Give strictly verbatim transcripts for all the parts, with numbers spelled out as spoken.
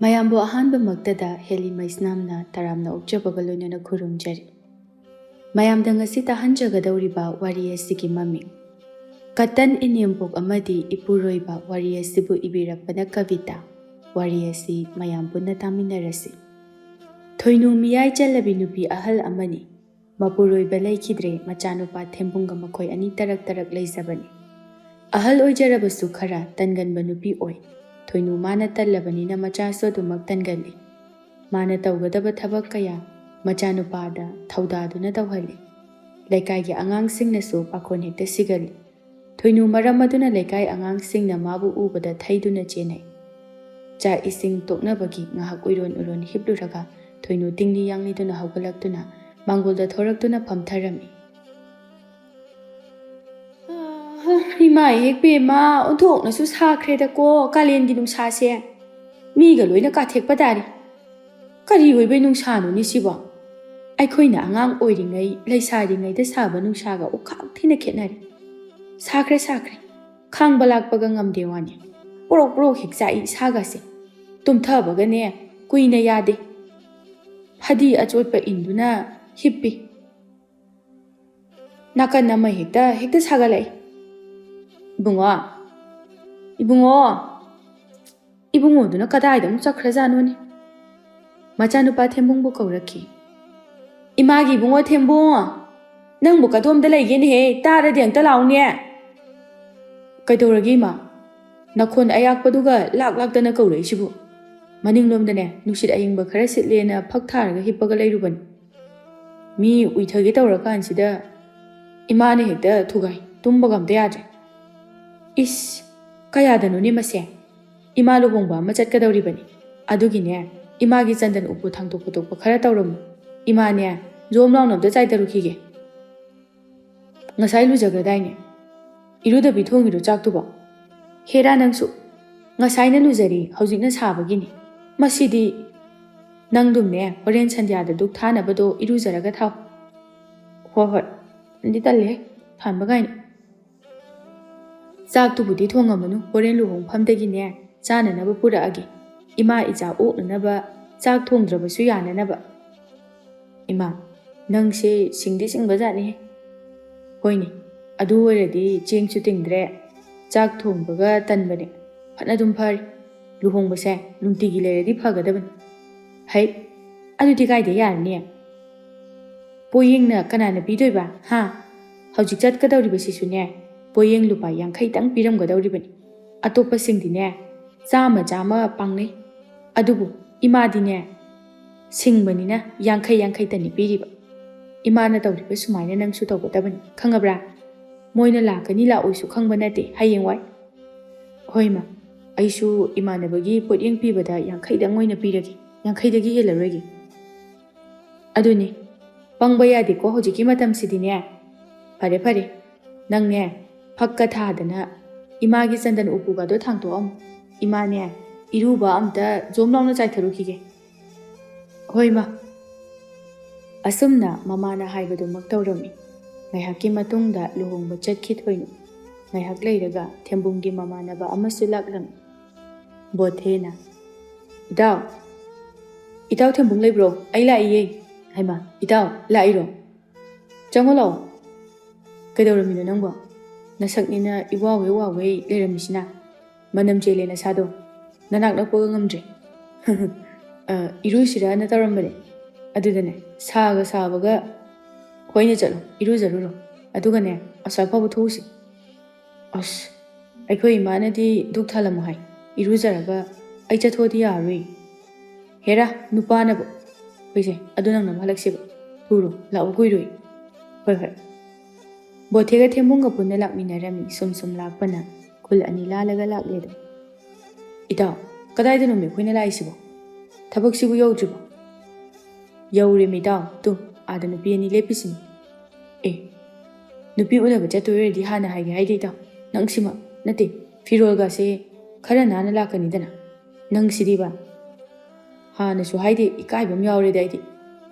ꯃꯌꯥꯝꯕꯨ ꯑꯍꯥꯟꯕꯃꯛꯇꯗ ꯍꯦꯂꯤ ꯃꯩꯁꯅꯥꯝꯅ ꯇꯔꯥꯝꯅ ꯑꯣꯛꯆꯕꯒ ꯂꯣꯏꯅꯅ ꯈꯨꯔꯨꯝꯖꯔꯤ꯫ ꯃꯌꯥꯝꯗ ꯉꯁꯤ ꯇꯥꯍꯟꯖꯒꯗꯧꯔꯤꯕ ꯋꯥꯔꯤ ꯑꯁꯤꯒꯤ ꯃꯃꯤꯡ ꯀꯇꯟ ꯏꯅꯦꯝꯄꯣꯛ ꯑꯃꯗꯤ ꯏꯄꯨꯔꯣꯏꯕ ꯋꯥꯔꯤ ꯑꯁꯤꯕꯨ ꯏꯕꯤꯔꯛꯄꯅ ꯀꯕꯤꯇꯥ꯫ ꯋꯥꯔꯤ ꯑꯁꯤ ꯃꯌꯥꯝ ꯄꯨꯟꯅ ꯇꯥꯃꯤꯟꯅꯔꯁꯤ꯫ ꯊꯣꯏꯅꯨ ꯃꯤꯌꯥꯏ ꯆꯜꯂꯕꯤ ꯅꯨꯄꯤ ꯑꯍꯜ ꯑꯃꯅꯤ꯫ ꯃꯄꯨꯔꯣꯏꯕ ꯂꯩꯈꯤꯗ꯭ꯔꯦ, ꯃꯆꯥꯅꯨꯄꯥ ꯊꯦꯝꯕꯨꯡꯒ ꯃꯈꯣꯏ ꯑꯅꯤ ꯇꯔꯛ ꯇꯔꯛ ꯂꯩꯖꯕꯅꯤ꯫ ꯑꯍꯜ ꯑꯣꯏꯖꯔꯕꯁꯨ ꯈꯔ ꯇꯟꯒꯟꯕ ꯅꯨꯄꯤ ꯑꯣꯏ꯫ ꯊꯣꯏꯅꯨ ꯃꯥꯅ ꯇꯜꯂꯕꯅꯤꯅ ꯃꯆꯥꯁꯨ ꯑꯗꯨꯃꯛ ꯇꯟꯒꯜꯂꯤ꯫ ꯃꯥꯅ ꯇꯧꯒꯗꯕ ꯊꯕꯛ ꯀꯌꯥ ꯃꯆꯥꯅꯨꯄꯥꯗ ꯊꯧꯗꯥꯗꯨꯅ ꯇꯧꯍꯜꯂꯤ꯫ ꯂꯩꯀꯥꯏꯒꯤ ꯑꯉꯥꯡꯁꯤꯡꯅꯁꯨ ꯄꯥꯈꯣꯟ ꯍꯦꯛꯇ ꯁꯤꯒꯜꯂꯤ꯫ ꯊꯣꯏꯅꯨ ꯃꯔꯝ ꯑꯗꯨꯅ ꯂꯩꯀꯥꯏ ꯑꯉꯥꯡꯁꯤꯡꯅ ꯃꯥꯕꯨ ꯎꯕꯗ ꯊꯩꯗꯨꯅ ꯆꯦꯟꯅꯩ꯫ ꯆꯥꯛ ꯏꯁꯤꯡ ꯇꯣꯛꯅꯕꯒꯤ ꯉꯥꯏꯍꯥꯛ ꯎꯏꯔꯣꯟ ꯎꯏꯔꯣꯟ ꯍꯤꯞꯂꯨꯔꯒ ꯊꯣꯏꯅꯨ ꯇꯤꯡꯂꯤ ꯌꯥꯡꯂꯤꯗꯨꯅ ꯍꯧꯒꯠꯂꯛꯇꯨꯅ ꯃꯥꯡꯒꯣꯜꯗ ꯊꯣꯔꯛꯇꯨꯅ ꯐꯝꯊꯔꯝꯃꯤ꯫ "ꯑꯥ, ꯏꯃꯥ ꯏꯍꯦꯛ ꯄꯦꯝꯃ, ꯑꯣꯟꯊꯣꯛꯅꯁꯨ ꯁꯥꯈ꯭ꯔꯦꯗꯀꯣ ꯀꯥꯂꯦꯟꯒꯤ ꯅꯨꯡꯁꯥꯁꯦ꯫ ꯃꯤꯒ ꯂꯣꯏꯅ ꯀꯥꯊꯦꯛꯄ ꯇꯥꯔꯤ꯫ ꯀꯔꯤ ꯑꯣꯏꯕꯩ ꯅꯨꯡꯁꯥꯅꯣꯅꯦ ꯁꯤꯕꯣ? ꯑꯩꯈꯣꯏꯅ ꯑꯉꯥꯡ ꯑꯣꯏꯔꯤꯉꯩ, ꯂꯩꯁꯥꯔꯤꯉꯩꯗ ꯁꯥꯕ ꯅꯨꯡꯁꯥꯒ ꯑꯣꯈꯥꯛ ꯊꯤꯅ ꯈꯦꯠꯅꯔꯦ꯫ ꯁꯥꯈ꯭ꯔꯦ, ꯁꯥꯈ꯭ꯔꯦ꯫ ꯈꯥꯡꯕ ꯂꯥꯛꯄꯒ ꯉꯝꯗꯦ ꯋꯥꯅꯤ꯫ ꯄ꯭ꯔꯣꯛ ꯄ꯭ꯔꯣꯛ ꯍꯦꯛ ꯆꯥꯛꯏ ꯏꯁꯥꯒꯁꯦ꯫ ꯇꯨꯝꯊꯕꯒꯅꯦ ꯀꯨꯏꯅ ꯌꯥꯗꯦ꯫ ꯐꯗꯤ ꯑꯆꯣꯠꯄ ꯏꯟꯗꯨꯅ ꯍꯤꯞꯄꯤ꯫ ꯅꯥꯀꯟ ꯑꯃ ꯍꯦꯛꯇ, ꯍꯦꯛꯇ ꯁꯥꯒꯠꯂꯛꯏ꯫ ꯏꯕꯨꯡꯉꯣ, ꯏꯕꯨꯡꯉꯣ, ꯏꯕꯨꯡꯉꯣꯗꯨꯅ ꯀꯗꯥꯏꯗ ꯑꯃꯨꯛ ꯆꯠꯈ꯭ꯔꯖꯥꯠꯅꯣꯅꯦ?" ꯃꯆꯥꯅꯨꯄꯥ ꯊꯦꯝꯕꯨꯡꯕꯨ ꯀꯧꯔꯛꯈꯤ꯫ "ꯏꯃꯥꯒꯤ ꯏꯕꯨꯡꯉꯣ ꯊꯦꯝꯕꯨꯡ, ꯅꯪꯕꯨ ꯀꯗꯣꯝꯗ ꯂꯩꯒꯦꯅꯦꯍꯦ? ꯇꯥꯔꯗꯤ ꯑꯝꯇ ꯂꯥꯎꯅꯦ꯫ ꯀꯩꯗꯧꯔꯒꯦ ꯏꯃꯥ? ꯅꯈꯣꯟ ꯑꯌꯥꯛꯄꯗꯨꯒ ꯂꯥꯛ ꯂꯥꯛꯇꯅ ꯀꯧꯔꯛꯏꯁꯤꯕꯨ?" "ꯃꯅꯤꯡꯂꯣꯝꯗꯅꯦ, ꯅꯨꯡꯁꯤꯠ ꯑꯏꯪꯕ ꯈꯔ ꯁꯤꯠꯂꯦꯅ ꯐꯛ ꯊꯥꯔꯒ ꯍꯤꯞꯄꯒ ꯂꯩꯔꯨꯕꯅꯤ꯫ ꯃꯤ ꯎꯏꯊꯒꯦ ꯇꯧꯔꯀꯥꯟꯁꯤꯗ ꯏꯃꯥꯅ ꯍꯦꯛꯇ ꯊꯨꯒꯥꯏ, ꯇꯨꯝꯕꯒ ꯑꯝꯇ ꯌꯥꯗ꯭ꯔꯦ꯫ ꯏꯁ, ꯀꯌꯥꯗꯅꯣꯅꯦ ꯃꯁꯦ? ꯏꯃꯥ ꯂꯨꯍꯣꯡꯕ ꯑꯃ ꯆꯠꯀꯗꯧꯔꯤꯕꯅꯤ꯫ ꯑꯗꯨꯒꯤꯅꯦ, ꯏꯃꯥꯒꯤ ꯆꯟꯗꯟ ꯎꯄꯨ ꯊꯥꯡꯗꯣꯛ ꯈꯣꯠꯇꯣꯛꯄ ꯈꯔ ꯇꯧꯔꯝꯃꯨ꯫ ꯏꯃꯥꯅꯦ, ꯖꯣꯝ ꯂꯥꯎꯅ ꯑꯝꯇ ꯆꯥꯏꯊꯔꯨꯈꯤꯒꯦ꯫ ꯉꯁꯥꯏ ꯂꯨꯖꯈ꯭ꯔꯗꯥꯏꯅꯦ? ꯏꯔꯨꯗꯕꯤ ꯊꯣꯡꯉꯤꯔꯣ ꯆꯥꯛꯇꯨꯕꯣ? ꯍꯦꯔꯥ ꯅꯪꯁꯨ, ꯉꯁꯥꯏꯅ ꯂꯨꯖꯔꯤ, ꯍꯧꯖꯤꯛꯅ ꯁꯥꯕꯒꯤꯅꯤ꯫ ꯃꯁꯤꯗꯤ꯫ ꯅꯪꯗꯨꯝꯅꯦ, ꯍꯣꯔꯦꯟ ꯁꯟꯙ꯭ꯌꯥꯗ ꯙꯨꯛ ꯊꯥꯅꯕꯗꯣ ꯏꯔꯨꯖꯔꯒ ꯊꯥꯎ꯫ ꯍꯣꯏ, ꯍꯣꯏ꯫ ꯇꯟꯗꯤ ꯇꯜꯂꯦꯍꯦ, ꯊꯥꯟꯕ ꯀꯥꯏꯅ꯫ ꯆꯥꯛꯇꯨꯕꯨꯗꯤ ꯊꯣꯡꯉꯝꯃꯅꯨ, ꯍꯣꯔꯦꯟ ꯂꯨꯍꯣꯡꯐꯝꯗꯒꯤꯅꯦ ꯆꯥꯅꯅꯕ ꯄꯨꯔꯛꯑꯒꯦ꯫ ꯏꯃꯥ ꯏꯆꯥ ꯑꯣꯛꯅꯅꯕ ꯆꯥꯛ ꯊꯣꯡꯗ꯭ꯔꯕꯁꯨ ꯌꯥꯅꯅꯕ꯫ ꯏꯃꯥ, ꯅꯪꯁꯦ ꯁꯤꯡꯗꯤ ꯁꯤꯡꯕꯖꯥꯠꯅꯤꯍꯦ꯫ ꯍꯣꯏꯅꯦ, ꯑꯗꯨ ꯑꯣꯏꯔꯗꯤ ꯆꯦꯡꯁꯨ ꯇꯤꯡꯗ꯭ꯔꯦ, ꯆꯥꯛ ꯊꯣꯡꯕꯒ ꯇꯟꯕꯅꯦ꯫ ꯐꯅꯗꯨꯝ ꯐꯔꯦ, ꯂꯨꯍꯣꯡꯕꯁꯦ ꯅꯨꯡꯇꯤꯒꯤ ꯂꯩꯔꯗꯤ ꯐꯒꯗꯕꯅꯤ꯫ ꯍꯩ, ꯑꯗꯨꯗꯤ ꯀꯥꯏꯗ ꯌꯥꯔꯅꯤ? ꯄꯣꯌꯦꯡꯅ ꯀꯅꯥꯅ ꯄꯤꯗꯣꯏꯕ, ꯍꯥ? ꯍꯧꯖꯤꯛ ꯆꯠꯀꯗꯧꯔꯤꯕꯁꯤꯁꯨꯅꯦ, ꯄꯣꯌꯦꯡ ꯂꯨꯄꯥ ꯌꯥꯡꯈꯩꯇꯪ ꯄꯤꯔꯝꯒꯗꯧꯔꯤꯕꯅꯤ꯫ ꯑꯇꯣꯞꯄꯁꯤꯡꯗꯤꯅꯦ, ꯆꯥꯝꯃ ꯆꯥꯝꯃ ꯄꯥꯡꯅꯩ꯫ ꯑꯗꯨꯕꯨ ꯏꯃꯥꯗꯤꯅꯦ, ꯁꯤꯡꯕꯅꯤꯅ ꯌꯥꯡꯈꯩ ꯌꯥꯡꯈꯩꯇꯅꯤ ꯄꯤꯔꯤꯕ꯫ ꯏꯃꯥꯅ ꯇꯧꯔꯤꯕ ꯁꯨꯃꯥꯏꯅ ꯅꯪꯁꯨ ꯇꯧꯒꯗꯕꯅꯤ, ꯈꯪꯉꯕ꯭ꯔꯥ? ꯃꯣꯏꯅ ꯂꯥꯛꯀꯅꯤ ꯂꯥꯛꯑꯣꯏꯁꯨ ꯈꯪꯕ ꯅꯠꯇꯦ ꯍꯌꯦꯡꯋꯥꯏ꯫ ꯍꯣꯏ ꯃꯥ, ꯑꯩꯁꯨ ꯏꯃꯥꯟꯅꯕꯒꯤ ꯄꯣꯠꯌꯦꯡ ꯄꯤꯕꯗ ꯌꯥꯡꯈꯩꯗꯪ ꯑꯣꯏꯅ ꯄꯤꯔꯒꯦ, ꯌꯥꯡꯈꯩꯗꯒꯤ ꯍꯦꯜꯂꯔꯣꯏꯒꯦ꯫ ꯑꯗꯨꯅꯤ, ꯄꯪꯕ ꯌꯥꯗꯦꯀꯣ ꯍꯧꯖꯤꯛꯀꯤ ꯃꯇꯝꯁꯤꯗꯤꯅꯦ꯫ ꯐꯔꯦ ꯐꯔꯦ, ꯅꯪꯅꯦ, ꯐꯛꯀ ꯊꯥꯗꯅ ꯏꯃꯥꯒꯤ ꯆꯟꯗꯟ ꯎꯄꯨꯒꯗꯣ ꯊꯥꯡꯇꯣꯛꯑꯝꯃꯨ꯫ ꯏꯃꯥꯅꯦ, ꯏꯔꯨꯕ ꯑꯝꯇ ꯖꯣꯝ ꯂꯥꯎꯅ ꯆꯥꯏꯊꯔꯨꯈꯤꯒꯦ꯫ ꯍꯣꯏ ꯃꯥ꯫ ꯑꯁꯨꯝꯅ ꯃꯃꯥꯅ ꯍꯥꯏꯕꯗꯨꯃꯛ ꯇꯧꯔꯝꯃꯤ꯫ ꯉꯥꯏꯍꯥꯛꯀꯤ ꯃꯇꯨꯡꯗ ꯂꯨꯍꯣꯡꯕ ꯆꯠꯈꯤ ꯊꯣꯏꯅ꯫ ꯉꯥꯏꯍꯥꯛ ꯂꯩꯔꯒ ꯊꯦꯝꯕꯨꯡꯒꯤ ꯃꯃꯥꯟꯅꯕ ꯑꯃꯁꯨ ꯂꯥꯛꯂꯝꯃꯤ꯫ ꯕꯣꯊꯦꯅ, "ꯏꯇꯥꯎ, ꯏꯇꯥꯎ ꯊꯦꯝꯕꯨꯡ ꯂꯩꯕ꯭ꯔꯣ? ꯑꯩ ꯂꯥꯛꯏꯌꯦ꯫" "ꯍꯩꯃꯥ, ꯏꯇꯥꯎ ꯂꯥꯛꯏꯔꯣ? ꯆꯪꯉꯣ ꯂꯥꯛꯑꯣ꯫ ꯀꯩꯗꯧꯔꯝꯃꯤꯅꯣ ꯅꯪꯕꯣ? ꯅꯁꯛꯅꯤꯅ ꯏꯋꯥꯎ ꯍꯦꯛ ꯋꯥꯎꯒꯩ ꯂꯩꯔꯝꯃꯤꯁꯤꯅ꯫ ꯃꯅꯝ ꯆꯦꯜꯂꯦ ꯅꯁꯥꯗꯣ꯫ ꯅꯅꯥꯛ ꯅꯛꯄꯒ ꯉꯝꯗ꯭ꯔꯦ꯫" "ꯑ, ꯏꯔꯨꯁꯤꯔꯅ ꯇꯧꯔꯝꯕꯅꯦ꯫ ꯑꯗꯨꯗꯅꯦ, ꯁꯥꯒ ꯁꯥꯕꯒ꯫" "ꯍꯣꯏꯅꯦ, ꯆꯠꯂꯣ, ꯏꯔꯨꯖꯔꯨꯔꯣ꯫ ꯑꯗꯨꯒꯅꯦ, ꯑꯁ꯭ꯋꯥꯏ ꯐꯥꯎꯕ ꯊꯣꯛꯎꯁꯤ꯫" "ꯑꯁ, ꯑꯩꯈꯣꯏ ꯏꯃꯥꯅꯗꯤ ꯙꯨꯛ ꯊꯥꯜꯂꯝꯃꯣ ꯍꯥꯏ꯫ ꯏꯔꯨꯖꯔꯒ ꯑꯩ ꯆꯠꯊꯣꯛꯑꯗꯤ ꯌꯥꯔꯔꯣꯏ꯫" "ꯍꯦꯔꯥ, ꯅꯨꯄꯥꯅꯕꯨ꯫" "ꯍꯣꯏꯁꯦ, ꯑꯗꯨ ꯅꯪꯅ ꯑꯃꯨꯛ ꯍꯜꯂꯛꯁꯦꯕ꯫ ꯊꯨꯔꯣ, ꯂꯥꯛꯎ ꯀꯨꯏꯔꯣꯏ꯫" "ꯍꯣꯏ, ꯍꯣꯏ꯫" ꯕꯣꯊꯦꯒ ꯊꯦꯝꯕꯨꯡꯒ ꯄꯨꯟꯅ ꯂꯥꯛꯃꯤꯟꯅꯔꯝꯃꯤ꯫ ꯁꯨꯝ ꯁꯨꯝ ꯂꯥꯛꯄꯅ ꯈꯨꯜ ꯑꯅꯤ ꯂꯥꯜꯂꯒ ꯂꯥꯛꯂꯦꯗꯣ꯫ "ꯏꯇꯥꯎ, ꯀꯗꯥꯏꯗꯅꯣꯃꯤ ꯑꯩꯈꯣꯏꯅ ꯂꯥꯛꯏꯁꯤꯕꯣ? ꯊꯕꯛꯁꯤꯕꯨ ꯌꯧꯗ꯭ꯔꯤꯕꯣ?" "ꯌꯧꯔꯦꯃꯤ ꯏꯇꯥꯎ, ꯇꯨ, ꯑꯥꯗ ꯅꯨꯄꯤ ꯑꯅꯤ ꯂꯦꯞꯄꯤꯁꯤꯅꯤ꯫" "ꯑꯦ, ꯅꯨꯄꯤ ꯎꯅꯕ ꯆꯠꯇꯣꯏ ꯑꯣꯏꯔꯗꯤ ꯍꯥꯟꯅ ꯍꯥꯏꯒꯦ ꯍꯥꯏꯗꯦ ꯏꯇꯥꯎ꯫ ꯅꯪꯁꯤꯃ, ꯅꯠꯇꯦ, ꯐꯤꯔꯣꯜꯒꯁꯦ ꯈꯔ ꯅꯥꯟꯅ ꯂꯥꯛꯀꯅꯤꯗꯅ꯫ ꯅꯪꯁꯤꯗꯤꯕ, ꯍꯥꯟꯅꯁꯨ ꯍꯥꯏꯗꯦ, ꯏꯀꯥꯏꯕ ꯑꯃ ꯌꯥꯎꯔꯦꯗ ꯑꯩꯗꯤ꯫"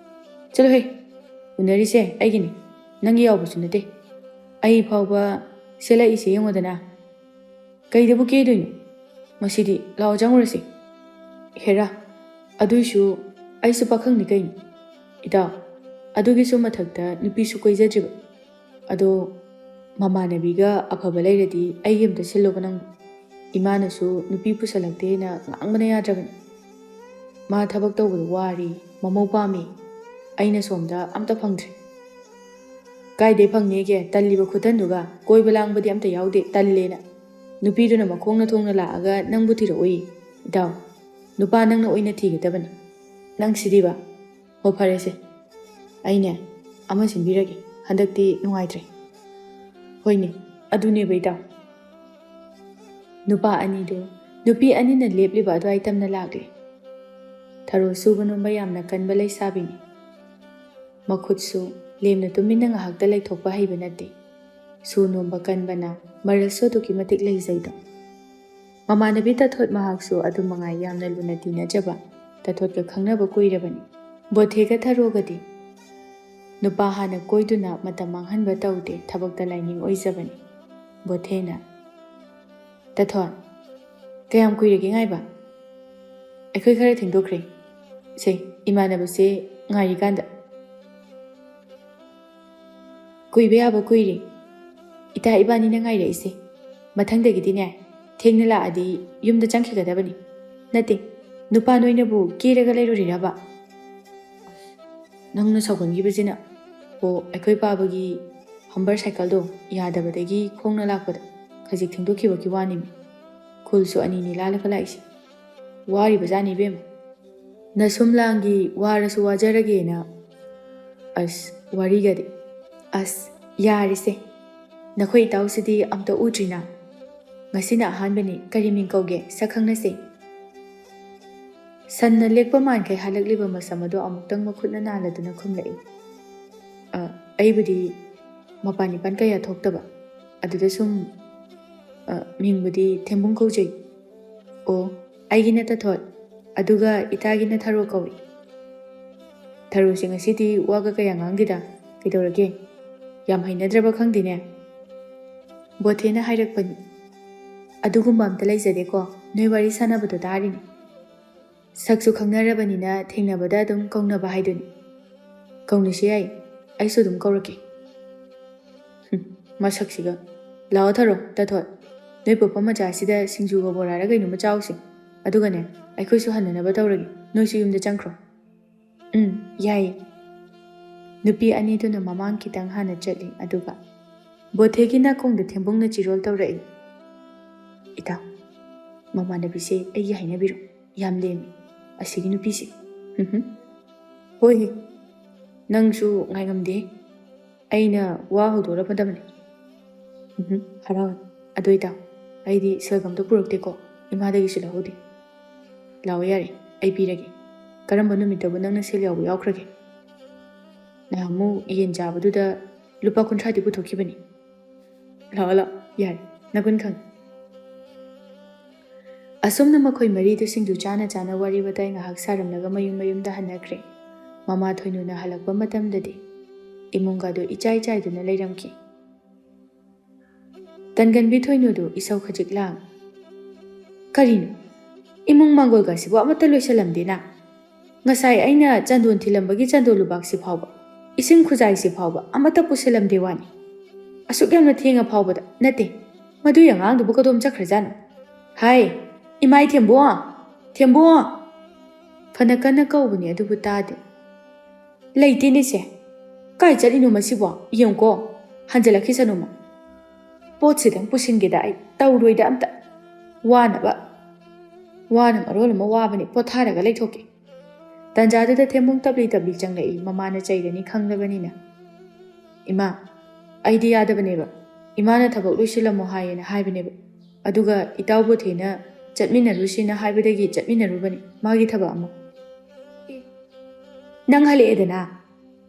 "ꯆꯠꯂꯣꯍꯦ, ꯎꯅꯔꯤꯁꯦ ꯑꯩꯒꯤꯅꯤ, ꯅꯪꯒꯤ ꯌꯥꯎꯕꯁꯨ ꯅꯠꯇꯦ꯫ ꯑꯩ ꯐꯥꯎꯕ ꯁꯦꯠꯂꯛꯏꯁꯦ ꯌꯦꯡꯉꯨꯗꯅ꯫ ꯀꯩꯗꯕꯨ ꯀꯦꯗꯣꯏꯅꯣ? ꯃꯁꯤꯗꯤ, ꯂꯥꯛꯑꯣ ꯆꯪꯉꯨꯔꯁꯤ꯫" ꯍꯦꯔꯥ, ꯑꯗꯨꯏꯁꯨ ꯑꯩꯁꯨ ꯄꯥꯈꯪꯅꯤ ꯀꯩꯅꯣ꯫ ꯏꯇꯥꯎ, ꯑꯗꯨꯒꯤꯁꯨ ꯃꯊꯛꯇ ꯅꯨꯄꯤꯁꯨ ꯀꯣꯏꯖꯗ꯭ꯔꯤꯕ꯫ ꯑꯗꯣ ꯃꯃꯥꯟꯅꯕꯤꯒ ꯑꯐꯕ ꯂꯩꯔꯗꯤ ꯑꯩꯒꯤ ꯑꯝꯇ ꯁꯤꯜꯂꯣꯕ ꯅꯪꯕꯨ꯫ ꯏꯃꯥꯅꯁꯨ ꯅꯨꯄꯤ ꯄꯨꯁꯜꯂꯛꯇꯦꯅ ꯉꯥꯡꯕꯅ ꯌꯥꯗ꯭ꯔꯕꯅꯤ꯫ ꯃꯥ ꯊꯕꯛ ꯇꯧꯕꯗ ꯋꯥꯔꯤ, ꯃꯃꯧ ꯄꯥꯝꯃꯤ꯫ ꯑꯩꯅ ꯁꯣꯝꯗ ꯑꯝꯇ ꯐꯪꯗ꯭ꯔꯦ꯫ ꯀꯥꯏꯗꯩ ꯐꯪꯅꯦꯒꯦ? ꯇꯜꯂꯤꯕ ꯈꯨꯇꯟꯗꯨꯒ꯫ ꯀꯣꯏꯕ ꯂꯥꯡꯕꯗꯤ ꯑꯝꯇ ꯌꯥꯎꯗꯦ, ꯇꯜꯂꯦꯅ꯫ ꯅꯨꯄꯤꯗꯨꯅ ꯃꯈꯣꯡꯅ ꯊꯣꯡꯅ ꯂꯥꯛꯑꯒ ꯅꯪꯕꯨ ꯊꯤꯔꯛꯎꯏ꯫ ꯏꯇꯥꯎ, ꯅꯨꯄꯥ ꯅꯪꯅ ꯑꯣꯏꯅ ꯊꯤꯒꯗꯕꯅꯤ꯫ ꯅꯪ ꯁꯤꯗꯤꯕ? ꯍꯣ, ꯐꯔꯦꯁꯦ, ꯑꯩꯅꯦ ꯑꯃ ꯁꯤꯟꯕꯤꯔꯒꯦ꯫ ꯍꯟꯗꯛꯇꯤ ꯅꯨꯡꯉꯥꯏꯇ꯭ꯔꯦ꯫ ꯍꯣꯏꯅꯦ, ꯑꯗꯨꯅꯦꯕ ꯏꯇꯥꯎ꯫ ꯅꯨꯄꯥ ꯑꯅꯤꯗꯨ, ꯅꯨꯄꯤ ꯑꯅꯤꯅ ꯂꯦꯞꯂꯤꯕ ꯑꯗꯨꯋꯥꯏ ꯇꯝꯅ ꯂꯥꯛꯂꯦ꯫ ꯊꯔꯣ ꯁꯨꯕ ꯅꯣꯝꯕ ꯌꯥꯝꯅ ꯀꯟꯕ ꯂꯩꯁꯥꯕꯤꯅꯤ꯫ ꯃꯈꯨꯠꯁꯨ ꯂꯦꯝꯅ ꯇꯨꯃꯤꯟꯅ ꯉꯥꯏꯍꯥꯛꯇ ꯂꯩꯊꯣꯛꯄ ꯍꯩꯕ ꯅꯠꯇꯦ꯫ ꯁꯨ ꯅꯣꯝꯕ ꯀꯟꯕꯅ ꯃꯔꯜꯁꯨ ꯑꯗꯨꯛꯀꯤ ꯃꯇꯤꯛ ꯂꯩꯖꯩꯗꯣ꯫ ꯃꯃꯥꯟꯅꯕꯤ ꯇꯥꯊꯣꯠ ꯃꯍꯥꯛꯁꯨ ꯑꯗꯨ ꯃꯉꯥꯏ ꯌꯥꯝꯅ ꯂꯨꯅ ꯇꯤꯟꯅꯖꯕ, ꯇꯥꯊꯣꯠꯀ ꯈꯪꯅꯕ ꯀꯨꯏꯔꯕꯅꯤ꯫ ꯕꯣꯊꯦꯒ ꯊꯔꯣꯒꯗꯤ ꯅꯨꯄꯥ ꯍꯥꯟꯅ ꯀꯣꯏꯗꯨꯅ ꯃꯇꯝ ꯃꯥꯡꯍꯟꯕ ꯇꯧꯗꯦ, ꯊꯕꯛꯇ ꯂꯥꯏꯅꯤꯡ ꯑꯣꯏꯖꯕꯅꯤ꯫ ꯕꯣꯊꯦꯅ, "ꯇꯥꯊꯣꯠ, ꯀꯌꯥꯝ ꯀꯨꯏꯔꯒꯦ ꯉꯥꯏꯕ? ꯑꯩꯈꯣꯏ ꯈꯔ ꯊꯦꯡꯗꯣꯛꯈ꯭ꯔꯦ꯫ ꯁꯦ, ꯏꯃꯥꯟꯅꯕꯁꯦ ꯉꯥꯏꯔꯤꯀꯥꯟꯗ꯫" "ꯀꯨꯏꯕ ꯌꯥꯕ ꯀꯨꯏꯔꯦ ꯏꯇꯥ ꯏꯕꯥꯅꯤꯅ ꯉꯥꯏꯔꯛꯏꯁꯦ꯫ ꯃꯊꯪꯗꯒꯤꯗꯤꯅꯦ, ꯊꯦꯡꯅ ꯂꯥꯛꯑꯗꯤ ꯌꯨꯝꯗ ꯆꯪꯈꯤꯒꯗꯕꯅꯤ꯫ ꯅꯠꯇꯦ, ꯅꯨꯄꯥ ꯅꯣꯏꯅꯕꯨ ꯀꯦꯔꯒ ꯂꯩꯔꯨꯔꯤꯔꯕ?" "ꯅꯪꯅ ꯁꯥꯎꯒꯟꯈꯤꯕꯁꯤꯅ꯫ ꯑꯣ, ꯑꯩꯈꯣꯏ ꯄꯥꯕꯒꯤ ꯍꯝꯕꯔ ꯁꯥꯏꯀꯜꯗꯣ ꯌꯥꯗꯕꯗꯒꯤ ꯈꯣꯡꯅ ꯂꯥꯛꯄꯗ ꯈꯖꯤꯛ ꯊꯦꯡꯗꯣꯛꯈꯤꯕꯒꯤ ꯋꯥꯅꯤꯃꯤ꯫ ꯈꯨꯜꯁꯨ ꯑꯅꯤꯅꯤ ꯂꯥꯜꯂꯒ ꯂꯥꯛꯏꯁꯦ꯫ ꯋꯥꯔꯤꯕꯖꯥꯠꯅꯤ ꯏꯕꯦꯝꯃ꯫ ꯅꯁꯨꯝ ꯂꯥꯡꯒꯤ ꯋꯥꯔꯁꯨ ꯋꯥꯖꯔꯒꯦꯅ꯫" "ꯑꯁ, ꯋꯥꯔꯤꯒꯗꯤ꯫ ꯑꯁ, ꯌꯥꯔꯦꯁꯦ꯫ ꯅꯈꯣꯏ ꯏꯇꯥꯎꯁꯤꯗꯤ ꯑꯝꯇ ꯎꯗ꯭ꯔꯤꯅ꯫ ꯉꯁꯤꯅ ꯑꯍꯥꯟꯕꯅꯤ꯫ ꯀꯔꯤ ꯃꯤꯡ ꯀꯧꯒꯦ? ꯁꯛ ꯈꯪꯅꯁꯦ꯫" ꯁꯟꯅ ꯂꯦꯛꯄ ꯃꯥꯟꯈꯩ ꯍꯜꯂꯛꯂꯤꯕ ꯃꯁꯝ ꯑꯗꯨ ꯑꯃꯨꯛꯇꯪ ꯃꯈꯨꯠꯅ ꯅꯥꯜꯂꯗꯨꯅ ꯈꯨꯝꯂꯛꯏ꯫ "ꯑ, ꯑꯩꯕꯨꯗꯤ ꯃꯄꯥꯟ ꯏꯄꯥꯟ ꯀꯌꯥ ꯊꯣꯛꯇꯕ꯫ ꯑꯗꯨꯗ ꯁꯨꯝ, ꯑ, ꯃꯤꯡꯕꯨꯗꯤ ꯊꯦꯝꯕꯨꯡ ꯀꯧꯖꯩ꯫" "ꯑꯣ, ꯑꯩꯒꯤꯅ ꯇꯥꯊꯣꯠ, ꯑꯗꯨꯒ ꯏꯇꯥꯒꯤꯅ ꯊꯔꯣ ꯀꯧꯏ꯫" "ꯊꯔꯣꯁꯦ ꯉꯁꯤꯗꯤ ꯋꯥꯒ ꯀꯌꯥ ꯉꯥꯡꯗꯦꯗ꯫ ꯀꯩꯗꯧꯔꯒꯦ? ꯌꯥꯝ ꯍꯩꯅꯗ꯭ꯔꯕ ꯈꯪꯗꯦꯅꯦ꯫" ꯕꯣꯊꯦꯅ ꯍꯥꯏꯔꯛꯄꯅꯤ꯫ "ꯑꯗꯨꯒꯨꯝꯕ ꯑꯝꯇ ꯂꯩꯖꯗꯦꯀꯣ, ꯅꯣꯏ ꯋꯥꯔꯤ ꯁꯥꯟꯅꯕꯗꯣ ꯇꯥꯔꯤꯅꯤ꯫" ꯁꯛꯁꯨ ꯈꯪꯅꯔꯕꯅꯤꯅ ꯊꯦꯡꯅꯕꯗ ꯑꯗꯨꯝ ꯀꯧꯅꯕ ꯍꯥꯏꯗꯨꯅꯤ꯫ ꯀꯧꯅꯁꯤ ꯌꯥꯏ, ꯑꯩꯁꯨ ꯑꯗꯨꯝ ꯀꯧꯔꯛꯀꯦ꯫ ꯍꯨꯝ, ꯃꯁꯛꯁꯤꯒ꯫ ꯂꯥꯛꯑꯣ ꯊꯔꯣ, ꯇꯥꯊꯣꯠ꯫ ꯅꯣꯏ ꯄꯣꯐꯝ ꯃꯆꯥꯁꯤꯗ ꯁꯤꯡꯖꯨꯒ ꯕꯣꯔꯥꯔ ꯀꯩꯅꯣꯝꯃ ꯆꯥꯎꯁꯦ꯫ ꯑꯗꯨꯒꯅꯦ, ꯑꯩꯈꯣꯏꯁꯨ ꯍꯟꯅꯅꯕ ꯇꯧꯔꯒꯦ꯫ ꯅꯣꯏꯁꯨ ꯌꯨꯝꯗ ꯆꯪꯈ꯭ꯔꯣ꯫ ꯎꯝ, ꯌꯥꯏꯌꯦ꯫ ꯅꯨꯄꯤ ꯑꯅꯤꯗꯨꯅ ꯃꯃꯥꯡ ꯈꯤꯇꯪ ꯍꯥꯟꯅ ꯆꯠꯂꯤ, ꯑꯗꯨꯒ ꯕꯣꯊꯦꯒꯤ ꯅꯥꯀꯣꯡꯗ ꯊꯦꯝꯕꯨꯡꯅ ꯆꯤꯔꯣꯜ ꯇꯧꯔꯛꯏ꯫ ꯏꯇꯥꯎ, ꯃꯃꯥꯟꯅꯕꯤꯁꯦ ꯑꯩꯒꯤ ꯍꯥꯏꯅꯕꯤꯔꯣ꯫ ꯌꯥꯝ ꯂꯦꯝꯃꯤ ꯑꯁꯤꯒꯤ ꯅꯨꯄꯤꯁꯦ꯫ ꯍꯨꯝ ꯍꯨꯝ꯫ ꯍꯣꯏꯍꯦ, ꯅꯪꯁꯨ ꯉꯥꯏꯉꯝꯗꯦ꯫ ꯑꯩꯅ ꯋꯥ ꯍꯧꯗꯣꯔꯛꯄꯗꯕꯅꯤ꯫ ꯎꯝꯍꯨꯝ, ꯍꯔꯥꯎ꯫ ꯑꯗꯨ ꯏꯇꯥꯎ, ꯑꯩꯗꯤ ꯁꯦꯜꯒ ꯑꯝꯇ ꯄꯨꯔꯛꯇꯦꯀꯣ, ꯏꯃꯥꯗꯒꯤꯁꯨ ꯂꯧꯍꯧꯗꯦ꯫ ꯂꯥꯛꯑꯣ ꯌꯥꯔꯦ, ꯑꯩ ꯄꯤꯔꯒꯦ꯫ ꯀꯔꯝꯕ ꯅꯨꯃꯤꯠꯇꯕꯨ ꯅꯪꯅ ꯁꯦꯜ ꯌꯥꯎꯕ ꯌꯥꯎꯈ꯭ꯔꯒꯦ? ꯅꯍꯥꯟꯃꯨꯛ ꯌꯦꯟ ꯆꯥꯕꯗꯨꯗ ꯂꯨꯄꯥ ꯀꯨꯟꯊ꯭ꯔꯥꯗꯤ ꯄꯨꯊꯣꯛꯈꯤꯕꯅꯤ꯫ ꯂꯥꯛꯑꯣ ꯂꯥꯛꯑꯣ, ꯌꯥꯔꯦ, ꯅꯒꯨꯟ ꯈꯪꯉꯦ꯫ ꯑꯁꯨꯝꯅ ꯃꯈꯣꯏ ꯃꯔꯤꯗꯨ ꯁꯤꯡꯖꯨ ꯆꯥꯅ ꯆꯥꯅ ꯋꯥꯔꯤ ꯋꯥꯇꯥꯏ ꯉꯥꯏꯍꯥꯛ ꯁꯥꯔꯝꯂꯒ ꯃꯌꯨꯝ ꯃꯌꯨꯝꯗ ꯍꯟꯅꯈ꯭ꯔꯦ꯫ ꯃꯃꯥ ꯊꯣꯏꯅꯨꯅ ꯍꯜꯂꯛꯄ ꯃꯇꯝꯗꯗꯤ ꯏꯃꯨꯡꯒꯗꯨ ꯏꯆꯥꯏ ꯆꯥꯏꯗꯨꯅ ꯂꯩꯔꯝꯈꯤ꯫ ꯇꯟꯒꯟꯕꯤ ꯊꯣꯏꯅꯨꯗꯨ ꯏꯁꯧ ꯈꯖꯤꯛ ꯂꯥꯡ꯫ ꯀꯔꯤꯅꯣ? ꯏꯃꯨꯡ ꯃꯥꯡꯒꯣꯜꯒꯁꯤꯕꯨ ꯑꯃꯠꯇ ꯂꯣꯏꯁꯤꯜꯂꯝꯗꯦꯅ? ꯉꯁꯥꯏ ꯑꯩꯅ ꯆꯟꯗꯣꯟ ꯊꯤꯜꯂꯝꯕꯒꯤ ꯆꯟꯗꯣꯟ ꯂꯨꯕꯥꯛꯁꯤ ꯐꯥꯎꯕ, ꯏꯁꯤꯡ ꯈꯨꯖꯥꯏꯁꯤ ꯐꯥꯎꯕ ꯑꯃꯠꯇ ꯄꯨꯁꯤꯜꯂꯝꯗꯦ ꯋꯥꯅꯤ꯫ ꯑꯁꯨꯛ ꯌꯥꯝꯅ ꯊꯦꯡꯉ ꯐꯥꯎꯕꯗ ꯅꯠꯇꯦ, ꯃꯗꯨꯏ ꯑꯉꯥꯡꯗꯨꯕꯨ ꯀꯗꯣꯝ ꯆꯠꯈ꯭ꯔꯖꯥꯠꯅꯣ? ꯍꯥꯏ, ꯏꯃꯥꯏ ꯊꯦꯝꯕꯣ! ꯊꯦꯝꯕꯣ! ꯐꯅ ꯀꯟꯅ ꯀꯧꯕꯅꯤ, ꯑꯗꯨꯕꯨ ꯇꯥꯗꯦ꯫ ꯂꯩꯇꯦꯅꯦꯁꯦ꯫ ꯀꯥꯏ ꯆꯠꯂꯤꯅꯣ ꯃꯁꯤꯕꯣ? ꯌꯦꯡꯉꯨꯀꯣ, ꯍꯟꯖꯤꯜꯂꯛꯈꯤꯁꯅꯨ ꯃꯥ꯫ ꯄꯣꯠꯁꯤꯗꯪ ꯄꯨꯁꯤꯟꯒꯦꯗ ꯑꯩ ꯇꯧꯔꯣꯏꯗ ꯑꯝꯇ꯫ ꯋꯥꯅꯕ, ꯋꯥꯅ ꯃꯔꯣꯜ ꯑꯃ ꯋꯥꯕꯅꯤ, ꯄꯣꯊꯥꯔꯒ ꯂꯩꯊꯣꯛꯀꯦ꯫ ꯇꯟꯖꯥꯗꯨꯗ ꯊꯦꯝꯕꯨꯡ ꯇꯞꯂꯤ ꯇꯞꯂꯤ ꯆꯪꯂꯛꯏ, ꯃꯃꯥꯅ ꯆꯩꯔꯅꯤ ꯈꯪꯂꯕꯅꯤꯅ꯫ ꯏꯃꯥ, ꯑꯩꯗꯤ ꯌꯥꯗꯕꯅꯦꯕ꯫ ꯏꯃꯥꯅ ꯊꯕꯛ ꯂꯣꯏꯁꯤꯜꯂꯝꯃꯣ ꯍꯥꯏꯌꯦꯅ ꯍꯥꯏꯕꯅꯦꯕ꯫ ꯑꯗꯨꯒ ꯏꯇꯥꯎ ꯕꯣꯊꯦꯅ ꯆꯠꯃꯤꯟꯅꯔꯨꯁꯤꯅ ꯍꯥꯏꯕꯗꯒꯤ ꯆꯠꯃꯤꯟꯅꯔꯨꯕꯅꯤ, ꯃꯥꯒꯤ ꯊꯕꯛ ꯑꯃ꯫ ꯑꯦ, ꯅꯪ ꯍꯜꯂꯛꯑꯦꯗꯅ?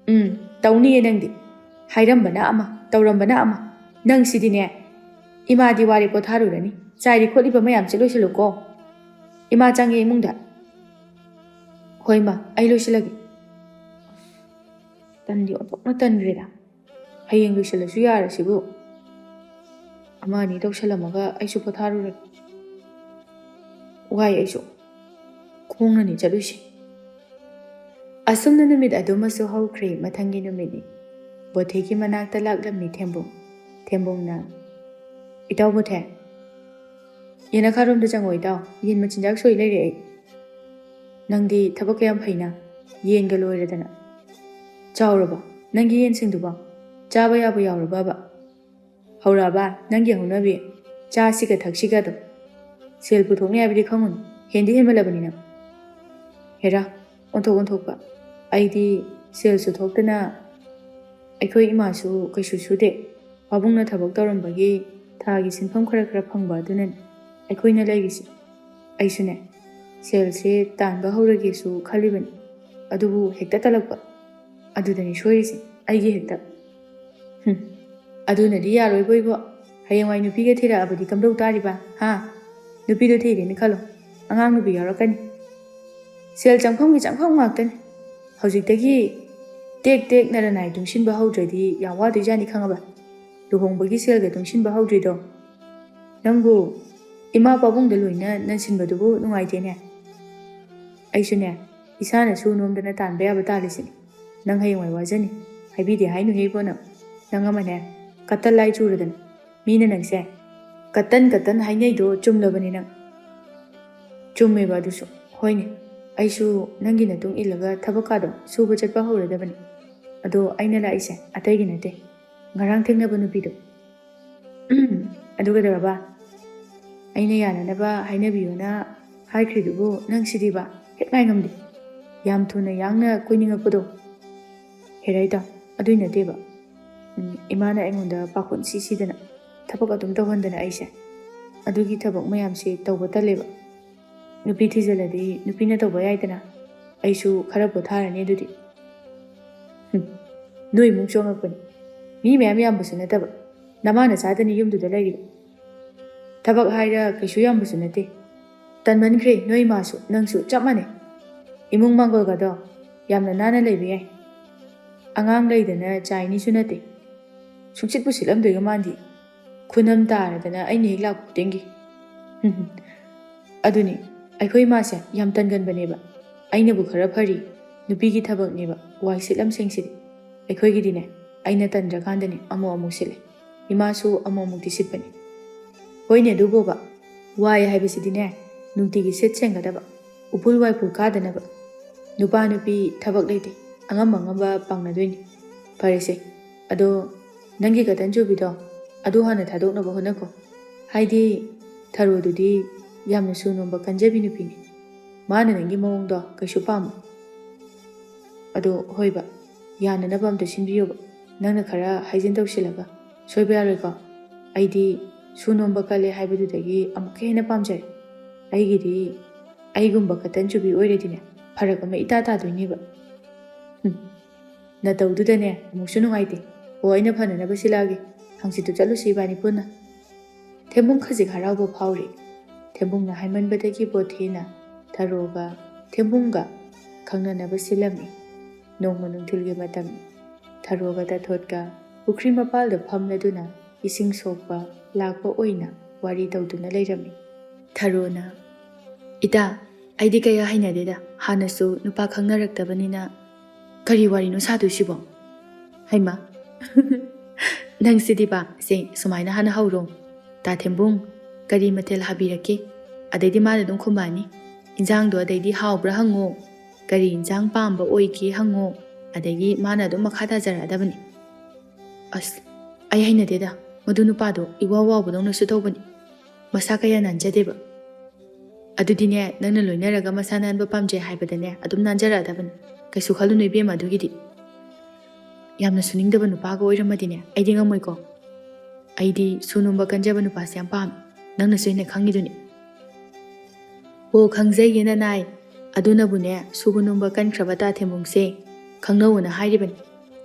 ꯎꯝ, ꯇꯧꯅꯤꯌꯦ ꯅꯪꯗꯤ꯫ ꯍꯥꯏꯔꯝꯕꯅ ꯑꯃ, ꯇꯧꯔꯝꯕꯅ ꯑꯃ꯫ ꯅꯪꯁꯤꯗꯤꯅꯦ, ꯏꯃꯥꯗꯤ ꯋꯥꯔꯦ, ꯄꯣꯊꯥꯔꯨꯔꯅꯤ꯫ ꯆꯥꯏꯔꯤ ꯈꯣꯠꯂꯤꯕ ꯃꯌꯥꯝꯁꯦ ꯂꯣꯏꯁꯤꯜꯂꯨꯀꯣ꯫ ꯏꯃꯥ ꯆꯪꯉꯦ ꯏꯃꯨꯡꯗ꯫ ꯍꯣꯏ ꯃꯥ, ꯑꯩ ꯂꯣꯏꯁꯤꯜꯂꯒꯦ꯫ ꯇꯟꯗꯤ ꯑꯣꯟꯊꯣꯛꯅ ꯇꯟꯈ꯭ꯔꯦꯗ꯫ ꯍꯌꯦꯡ ꯂꯣꯏꯁꯤꯜꯂꯁꯨ ꯌꯥꯔꯁꯤꯕꯨ꯫ ꯑꯃ ꯑꯅꯤ ꯇꯧꯁꯜꯂꯝꯃꯒ ꯑꯩꯁꯨ ꯄꯣꯊꯥꯔꯨꯔꯒꯦ꯫ ꯋꯥꯏ ꯑꯩꯁꯨ꯫ ꯍꯣꯡꯅꯅꯤ ꯆꯠꯂꯨꯁꯤ꯫ ꯑꯁꯨꯝꯅ ꯅꯨꯃꯤꯠ ꯑꯗꯨꯃꯁꯨ ꯍꯧꯈ꯭ꯔꯦ꯫ ꯃꯊꯪꯒꯤ ꯅꯨꯃꯤꯠꯅꯤ꯫ ꯕꯣꯊꯦꯒꯤ ꯃꯅꯥꯛꯇ ꯂꯥꯛꯂꯝꯃꯤ ꯊꯦꯝꯕꯨꯡ꯫ ꯊꯦꯝꯕꯨꯡꯅ, "ꯏꯇꯥꯎ ꯕꯣꯊꯦ, ꯌꯦꯅꯈꯥꯔꯣꯝꯗ ꯆꯪꯉꯣ ꯏꯇꯥꯎ, ꯌꯦꯟ ꯃꯆꯤꯟꯖꯥꯛ ꯁꯣꯏ ꯂꯩꯔꯦ ꯑꯩ꯫ ꯅꯪꯗꯤ ꯊꯕꯛ ꯀꯌꯥꯝ ꯐꯩꯅ, ꯌꯦꯟꯒ ꯂꯣꯏꯔꯗꯅ꯫ ꯆꯥꯎꯔꯕ ꯅꯪꯒꯤ ꯌꯦꯟꯁꯤꯡꯗꯨꯕꯣ? ꯆꯥꯕ ꯌꯥꯕ ꯌꯥꯎꯔꯕꯕ? ꯍꯧꯔꯛꯑꯕ ꯅꯪꯒꯤ ꯍꯧꯅꯕꯤ, ꯆꯥꯁꯤꯒ ꯊꯛꯁꯤꯒꯗꯣ? ꯁꯦꯜ ꯄꯨꯊꯣꯛꯅꯤ ꯍꯥꯏꯕꯗꯤ ꯈꯪꯉꯨꯅꯨ, ꯍꯦꯟꯗꯤ ꯍꯦꯟꯃꯜꯂꯕꯅꯤ ꯅꯪ꯫ ꯍꯦꯔꯥ, ꯑꯣꯟꯊꯣꯛ ꯑꯣꯟꯊꯣꯛꯄ꯫ ꯑꯩꯗꯤ ꯁꯦꯜꯁꯨ ꯊꯣꯛꯇꯅ ꯑꯩꯈꯣꯏ ꯏꯃꯥꯁꯨ ꯀꯩꯁꯨ ꯁꯨꯗꯦ꯫ ꯄꯥꯕꯨꯡꯅ ꯊꯕꯛ ꯇꯧꯔꯝꯕꯒꯤ ꯊꯥꯒꯤ ꯁꯤꯟꯐꯝ ꯈꯔ ꯈꯔ ꯐꯪꯕ ꯑꯗꯨꯅꯅꯤ ꯑꯩꯈꯣꯏꯅ ꯂꯩꯔꯤꯁꯦ꯫ ꯑꯩꯁꯨꯅꯦ, ꯁꯦꯜꯁꯦ ꯇꯥꯟꯕ ꯍꯧꯔꯒꯦꯁꯨ ꯈꯜꯂꯤꯕꯅꯤ, ꯑꯗꯨꯕꯨ ꯍꯦꯛꯇ ꯇꯜꯂꯛꯄ꯫ ꯑꯗꯨꯗꯅꯤ ꯁꯣꯏꯔꯤꯁꯦ, ꯑꯩꯒꯤ ꯍꯦꯛꯇ꯫ ꯍꯨꯝ, ꯑꯗꯨꯅꯗꯤ ꯌꯥꯔꯣꯏꯕꯣ ꯏꯕꯣ꯫ ꯍꯌꯦꯡꯋꯥꯏ ꯅꯨꯄꯤꯒ ꯊꯤꯔꯛꯑꯕꯗꯤ ꯀꯝꯗꯧ ꯇꯥꯔꯤꯕ, ꯍꯥ? ꯅꯨꯄꯤꯗꯣ ꯊꯤꯔꯦꯅ ꯈꯜꯂꯣ, ꯑꯉꯥꯡ ꯅꯨꯄꯤ ꯌꯥꯎꯔꯛꯀꯅꯤ꯫ ꯁꯦꯜ ꯆꯪꯐꯝꯒꯤ ꯆꯪꯐꯝ ꯉꯥꯛꯇꯅꯤ꯫ ꯍꯧꯖꯤꯛꯇꯒꯤ ꯇꯦꯛ ꯇꯦꯛ ꯅꯔꯅꯥꯏ ꯇꯨꯡꯁꯤꯟꯕ ꯍꯧꯗ꯭ꯔꯗꯤ ꯌꯥꯝ ꯋꯥꯗꯣꯏꯖꯥꯠꯅꯤ, ꯈꯪꯉꯕ? ꯂꯨꯍꯣꯡꯕꯒꯤ ꯁꯦꯜꯒ ꯇꯨꯡꯁꯤꯟꯕ ꯍꯧꯗ꯭ꯔꯤꯗꯣ꯫ ꯅꯪꯕꯨ ꯏꯃꯥ ꯄꯥꯕꯨꯡꯗ ꯂꯣꯏꯅ ꯅꯟꯁꯤꯟꯕꯗꯨꯕꯨ ꯅꯨꯡꯉꯥꯏꯇꯦꯅꯦ꯫ ꯑꯩꯁꯨꯅꯦ, ꯏꯁꯥꯅ ꯁꯨ ꯅꯣꯝꯗꯅ ꯇꯥꯟꯕ ꯌꯥꯕ ꯇꯥꯜꯂꯤꯁꯤꯅꯤ꯫ ꯅꯪ ꯍꯌꯦꯡꯋꯥꯏ ꯋꯥꯖꯅꯤ꯫ ꯍꯥꯏꯕꯤꯗꯦ ꯍꯥꯏꯅꯨꯍꯦ ꯏꯕꯣ ꯅꯪ꯫ ꯅꯪ ꯑꯃꯅꯦ, ꯀꯇꯟ ꯂꯥꯏ ꯆꯨꯔꯗꯅ꯫ ꯃꯤꯅ ꯅꯪꯁꯦ ꯀꯇꯟ ꯀꯇꯟ ꯍꯥꯏꯅꯩꯗꯣ ꯆꯨꯝꯂꯕꯅꯤ ꯅꯪ꯫ ꯆꯨꯝꯃꯦꯕ ꯑꯗꯨꯁꯨ꯫ ꯍꯣꯏꯅꯦ, ꯑꯩꯁꯨ ꯅꯪꯒꯤ ꯅꯇꯨꯡ ꯏꯜꯂꯒ ꯊꯕꯛꯀꯥꯗꯣ ꯁꯨꯕ ꯆꯠꯄ ꯍꯧꯔꯗꯕꯅꯤ꯫ ꯑꯗꯣ ꯑꯩꯅ ꯂꯥꯛꯏꯁꯦ ꯑꯇꯩꯒꯤ ꯅꯠꯇꯦ, ꯉꯔꯥꯡ ꯊꯦꯡꯅꯕ ꯅꯨꯄꯤꯗꯣ꯫ ꯎꯝ, ꯑꯗꯨ ꯀꯩꯗꯧꯔꯕ? ꯑꯩꯅ ꯌꯥꯅꯅꯕ ꯍꯥꯏꯅꯕꯤꯌꯣꯅ ꯍꯥꯏꯈ꯭ꯔꯤꯗꯨꯕꯨ ꯅꯪ ꯁꯤꯗꯤꯕ ꯍꯦꯛ ꯉꯥꯏ ꯉꯝꯗꯦ꯫ ꯌꯥꯝ ꯊꯨꯅ ꯌꯥꯡꯅ ꯀꯣꯏꯅꯤꯡꯉꯛꯄꯗꯣ꯫ ꯍꯦꯔꯥ ꯏꯇꯥꯎ, ꯑꯗꯨꯏ ꯅꯠꯇꯦꯕ꯫ ꯎꯝ, ꯏꯃꯥꯅ ꯑꯩꯉꯣꯟꯗ ꯄꯥꯈꯣꯟ ꯁꯤ ꯁꯤꯗꯅ ꯊꯕꯛ ꯑꯗꯨꯝ ꯇꯧꯍꯟꯗꯅ ꯑꯩꯁꯦ ꯑꯗꯨꯒꯤ ꯊꯕꯛ ꯃꯌꯥꯝꯁꯦ ꯇꯧꯕ ꯇꯜꯂꯦꯕ꯫ ꯅꯨꯄꯤ ꯊꯤꯖꯤꯜꯂꯗꯤ ꯅꯨꯄꯤꯅ ꯇꯧꯕ ꯌꯥꯏꯗꯅ꯫ ꯑꯩꯁꯨ ꯈꯔ ꯄꯣꯊꯥꯔꯅꯤ ꯑꯗꯨꯗꯤ꯫ ꯍꯨꯝ, ꯅꯣꯏ ꯏꯃꯨꯡ ꯆꯣꯡꯉꯛꯄꯅꯤ꯫ ꯃꯤ ꯃꯌꯥꯝ ꯌꯥꯝꯕꯁꯨ ꯅꯠꯇꯕ꯫ ꯅꯃꯥ ꯅꯆꯥꯗꯅꯤ ꯌꯨꯝꯗꯨꯗ ꯂꯩꯔꯤꯕ꯫ ꯊꯕꯛ ꯍꯥꯏꯔ ꯀꯩꯁꯨ ꯌꯥꯝꯕꯁꯨ ꯅꯠꯇꯦ꯫ ꯇꯟꯃꯟꯈ꯭ꯔꯦ ꯅꯣꯏ ꯏꯃꯥꯁꯨ, ꯅꯪꯁꯨ ꯆꯞ ꯃꯥꯟꯅꯩ꯫ ꯏꯃꯨꯡ ꯃꯥꯡꯒꯣꯜꯒꯗꯣ ꯌꯥꯝꯅ ꯅꯥꯟꯅ ꯂꯩꯕ ꯌꯥꯏ꯫ ꯑꯉꯥꯡ ꯂꯩꯗꯅ ꯆꯥꯏꯅꯤꯁꯨ ꯅꯠꯇꯦ꯫ ꯁꯨꯡꯁꯤꯠꯄꯨ ꯁꯤꯠꯂꯝꯗꯣꯏꯒ ꯃꯥꯟꯗꯦ꯫ ꯈꯨꯅꯝ ꯇꯥꯔꯗꯅ ꯑꯩꯅ ꯍꯦꯛ ꯂꯥꯛꯄ ꯈꯨꯗꯤꯡꯒꯤ꯫ ꯑꯗꯨꯅꯤ, ꯑꯩꯈꯣꯏ ꯏꯃꯥꯁꯦ ꯌꯥꯝ ꯇꯟꯒꯟꯕꯅꯦꯕ꯫ ꯑꯩꯅꯕꯨ ꯈꯔ ꯐꯔꯤ, ꯅꯨꯄꯤꯒꯤ ꯊꯕꯛꯅꯦꯕ ꯋꯥꯏ ꯁꯤꯠꯂꯝꯁꯤꯡꯁꯤꯗꯤ꯫ ꯑꯩꯈꯣꯏꯒꯤꯗꯤꯅꯦ, ꯑꯩꯅ ꯇꯟꯗ꯭ꯔꯀꯥꯟꯗꯅꯦ ꯑꯃꯨꯛ ꯑꯃꯨꯛ ꯁꯤꯠꯂꯦ, ꯏꯃꯥꯁꯨ ꯑꯃꯨꯛ ꯑꯃꯨꯛꯇꯤ ꯁꯤꯠꯄꯅꯦ꯫ ꯍꯣꯏꯅꯦ, ꯑꯗꯨꯕꯣꯕ, ꯋꯥꯏ ꯍꯥꯏꯕꯁꯤꯗꯤꯅꯦ, ꯅꯨꯡꯇꯤꯒꯤ ꯁꯤꯠ ꯁꯦꯡꯒꯗꯕ, ꯎꯐꯨꯜ ꯋꯥꯏꯐꯨꯜ ꯀꯥꯗꯅꯕ꯫ ꯅꯨꯄꯥ ꯅꯨꯄꯤ ꯊꯕꯛ ꯂꯩꯇꯦ, ꯑꯉꯝ ꯑꯉꯝꯕ ꯄꯥꯡꯅꯗꯣꯏꯅꯤ꯫ ꯐꯔꯦꯁꯦ, ꯑꯗꯣ ꯅꯪꯒꯤ ꯀꯇꯟ ꯆꯨꯕꯤꯗꯣ ꯑꯗꯨ ꯍꯥꯟꯅ ꯊꯥꯗꯣꯛꯅꯕ ꯍꯣꯠꯅꯀꯣ꯫ ꯍꯥꯏꯗꯤ ꯊꯔꯣꯗꯨꯗꯤ ꯌꯥꯝꯅ ꯁꯨ ꯅꯣꯝꯕ ꯀꯟꯖꯕꯤ ꯅꯨꯄꯤꯅꯤ꯫ ꯃꯥꯅ ꯅꯪꯒꯤ ꯃꯑꯣꯡꯗꯣ ꯀꯩꯁꯨ ꯄꯥꯝꯃꯣꯏ꯫ ꯑꯗꯣ ꯍꯣꯏꯕ, ꯌꯥꯅꯅꯕ ꯑꯝꯇ ꯁꯤꯟꯕꯤꯌꯣꯕ, ꯅꯪꯅ ꯈꯔ ꯍꯥꯏꯖꯤꯟ ꯇꯧꯁꯤꯜꯂꯒ꯫ ꯁꯣꯏꯕ ꯌꯥꯔꯣꯏꯀꯣ? ꯑꯩꯗꯤ ꯁꯨ ꯅꯣꯝꯕ ꯀꯜꯂꯦ ꯍꯥꯏꯕꯗꯨꯗꯒꯤ ꯑꯃꯨꯛꯀ ꯍꯦꯟꯅ ꯄꯥꯝꯖꯔꯦ꯫ ꯑꯩꯒꯤꯗꯤ ꯑꯩꯒꯨꯝꯕ ꯀꯇꯟ ꯆꯨꯕꯤ ꯑꯣꯏꯔꯗꯤꯅꯦ, ꯐꯔꯛ ꯑꯃ ꯏꯇꯥ ꯇꯥꯗꯣꯏꯅꯦꯕ꯫ ꯍꯨꯝ, ꯅꯇꯧꯗꯨꯗꯅꯦ ꯑꯃꯨꯛꯁꯨ ꯅꯨꯡꯉꯥꯏꯇꯦ꯫ ꯑꯣ, ꯑꯩꯅ ꯐꯅꯅꯕ ꯁꯤꯜꯂꯛꯑꯒꯦ꯫ ꯍꯪꯆꯤꯠꯇꯨ ꯆꯠꯂꯨꯁꯤ ꯏꯕꯥꯅꯤ ꯄꯨꯟꯅ꯫ ꯊꯦꯝꯕꯨꯡ ꯈꯖꯤꯛ ꯍꯔꯥꯎꯕ ꯐꯥꯎꯔꯤ꯫ ꯊꯦꯝꯕꯨꯡꯅ ꯍꯥꯏꯃꯟꯕꯗꯒꯤ ꯕꯣꯊꯦꯅ ꯊꯔꯣꯒ ꯊꯦꯝꯕꯨꯡꯒ ꯈꯪꯅꯅꯕ ꯁꯤꯜꯂꯝꯃꯤ꯫ ꯅꯣꯡꯃ ꯅꯨꯡꯊꯤꯜꯒꯤ ꯃꯇꯝ, ꯊꯔꯣꯒ ꯇꯥꯊꯣꯠꯀ ꯄꯨꯈ꯭ꯔꯤ ꯃꯄꯥꯜꯗ ꯐꯝꯂꯗꯨꯅ ꯏꯁꯤꯡ ꯁꯣꯛꯄ ꯂꯥꯛꯄ ꯑꯣꯏꯅ ꯋꯥꯔꯤ ꯇꯧꯗꯨꯅ ꯂꯩꯔꯝꯃꯤ꯫ ꯊꯔꯣꯅ, "ꯏꯇꯥ, ꯑꯩꯗꯤ ꯀꯌꯥ ꯍꯩꯅꯗꯦꯗ, ꯍꯥꯟꯅꯁꯨ ꯅꯨꯄꯥ ꯈꯪꯅꯔꯛꯇꯕꯅꯤꯅ꯫ ꯀꯔꯤ ꯋꯥꯔꯤꯅꯣ ꯁꯥꯗꯣꯏꯁꯤꯕꯣ?" ꯍꯩꯃꯥ, ꯅꯪꯁꯤꯗꯤꯕ꯫ ꯁꯦ, ꯁꯨꯃꯥꯏꯅ ꯍꯥꯟꯅ ꯍꯧꯔꯣ, "ꯇꯥ ꯊꯦꯝꯕꯨꯡ, ꯀꯔꯤ ꯃꯊꯦꯜ ꯍꯥꯕꯤꯔꯛꯀꯦ?" ꯑꯗꯩꯗꯤ ꯃꯥꯅ ꯑꯗꯨꯝ ꯈꯨꯝꯃꯛꯑꯅꯤ꯫ "ꯏꯟꯖꯥꯡꯗꯣ ꯑꯗꯩꯗꯤ ꯍꯥꯎꯕ꯭ꯔꯥ ꯍꯪꯉꯣ, ꯀꯔꯤ ꯏꯟꯖꯥꯡ ꯄꯥꯝꯕ ꯑꯣꯏꯒꯦ ꯍꯪꯉꯣ", ꯑꯗꯒꯤ ꯃꯥꯅ ꯑꯗꯨꯝ ꯃꯈꯥ ꯇꯥꯖꯔꯛꯑꯗꯕꯅꯤ꯫ ꯑꯁ, ꯑꯩ ꯍꯩꯅꯗꯦꯗ, ꯃꯗꯨ ꯅꯨꯄꯥꯗꯣ ꯏꯋꯥ ꯋꯥꯎꯕꯗꯧꯅꯁꯨ ꯇꯧꯕꯅꯤ, ꯃꯁꯥ ꯀꯌꯥ ꯅꯥꯟꯖꯗꯦꯕ꯫ ꯑꯗꯨꯗꯤꯅꯦ, ꯅꯪꯅ ꯂꯣꯏꯅꯔꯒ ꯃꯁꯥ ꯅꯥꯟꯕ ꯄꯥꯝꯖꯩ ꯍꯥꯏꯕꯗꯅꯦ, ꯑꯗꯨꯝ ꯅꯥꯟꯖꯔꯛꯑꯗꯕꯅꯤ꯫ ꯀꯩꯁꯨ ꯈꯜꯂꯨꯅꯨ ꯏꯕꯦꯝꯃ ꯑꯗꯨꯒꯤꯗꯤ꯫ ꯌꯥꯝꯅ ꯁꯨꯅꯤꯡꯗꯕ ꯅꯨꯄꯥꯒ ꯑꯣꯏꯔꯝꯃꯗꯤꯅꯦ, ꯑꯩꯗꯤ ꯉꯝꯃꯣꯏꯀꯣ꯫ ꯑꯩꯗꯤ ꯁꯨ ꯅꯣꯝꯕ ꯀꯟꯖꯕ ꯅꯨꯄꯥꯁꯦ ꯌꯥꯝ ꯄꯥꯝꯃꯤ, ꯅꯪꯅꯁꯨ ꯍꯦꯟꯅ ꯈꯪꯉꯤꯗꯨꯅꯤ꯫ "ꯍꯣ, ꯈꯪꯖꯩꯌꯦ ꯅꯅꯥꯏ꯫ ꯑꯗꯨꯅꯕꯨꯅꯦ, ꯁꯨꯕ ꯅꯣꯝꯕ ꯀꯟꯈ꯭ꯔꯕ ꯇꯥ ꯊꯦꯝꯕꯨꯡꯁꯦ ꯈꯪꯅꯧꯅ ꯍꯥꯏꯔꯤꯕꯅꯤ꯫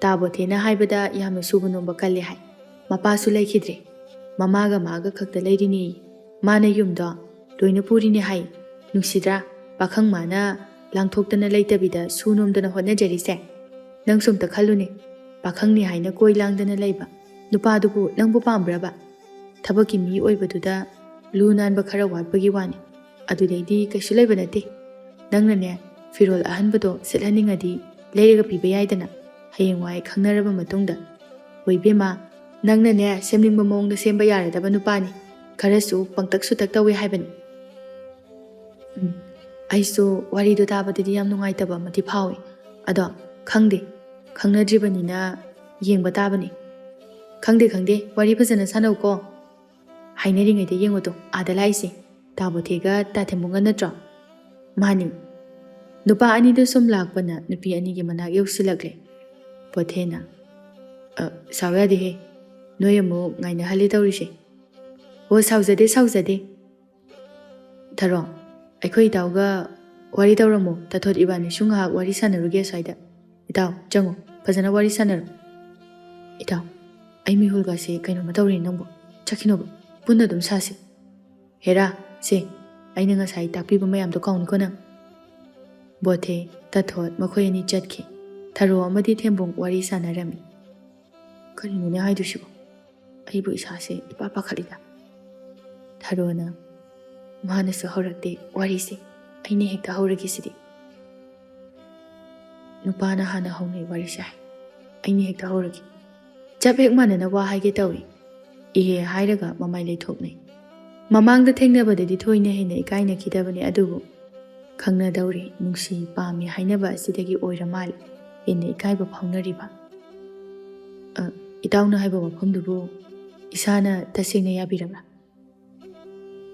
ꯇꯥ ꯕꯣꯊꯦꯅ ꯍꯥꯏꯕꯗ ꯌꯥꯝꯅ ꯁꯨꯕ ꯅꯣꯝꯕ ꯀꯜꯂꯦ ꯍꯥꯏ꯫ ꯃꯄꯥꯁꯨ ꯂꯩꯈꯤꯗ꯭ꯔꯦ꯫ ꯃꯃꯥꯒ ꯃꯥꯒ ꯈꯛꯇ ꯂꯩꯔꯤꯅꯦ꯫ ꯃꯥꯅ ꯌꯨꯝꯗꯣ ꯂꯣꯏꯅ ꯄꯨꯔꯤꯅꯦ ꯍꯥꯏ꯫ ꯅꯨꯡꯁꯤꯗ꯭ꯔꯥ? ꯄꯥꯈꯪ ꯃꯥꯅ ꯂꯥꯡꯊꯣꯛꯇꯅ ꯂꯩꯇꯕꯤꯗ ꯁꯨ ꯅꯣꯝꯗꯅ ꯍꯣꯠꯅꯖꯔꯤꯁꯦ꯫ ꯅꯪꯁꯨ ꯑꯝꯇ ꯈꯜꯂꯨꯅꯦ꯫ ꯄꯥꯈꯪꯅꯤ ꯍꯥꯏꯅ ꯀꯣꯏ ꯂꯥꯡꯗꯅ ꯂꯩꯕ ꯅꯨꯄꯥꯗꯨꯕꯨ ꯅꯪꯕꯨ ꯄꯥꯝꯕ꯭ꯔꯕ? ꯊꯕꯛꯀꯤ ꯃꯤ ꯑꯣꯏꯕꯗꯨꯗ ꯂꯨ ꯅꯥꯟꯕ ꯈꯔ ꯋꯥꯠꯄꯒꯤ ꯋꯥꯅꯤ꯫ ꯑꯗꯨꯗꯩꯗꯤ ꯀꯩꯁꯨ ꯂꯩꯕ ꯅꯠꯇꯦ꯫ ꯅꯪꯅꯅꯦ, ꯐꯤꯔꯣꯜ ꯑꯍꯟꯕꯗꯣ ꯁꯦꯠꯍꯟꯅꯤꯡꯉꯗꯤ ꯂꯩꯔꯒ ꯄꯤꯕ ꯌꯥꯏꯗꯅ, ꯍꯌꯦꯡꯋꯥꯏ ꯈꯪꯅꯔꯕ ꯃꯇꯨꯡꯗ꯫ ꯍꯣꯏ ꯏꯕꯦꯝꯃ, ꯅꯪꯅꯅꯦ ꯁꯦꯝꯅꯤꯡꯕ ꯃꯑꯣꯡꯗ ꯁꯦꯝꯕ ꯌꯥꯔꯗꯕ ꯅꯨꯄꯥꯅꯤ꯫ ꯈꯔꯁꯨ ꯄꯪꯇꯛ ꯁꯨꯇꯛ ꯇꯧꯏ ꯍꯥꯏꯕꯅꯤ꯫ ꯎꯝ, ꯑꯩꯁꯨ ꯋꯥꯔꯤꯗꯣ ꯇꯥꯕꯗꯗꯤ ꯌꯥꯝ ꯅꯨꯡꯉꯥꯏꯇꯕ ꯑꯃꯗꯤ ꯐꯥꯎꯏ꯫ ꯑꯗꯣ ꯈꯪꯗꯦ, ꯈꯪꯅꯗ꯭ꯔꯤꯕꯅꯤꯅ ꯌꯦꯡꯕ ꯇꯥꯕꯅꯤ꯫ ꯈꯪꯗꯦ, ꯈꯪꯗꯦ, ꯋꯥꯔꯤ ꯐꯖꯅ ꯁꯥꯟꯅꯧꯀꯣ꯫ ꯍꯥꯏꯅꯔꯤꯉꯩꯗ ꯌꯦꯡꯉꯨꯗꯣ, ꯑꯥꯗ ꯂꯥꯛꯏꯁꯦ ꯇꯥ ꯕꯣꯊꯦꯒ ꯇꯥ ꯊꯦꯝꯕꯨꯡꯒ ꯅꯠꯇ꯭ꯔꯣ? ꯃꯥꯅꯤ꯫ ꯅꯨꯄꯥ ꯑꯅꯤꯗꯨ ꯁꯨꯝ ꯂꯥꯛꯄꯅ ꯅꯨꯄꯤ ꯑꯅꯤꯒꯤ ꯃꯅꯥꯛ ꯌꯧꯁꯤꯜꯂꯛꯂꯦ꯫ ꯕꯣꯊꯦꯅ, "ꯑ, ꯁꯥꯎ ꯌꯥꯗꯦꯍꯦ, ꯅꯣꯏ ꯑꯃꯨꯛ ꯉꯥꯏꯅꯍꯜꯂꯦ ꯇꯧꯔꯤꯁꯦ꯫" "ꯑꯣ, ꯁꯥꯎꯖꯗꯦ, ꯁꯥꯎꯖꯗꯦ꯫ ꯊꯔꯣ, ꯑꯩꯈꯣꯏ ꯏꯇꯥꯎꯒ ꯋꯥꯔꯤ ꯇꯧꯔꯝꯃꯣ, ꯇꯥꯊꯣꯠ ꯏꯕꯥꯅꯤꯁꯨ ꯉꯥꯏꯍꯥꯛ ꯋꯥꯔꯤ ꯁꯥꯟꯅꯔꯨꯒꯦ ꯑꯁ꯭ꯋꯥꯏꯗ꯫ ꯏꯇꯥꯎ, ꯆꯪꯉꯣ, ꯐꯖꯅ ꯋꯥꯔꯤ ꯁꯥꯟꯅꯔꯣ꯫" "ꯏꯇꯥꯎ, ꯑꯩ ꯃꯤꯍꯨꯜꯒꯁꯦ ꯀꯩꯅꯣꯝꯃ ꯇꯧꯔꯦ ꯅꯪꯕꯨ꯫ ꯆꯠꯈꯤꯅꯣꯕ, ꯄꯨꯟꯅ ꯑꯗꯨꯝ ꯁꯥꯁꯤ꯫ ꯍꯦꯔꯥ, ꯁꯦ, ꯑꯩꯅ ꯉꯁꯥꯏ ꯇꯥꯛꯄꯤꯕ ꯃꯌꯥꯝꯗꯣ ꯀꯥꯎꯅꯤꯀꯣ ꯅꯪ꯫" ꯕꯣꯊꯦ, ꯇꯥꯊꯣꯠ ꯃꯈꯣꯏ ꯑꯅꯤ ꯆꯠꯈꯤ꯫ ꯊꯔꯣ ꯑꯃꯗꯤ ꯊꯦꯝꯕꯨꯡ ꯋꯥꯔꯤ ꯁꯥꯟꯅꯔꯝꯃꯤ꯫ "ꯀꯔꯤꯅꯣꯅꯦ ꯍꯥꯏꯗꯣꯏꯁꯤꯕꯣ? ꯑꯩꯕꯨ ꯏꯁꯥꯁꯦ ꯏꯄꯥ ꯄꯥꯈꯠꯂꯤꯗ꯫" ꯊꯔꯣꯅ, "ꯃꯥꯅꯁꯨ ꯍꯧꯔꯛꯇꯦ ꯋꯥꯔꯤꯁꯦ, ꯑꯩꯅ ꯍꯦꯛꯇ ꯍꯧꯔꯒꯦ ꯁꯤꯗꯤ꯫ ꯅꯨꯄꯥꯅ ꯍꯥꯟꯅ ꯍꯧꯅꯩ ꯋꯥꯔꯤꯁꯦ ꯍꯥꯏ, ꯑꯩꯅ ꯍꯦꯛꯇ ꯍꯧꯔꯒꯦ꯫" ꯆꯞ ꯍꯦꯛ ꯃꯥꯟꯅꯅ ꯋꯥ ꯍꯥꯏꯒꯦ ꯇꯧꯏ꯫ ꯏꯍꯦ ꯍꯥꯏꯔꯒ ꯃꯃꯥꯏ ꯂꯩꯊꯣꯛꯅꯩ꯫ ꯃꯃꯥꯡꯗ ꯊꯦꯡꯅꯕꯗꯗꯤ ꯊꯣꯏꯅ ꯍꯦꯟꯅ ꯏꯀꯥꯏꯅꯈꯤꯗꯕꯅꯤ, ꯑꯗꯨꯕꯨ ꯈꯪꯅꯗꯧꯔꯦ, ꯅꯨꯡꯁꯤ ꯄꯥꯝꯃꯤ ꯍꯥꯏꯅꯕ ꯑꯁꯤꯗꯒꯤ ꯑꯣꯏꯔ ꯃꯥꯜꯂꯦ ꯍꯦꯟꯅ ꯏꯀꯥꯏꯕ ꯐꯥꯎꯅꯔꯤꯕ꯫ "ꯑ, ꯏꯇꯥꯎꯅ ꯍꯥꯏꯕ ꯋꯥꯐꯝꯗꯨꯕꯨ ꯏꯁꯥꯅ ꯇꯁꯦꯡꯅ ꯌꯥꯕꯤꯔꯕ꯭ꯔꯥ?"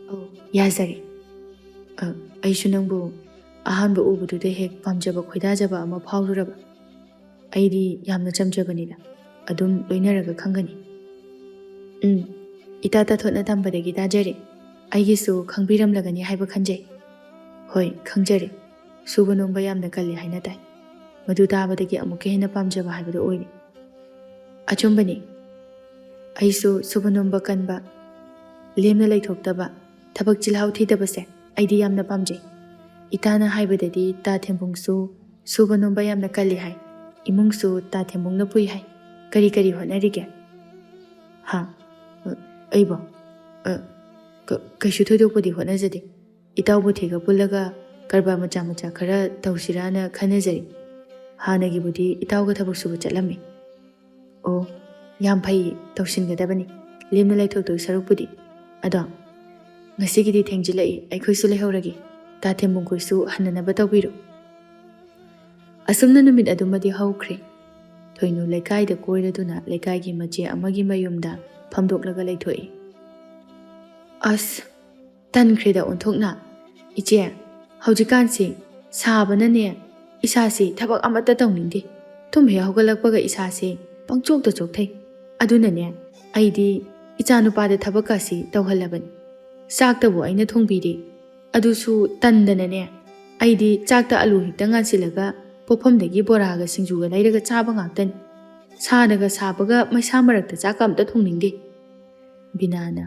"ꯑꯧ, ꯌꯥꯖꯔꯦ꯫ ꯑ, ꯑꯩꯁꯨ ꯅꯪꯕꯨ ꯑꯍꯥꯟꯕ ꯎꯕꯗꯨꯗ ꯍꯦꯛ ꯄꯥꯝꯖꯕ ꯈꯣꯏꯗꯥꯖꯕ ꯑꯃ ꯐꯥꯎꯔꯨꯔꯕ꯫ ꯑꯩꯗꯤ ꯌꯥꯝꯅ ꯆꯝꯖꯕꯅꯤꯗ, ꯑꯗꯨꯝ ꯂꯣꯏꯅꯔꯒ ꯈꯪꯒꯅꯤ꯫" "ꯎꯝ, ꯏꯇꯥ ꯇꯥꯊꯣꯠꯅ ꯇꯝꯕꯗꯒꯤ ꯇꯥꯖꯔꯦ꯫ ꯑꯩꯒꯤꯁꯨ ꯈꯪꯕꯤꯔꯝꯂꯒꯅꯤ ꯍꯥꯏꯕ ꯈꯟꯖꯩ꯫" "ꯍꯣꯏ, ꯈꯪꯖꯔꯦ꯫ ꯁꯨꯕ ꯅꯣꯝꯕ ꯌꯥꯝꯅ ꯀꯜꯂꯤ ꯍꯥꯏꯅ ꯇꯥꯏ꯫ ꯃꯗꯨ ꯇꯥꯕꯗꯒꯤ ꯑꯃꯨꯛꯀ ꯍꯦꯟꯅ ꯄꯥꯝꯖꯕ ꯍꯥꯏꯕꯗꯨ ꯑꯣꯏꯔꯦ꯫" "ꯑꯆꯨꯝꯕꯅꯤ꯫ ꯑꯩꯁꯨ ꯁꯨꯕ ꯅꯣꯝꯕ ꯀꯟꯕ, ꯂꯦꯝꯅ ꯂꯩꯊꯣꯛꯇꯕ, ꯊꯕꯛ ꯆꯤꯜꯍꯥꯎ ꯊꯤꯗꯕꯁꯦ ꯑꯩꯗꯤ ꯌꯥꯝꯅ ꯄꯥꯝꯖꯩ꯫ ꯏꯇꯥꯅ ꯍꯥꯏꯕꯗꯗꯤ ꯇꯥ ꯊꯦꯝꯕꯨꯡꯁꯨ ꯁꯨꯕ ꯅꯣꯝꯕ ꯌꯥꯝꯅ ꯀꯜꯂꯤ ꯍꯥꯏ꯫ ꯏꯃꯨꯡꯁꯨ ꯇꯥ ꯊꯦꯝꯕꯨꯡꯅ ꯄꯨꯏ ꯍꯥꯏ꯫ ꯀꯔꯤ ꯀꯔꯤ ꯍꯣꯠꯅꯔꯤꯒꯦ?" "ꯍꯥ? ꯑ, ꯑꯩꯕꯣ? ꯑ, ꯀ-, ꯀꯩꯁꯨ ꯊꯣꯏꯗꯣꯛꯄꯗꯤ ꯍꯣꯠꯅꯖꯗꯦ꯫ ꯏꯇꯥꯎꯕꯨ ꯊꯦꯒ ꯄꯨꯜꯂꯒ ꯀꯔꯕꯥꯔ ꯃꯆꯥ ꯃꯆꯥ ꯈꯔ ꯇꯧꯁꯤꯔꯥꯅ ꯈꯟꯅꯖꯔꯤ꯫ ꯍꯥꯟꯅꯒꯤꯕꯨꯗꯤ ꯏꯇꯥꯎꯒ ꯊꯕꯛ ꯁꯨꯕ ꯆꯠꯂꯝꯃꯤ꯫ ꯑꯣ, ꯌꯥꯝ ꯐꯩ, ꯇꯧꯁꯤꯟꯒꯗꯕꯅꯤ, ꯂꯦꯝꯅ ꯂꯩꯊꯣꯛꯇꯣꯏ ꯁꯔꯨꯛꯄꯨꯗꯤ꯫ ꯑꯗꯣ, ꯉꯁꯤꯒꯤꯗꯤ ꯊꯦꯡꯖꯤꯜꯂꯛꯏ, ꯑꯩꯈꯣꯏꯁꯨ ꯂꯩꯍꯧꯔꯒꯦ꯫ ꯇꯥ ꯊꯦꯝꯕꯨꯡꯈꯣꯏꯁꯨ ꯍꯟꯅꯅꯕ ꯇꯧꯕꯤꯔꯣ꯫ ꯑꯁꯨꯝꯅ ꯅꯨꯃꯤꯠ ꯑꯗꯨꯃꯗꯤ ꯍꯧꯈ꯭ꯔꯦ꯫ ꯊꯣꯏꯅꯨ ꯂꯩꯀꯥꯏꯗ ꯀꯣꯏꯔꯗꯨꯅ ꯂꯩꯀꯥꯏꯒꯤ ꯃꯆꯦ ꯑꯃꯒꯤ ꯃꯌꯨꯝꯗ ꯐꯝꯗꯣꯛꯂꯒ ꯂꯩꯊꯣꯛꯏ꯫ ꯑꯁ, ꯇꯟꯈ꯭ꯔꯦꯗ ꯑꯣꯟꯊꯣꯛꯅ꯫ ꯏꯆꯦ, ꯍꯧꯖꯤꯛꯀꯥꯟꯁꯦ ꯁꯥꯕꯅꯅꯦ ꯏꯁꯥꯁꯦ ꯊꯕꯛ ꯑꯃꯠꯇ ꯇꯧꯅꯤꯡꯗꯦ꯫ ꯇꯨꯝ ꯍꯦꯛ ꯍꯧꯒꯠꯂꯛꯄꯒ ꯏꯁꯥꯁꯦ ꯄꯪꯆꯣꯛꯇ ꯆꯣꯛꯊꯩ꯫ ꯑꯗꯨꯅꯅꯦ ꯑꯩꯗꯤ ꯏꯆꯥꯅꯨꯄꯥꯗ ꯊꯕꯛꯀꯁꯤ ꯇꯧꯍꯜꯂꯕꯅꯤ꯫ ꯆꯥꯛꯇꯕꯨ ꯑꯩꯅ ꯊꯣꯡꯕꯤꯔꯦ꯫ ꯑꯗꯨꯁꯨ ꯇꯟꯗꯅꯅꯦ ꯑꯩꯗꯤ ꯆꯥꯛꯇ ꯑꯂꯨ ꯍꯦꯛꯇ ꯉꯥꯟꯁꯤꯜꯂꯒ ꯄꯣꯠꯐꯝꯗꯒꯤ ꯕꯣꯔꯥꯒ ꯁꯤꯡꯖꯨꯒ ꯂꯩꯔꯒ ꯆꯥꯕ ꯉꯥꯛꯇꯅꯤ꯫ ꯁꯥꯅꯒ ꯁꯥꯕꯒ ꯃꯩꯁꯥ ꯃꯔꯛꯇ ꯆꯥꯛꯀ ꯑꯝꯇ ꯊꯣꯡꯅꯤꯡꯗꯦ꯫ ꯕꯤꯅꯥꯅ,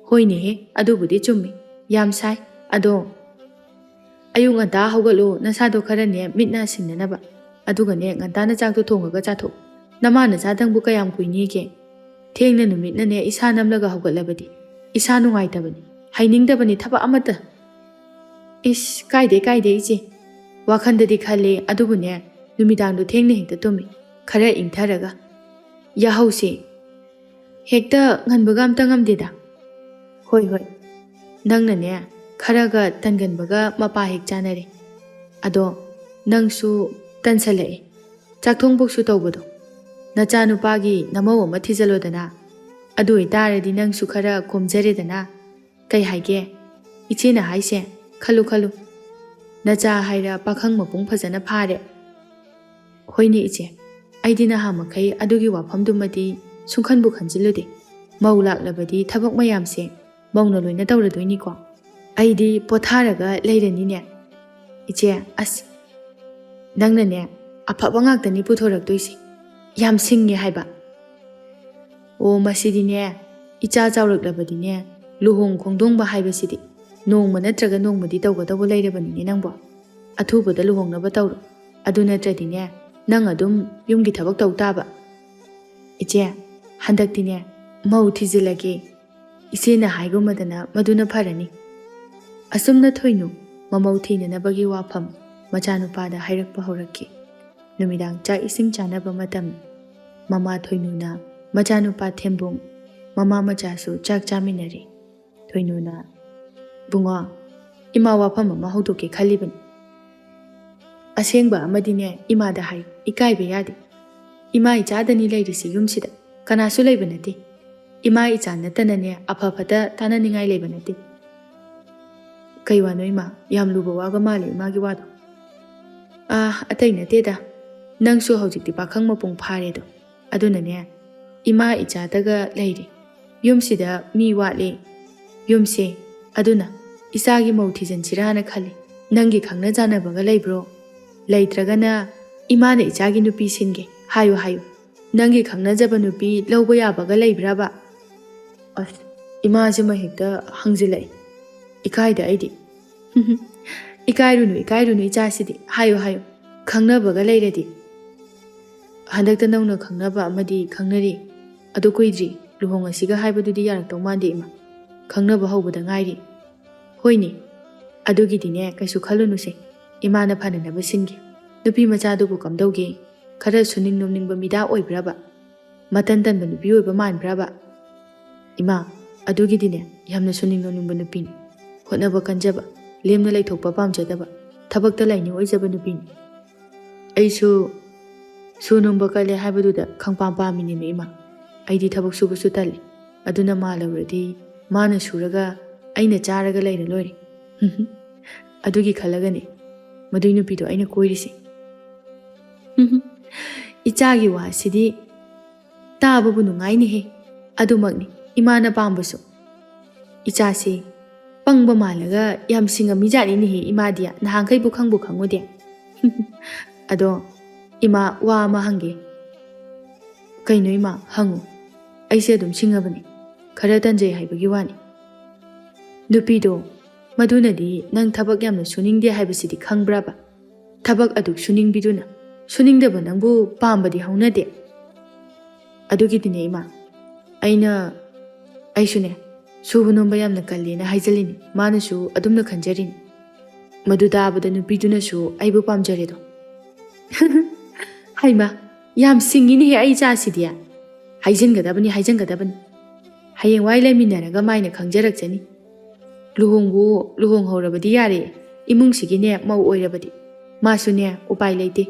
ꯍꯣꯏꯅꯦꯍꯦ, ꯑꯗꯨꯕꯨꯗꯤ ꯆꯨꯝꯃꯤ꯫ ꯌꯥꯝ ꯁꯥꯏ꯫ ꯑꯗꯣ ꯑꯌꯨꯛ ꯉꯟꯇꯥ ꯍꯧꯒꯠꯂꯣ, ꯅꯁꯥꯗꯣ ꯈꯔꯅꯦ ꯃꯤꯠ ꯅꯥ ꯁꯤꯡꯅꯅꯕ꯫ ꯑꯗꯨꯒꯅꯦ ꯉꯟꯇꯥꯅ ꯆꯥꯛꯇꯣ ꯊꯣꯡꯉꯒ ꯆꯥꯊꯣꯛ꯫ ꯅꯃꯥ ꯅꯆꯥꯗꯪꯕꯨ ꯀꯌꯥꯝ ꯀꯨꯏꯅꯤꯒꯦ? ꯊꯦꯡꯅ ꯅꯨꯃꯤꯠꯅꯅꯦ ꯏꯁꯥ ꯅꯝꯂꯒ ꯍꯧꯒꯠꯂꯕꯗꯤ ꯏꯁꯥ ꯅꯨꯡꯉꯥꯏꯇꯕꯅꯤ, ꯍꯩꯅꯤꯡꯗꯕꯅꯤ ꯊꯕꯛ ꯑꯃꯠꯇ꯫ ꯏꯁ, ꯀꯥꯏꯗꯦ, ꯀꯥꯏꯗꯦ ꯏꯆꯦ꯫ ꯋꯥꯈꯟꯗꯗꯤ ꯈꯜꯂꯦ, ꯑꯗꯨꯕꯨꯅꯦ ꯅꯨꯃꯤꯗꯥꯡꯗꯣ ꯊꯦꯡꯅ ꯍꯦꯛꯇ ꯇꯨꯝꯃꯤ, ꯈꯔ ꯏꯪꯊꯔꯒ꯫ ꯌꯥꯍꯧꯁꯦ ꯍꯦꯛꯇ ꯉꯟꯕꯒ ꯑꯝꯇ ꯉꯝꯗꯦꯗ꯫ ꯍꯣꯏ, ꯍꯣꯏ, ꯅꯪꯅꯅꯦ ꯈꯔꯒ ꯇꯟꯒꯟꯕꯒ ꯃꯄꯥ ꯍꯦꯛ ꯆꯥꯅꯔꯦ꯫ ꯑꯗꯣ ꯅꯪꯁꯨ ꯇꯟꯁꯜꯂꯛꯑꯦ, ꯆꯥꯛꯊꯣꯡ ꯄꯣꯛꯁꯨ ꯇꯧꯕꯗꯣ꯫ ꯅꯆꯥꯅꯨꯄꯥꯒꯤ ꯅꯃꯧ ꯑꯃ ꯊꯤꯖꯜꯂꯣꯗꯅ꯫ ꯑꯗꯨ ꯑꯣꯏꯇꯥꯔꯗꯤ ꯅꯪꯁꯨ ꯈꯔ ꯀꯣꯝꯖꯔꯦꯗꯅ꯫ ꯀꯩ ꯍꯥꯏꯒꯦ? ꯏꯆꯦꯅ ꯍꯥꯏꯁꯦ ꯈꯜꯂꯨ ꯈꯜꯂꯨ꯫ ꯅꯆꯥ ꯍꯥꯏꯔ ꯄꯥꯈꯪ ꯃꯄꯨꯡ ꯐꯖꯅ ꯐꯥꯔꯦ꯫ ꯍꯣꯏꯅꯦ ꯏꯆꯦ, ꯑꯩꯗꯤ ꯅꯍꯥ ꯃꯈꯩ ꯑꯗꯨꯒꯤ ꯋꯥꯐꯝꯗꯨꯃꯗꯤ ꯁꯨꯡꯈꯟꯕꯨ ꯈꯟꯖꯤꯜꯂꯨꯗꯦ꯫ ꯃꯧ ꯂꯥꯛꯂꯕꯗꯤ ꯊꯕꯛ ꯃꯌꯥꯝꯁꯦ ꯃꯧꯅ ꯂꯣꯏꯅ ꯇꯧꯔꯗꯣꯏꯅꯤꯀꯣ꯫ ꯑꯩꯗꯤ ꯄꯣꯊꯥꯔꯒ ꯂꯩꯔꯅꯤꯅꯦ꯫ ꯏꯆꯦ, ꯑꯁ, ꯅꯪꯅꯅꯦ ꯑꯐꯕ ꯉꯥꯛꯇꯅꯤ ꯄꯨꯊꯣꯔꯛꯇꯣꯏꯁꯦ꯫ ꯌꯥꯝ ꯁꯤꯡꯉꯦ ꯍꯥꯏꯕ꯫ ꯑꯣ, ꯃꯁꯤꯗꯤꯅꯦ, ꯏꯆꯥ ꯆꯥꯎꯔꯛꯂꯕꯗꯤꯅꯦ, ꯂꯨꯍꯣꯡ ꯈꯣꯡꯗꯣꯡꯕ ꯍꯥꯏꯕꯁꯤꯗꯤ ꯅꯣꯡꯃ ꯅꯠꯇ꯭ꯔꯒ ꯅꯣꯡꯃꯗꯤ ꯇꯧꯒꯗꯧꯕ ꯂꯩꯔꯕꯅꯤꯅꯦ ꯅꯪꯕꯣ꯫ ꯑꯊꯨꯕꯗ ꯂꯨꯍꯣꯡꯅꯕ ꯇꯧꯔꯣ꯫ ꯑꯗꯨ ꯅꯠꯇ꯭ꯔꯗꯤꯅꯦ, ꯅꯪ ꯑꯗꯨꯝ ꯌꯨꯝꯒꯤ ꯊꯕꯛ ꯇꯧ ꯇꯥꯕ꯫ ꯏꯆꯦ, ꯍꯟꯗꯛꯇꯤꯅꯦ, ꯃꯧ ꯊꯤꯖꯤꯜꯂꯒꯦ꯫ ꯏꯆꯦꯅ ꯍꯥꯏꯒꯨꯝꯃꯗꯅ ꯃꯗꯨꯅ ꯐꯔꯅꯤ꯫ ꯑꯁꯨꯝꯅ ꯊꯣꯏꯅꯨ ꯃꯃꯧ ꯊꯤꯅꯅꯕꯒꯤ ꯋꯥꯐꯝ ꯃꯆꯥꯅꯨꯄꯥꯗ ꯍꯥꯏꯔꯛꯄ ꯍꯧꯔꯛꯈꯤ꯫ ꯅꯨꯃꯤꯗꯥꯡ ꯆꯥꯛ ꯏꯁꯤꯡ ꯆꯥꯅꯕ ꯃꯇꯝ꯫ ꯃꯃꯥ ꯊꯣꯏꯅꯨꯅ ꯃꯆꯥꯅꯨꯄꯥ ꯊꯦꯝꯕꯨꯡ, ꯃꯃꯥ ꯃꯆꯥꯁꯨ ꯆꯥꯛ ꯆꯥꯃꯤꯟꯅꯔꯤ꯫ ꯊꯣꯏꯅꯨꯅ, "ꯕꯨꯡꯉꯣ, ꯏꯃꯥ ꯋꯥꯐꯝ ꯑꯃ ꯍꯧꯗꯣꯛꯀꯦ ꯈꯜꯂꯤꯕꯅꯤ꯫ ꯑꯁꯦꯡꯕ ꯑꯃꯗꯤꯅꯦ ꯏꯃꯥꯗ ꯍꯥꯏ, ꯏꯀꯥꯏꯕ ꯌꯥꯗꯦ꯫ ꯏꯃꯥ ꯏꯆꯥꯗꯅꯤ ꯂꯩꯔꯤꯁꯤ ꯌꯨꯝꯁꯤꯗ, ꯀꯅꯥꯁꯨ ꯂꯩꯕ ꯅꯠꯇꯦ꯫ ꯏꯃꯥ ꯏꯆꯥ ꯅꯠꯇꯅꯅꯦ ꯑꯐ ꯐꯠꯇ ꯇꯥꯅꯅꯤꯡꯉꯥꯏ ꯂꯩꯕ ꯅꯠꯇꯦ꯫" "ꯀꯩ ꯋꯥꯅꯣ ꯏꯃꯥ? ꯌꯥꯝ ꯂꯨꯕ ꯋꯥꯒ ꯃꯥꯜꯂꯦ ꯏꯃꯥꯒꯤ ꯋꯥꯗꯣ꯫" "ꯑꯥ, ꯑꯇꯩ ꯅꯠꯇꯦꯗ, ꯅꯪꯁꯨ ꯍꯧꯖꯤꯛꯇꯤ ꯄꯥꯈꯪ ꯃꯄꯨꯡ ꯐꯥꯔꯦꯗꯣ꯫ ꯑꯗꯨꯅꯅꯦ, ꯏꯃꯥ ꯏꯆꯥꯗꯒ ꯂꯩꯔꯦ꯫ ꯌꯨꯝꯁꯤꯗ ꯃꯤ ꯋꯥꯠꯂꯦ ꯌꯨꯝꯁꯦ꯫ ꯑꯗꯨꯅ ꯏꯆꯥꯒꯤ ꯃꯧ ꯊꯤꯖꯤꯟꯁꯤꯔꯥꯅ ꯈꯜꯂꯤ꯫ ꯅꯪꯒꯤ ꯈꯪꯅ ꯆꯥꯟꯅꯕꯒ ꯂꯩꯕ꯭ꯔꯣ? ꯂꯩꯇ꯭ꯔꯒꯅ ꯏꯃꯥꯅ ꯏꯆꯥꯒꯤ ꯅꯨꯄꯤ ꯁꯤꯟꯒꯦ ꯍꯥꯏꯌꯨ ꯍꯥꯏꯌꯨ꯫ ꯅꯪꯒꯤ ꯈꯪꯅꯖꯕ ꯅꯨꯄꯤ ꯂꯧꯕ ꯌꯥꯕꯒ ꯂꯩꯕ꯭ꯔꯕ?" ꯑꯁ, ꯏꯃꯥꯁꯤꯃ ꯍꯦꯛꯇ ꯍꯪꯖꯤꯜꯂꯛꯏ꯫ ꯏꯀꯥꯏꯗ ꯑꯩꯗꯤ꯫ "ꯏꯀꯥꯏꯔꯨꯅꯨ, ꯏꯀꯥꯏꯔꯨꯅꯨ ꯏꯆꯥꯁꯤꯗꯤ꯫ ꯍꯥꯏꯌꯨ, ꯍꯥꯏꯌꯨ꯫ ꯈꯪꯅꯕꯒ ꯂꯩꯔꯗꯤ?" "ꯍꯟꯗꯛꯇ ꯅꯧꯅ ꯈꯪꯅꯕ ꯑꯃꯗꯤ ꯈꯪꯅꯔꯤ꯫ ꯑꯗꯨ ꯀꯨꯏꯗ꯭ꯔꯤ꯫ ꯂꯨꯍꯣꯡꯉꯁꯤꯒ ꯍꯥꯏꯕꯗꯨꯗꯤ ꯌꯥꯔꯛꯇꯧ ꯃꯥꯟꯗꯦ ꯏꯃꯥ꯫ ꯈꯪꯅꯕ ꯍꯧꯕꯗ ꯉꯥꯏꯔꯤ꯫" "ꯍꯣꯏꯅꯦ, ꯑꯗꯨꯒꯤꯗꯤꯅꯦ ꯀꯩꯁꯨ ꯈꯜꯂꯨꯅꯨꯁꯦ꯫ ꯏꯃꯥꯅ ꯐꯅꯅꯕ ꯁꯤꯟꯒꯦ꯫ ꯅꯨꯄꯤ ꯃꯆꯥꯗꯨꯕꯨ ꯀꯝꯗꯧꯒꯦ? ꯈꯔ ꯁꯨꯅꯤꯡ ꯅꯣꯝꯅꯤꯡꯕ ꯃꯤꯗꯥ ꯑꯣꯏꯕ꯭ꯔꯕ? ꯃꯇꯟ ꯇꯟꯕ ꯅꯨꯄꯤ ꯑꯣꯏꯕ ꯃꯥꯟꯕ꯭ꯔꯕ?" "ꯏꯃꯥ, ꯑꯗꯨꯒꯤꯗꯤꯅꯦ ꯌꯥꯝꯅ ꯁꯨꯅꯤꯡ ꯅꯣꯝꯅꯤꯡꯕ ꯅꯨꯄꯤꯅꯤ꯫ ꯍꯣꯠꯅꯕ ꯀꯟꯖꯕ, ꯂꯦꯝꯅ ꯂꯩꯊꯣꯛꯄ ꯄꯥꯝꯖꯗꯕ, ꯊꯕꯛꯇ ꯂꯥꯏꯅꯤꯡ ꯑꯣꯏꯖꯕ ꯅꯨꯄꯤꯅꯤ꯫" "ꯑꯩꯁꯨ ꯁꯨ ꯅꯣꯝꯕ ꯀꯜꯂꯦ ꯍꯥꯏꯕꯗꯨꯗ ꯈꯪꯄꯥꯝ ꯄꯥꯝꯃꯤꯅꯦꯃꯤ ꯏꯃꯥ꯫ ꯑꯩꯗꯤ ꯊꯕꯛ ꯁꯨꯕꯁꯨ ꯇꯜꯂꯤ꯫ ꯑꯗꯨꯅ ꯃꯥ ꯂꯧꯔꯗꯤ ꯃꯥꯅ ꯁꯨꯔꯒ ꯑꯩꯅ ꯆꯥꯔꯒ ꯂꯩꯔ ꯂꯣꯏꯔꯦ꯫" "ꯑꯗꯨꯒꯤ ꯈꯜꯂꯒꯅꯦ ꯃꯗꯨꯏ ꯅꯨꯄꯤꯗꯣ ꯑꯩꯅ ꯀꯣꯏꯔꯤꯁꯦ꯫" "ꯏꯆꯥꯒꯤ ꯋꯥꯁꯤꯗꯤ ꯇꯥꯕꯕꯨ ꯅꯨꯡꯉꯥꯏꯅꯦꯍꯦ꯫ ꯑꯗꯨꯃꯛꯅꯤ ꯏꯃꯥꯅ ꯄꯥꯝꯕꯁꯨ꯫ ꯏꯆꯥꯁꯤ ꯄꯪꯕ ꯃꯥꯜꯂꯒ ꯌꯥꯝ ꯁꯤꯡꯉꯝꯃꯤꯖꯥꯠꯅꯤꯅꯦꯍꯦ ꯏꯃꯥꯗꯤ꯫ ꯅꯍꯥꯟꯈꯩꯕꯨ ꯈꯪꯕꯨ ꯈꯪꯉꯨꯗꯦ꯫" "ꯑꯗꯣ ꯏꯃꯥ, ꯋꯥ ꯑꯃ ꯍꯪꯒꯦ꯫" "ꯀꯩꯅꯣ ꯏꯃꯥ, ꯍꯪꯉꯨ꯫ ꯑꯩꯁꯦ ꯑꯗꯨꯝ ꯁꯤꯡꯉꯕꯅꯤ꯫ ꯈꯔ ꯇꯟꯖꯩ ꯍꯥꯏꯕꯒꯤ ꯋꯥꯅꯤ꯫" "ꯅꯨꯄꯤꯗꯣ ꯃꯗꯨꯅꯗꯤ ꯅꯪ ꯊꯕꯛ ꯌꯥꯝꯅ ꯁꯨꯅꯤꯡꯗꯦ ꯍꯥꯏꯕꯁꯤꯗꯤ ꯈꯪꯕ꯭ꯔꯕ? ꯊꯕꯛ ꯑꯗꯨꯛ ꯁꯨꯅꯤꯡꯕꯤꯗꯨꯅ ꯁꯨꯅꯤꯡꯗꯕ ꯅꯪꯕꯨ ꯄꯥꯝꯕꯗꯤ ꯍꯧꯅꯗꯦ꯫" "ꯑꯗꯨꯒꯤꯗꯤꯅꯦ ꯏꯃꯥ, ꯑꯩꯅ, ꯑꯩꯁꯨꯅꯦ ꯁꯨꯕ ꯅꯣꯝꯕ ꯌꯥꯝꯅ ꯀꯜꯂꯦꯅ ꯍꯥꯏꯖꯜꯂꯤꯅꯤ꯫ ꯃꯥꯅꯁꯨ ꯑꯗꯨꯝꯅ ꯈꯟꯖꯔꯤꯅꯤ꯫ ꯃꯗꯨ ꯇꯥꯕꯗ ꯅꯨꯄꯤꯗꯨꯅꯁꯨ ꯑꯩꯕꯨ ꯄꯥꯝꯖꯔꯦꯗꯣ꯫ ꯍꯩꯃ, ꯌꯥꯝ ꯁꯤꯡꯉꯤꯅꯦꯍꯦ ꯑꯩ ꯏꯆꯥꯁꯤꯗꯤ꯫ ꯍꯥꯏꯖꯤꯟꯒꯗꯕꯅꯤ, ꯍꯥꯏꯖꯤꯟꯒꯗꯕꯅꯤ꯫ ꯍꯌꯦꯡꯋꯥꯏ ꯂꯩꯃꯤꯟꯅꯔꯒ ꯃꯥꯏꯅ ꯈꯪꯖꯔꯛꯆꯅꯤ꯫ ꯂꯨꯍꯣꯡꯕꯨ ꯂꯨꯍꯣꯡꯍꯧꯔꯕꯗꯤ ꯌꯥꯔꯦ꯫ ꯏꯃꯨꯡꯁꯤꯒꯤꯅꯦ ꯃꯧ ꯑꯣꯏꯔꯕꯗꯤ꯫ ꯃꯥꯁꯨꯅꯦ ꯎꯄꯥꯏ ꯂꯩꯇꯦ꯫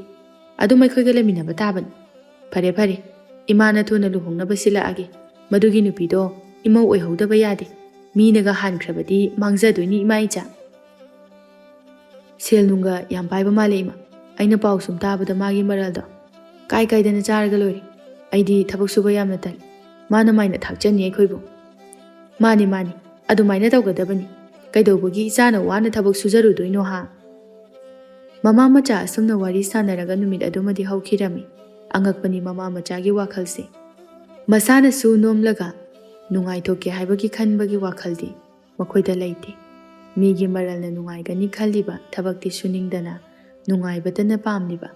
ꯑꯗꯨꯝ ꯑꯩꯈꯣꯏꯒ ꯂꯩꯃꯤꯟꯅꯕ ꯇꯥꯕꯅꯤ꯫ ꯐꯔꯦ, ꯐꯔꯦ꯫ ꯏꯃꯥꯅ ꯊꯨꯅ ꯂꯨꯍꯣꯡꯅꯕ ꯁꯤꯜꯂꯛꯑꯒꯦ꯫ ꯃꯗꯨꯒꯤ ꯅꯨꯄꯤꯗꯣ ꯏꯃꯧ ꯑꯣꯏꯍꯧꯗꯕ ꯌꯥꯗꯦ꯫ ꯃꯤꯅꯒ ꯍꯥꯟꯈ꯭ꯔꯕꯗꯤ ꯃꯥꯡꯖꯗꯣꯏꯅꯤ ꯏꯃꯥ ꯏꯆꯥ꯫ ꯁꯦꯜ ꯅꯨꯡꯒ ꯌꯥꯝ ꯄꯥꯏꯕ ꯃꯥꯜꯂꯦ ꯏꯃꯥ꯫ ꯑꯩꯅ ꯄꯥꯎ ꯁꯨꯝ ꯇꯥꯕꯗ ꯃꯥꯒꯤ ꯃꯔꯜꯗꯣ꯫ ꯀꯥꯏ ꯀꯥꯏꯗꯅ ꯆꯥꯔꯒ ꯂꯣꯏꯔꯦ꯫ ꯑꯩꯗꯤ ꯊꯕꯛ ꯁꯨꯕ ꯌꯥꯝꯅ ꯇꯜꯂꯤ꯫ ꯃꯥꯅ ꯃꯥꯏꯅ ꯊꯥꯛꯆꯅꯤ ꯑꯩꯈꯣꯏꯕꯨ꯫ ꯃꯥꯅꯤ, ꯃꯥꯅꯤ꯫ ꯑꯗꯨꯃꯥꯏꯅ ꯇꯧꯒꯗꯕꯅꯤ꯫ ꯀꯩꯗꯧꯕꯒꯤ ꯏꯆꯥꯅ ꯋꯥꯅ ꯊꯕꯛ ꯁꯨꯖꯔꯨꯗꯣꯏꯅꯣ ꯍꯥ? ꯃꯃꯥ ꯃꯆꯥ ꯑꯁꯨꯝꯅ ꯋꯥꯔꯤ ꯁꯥꯟꯅꯔꯒ ꯅꯨꯃꯤꯠ ꯑꯗꯨꯃꯗꯤ ꯍꯧꯈꯤꯔꯝꯃꯤ꯫ ꯑꯉꯛꯄꯅꯤ ꯃꯃꯥ ꯃꯆꯥꯒꯤ ꯋꯥꯈꯜꯁꯦ꯫ ꯃꯁꯥꯅꯁꯨ ꯅꯣꯝꯂꯒ ꯅꯨꯡꯉꯥꯏꯊꯣꯛꯀꯦ ꯍꯥꯏꯕꯒꯤ ꯈꯟꯕꯒꯤ ꯋꯥꯈꯜꯗꯤ ꯃꯈꯣꯏꯗ ꯂꯩꯇꯦ꯫ ꯃꯤꯒꯤ ꯃꯔꯜꯅ ꯅꯨꯡꯉꯥꯏꯒꯅꯤ ꯈꯜꯂꯤꯕ ꯊꯕꯛꯇꯤ ꯁꯨꯅꯤꯡꯗꯅ ꯅꯨꯡꯉꯥꯏꯕꯇꯅ ꯄꯥꯝꯂꯤꯕ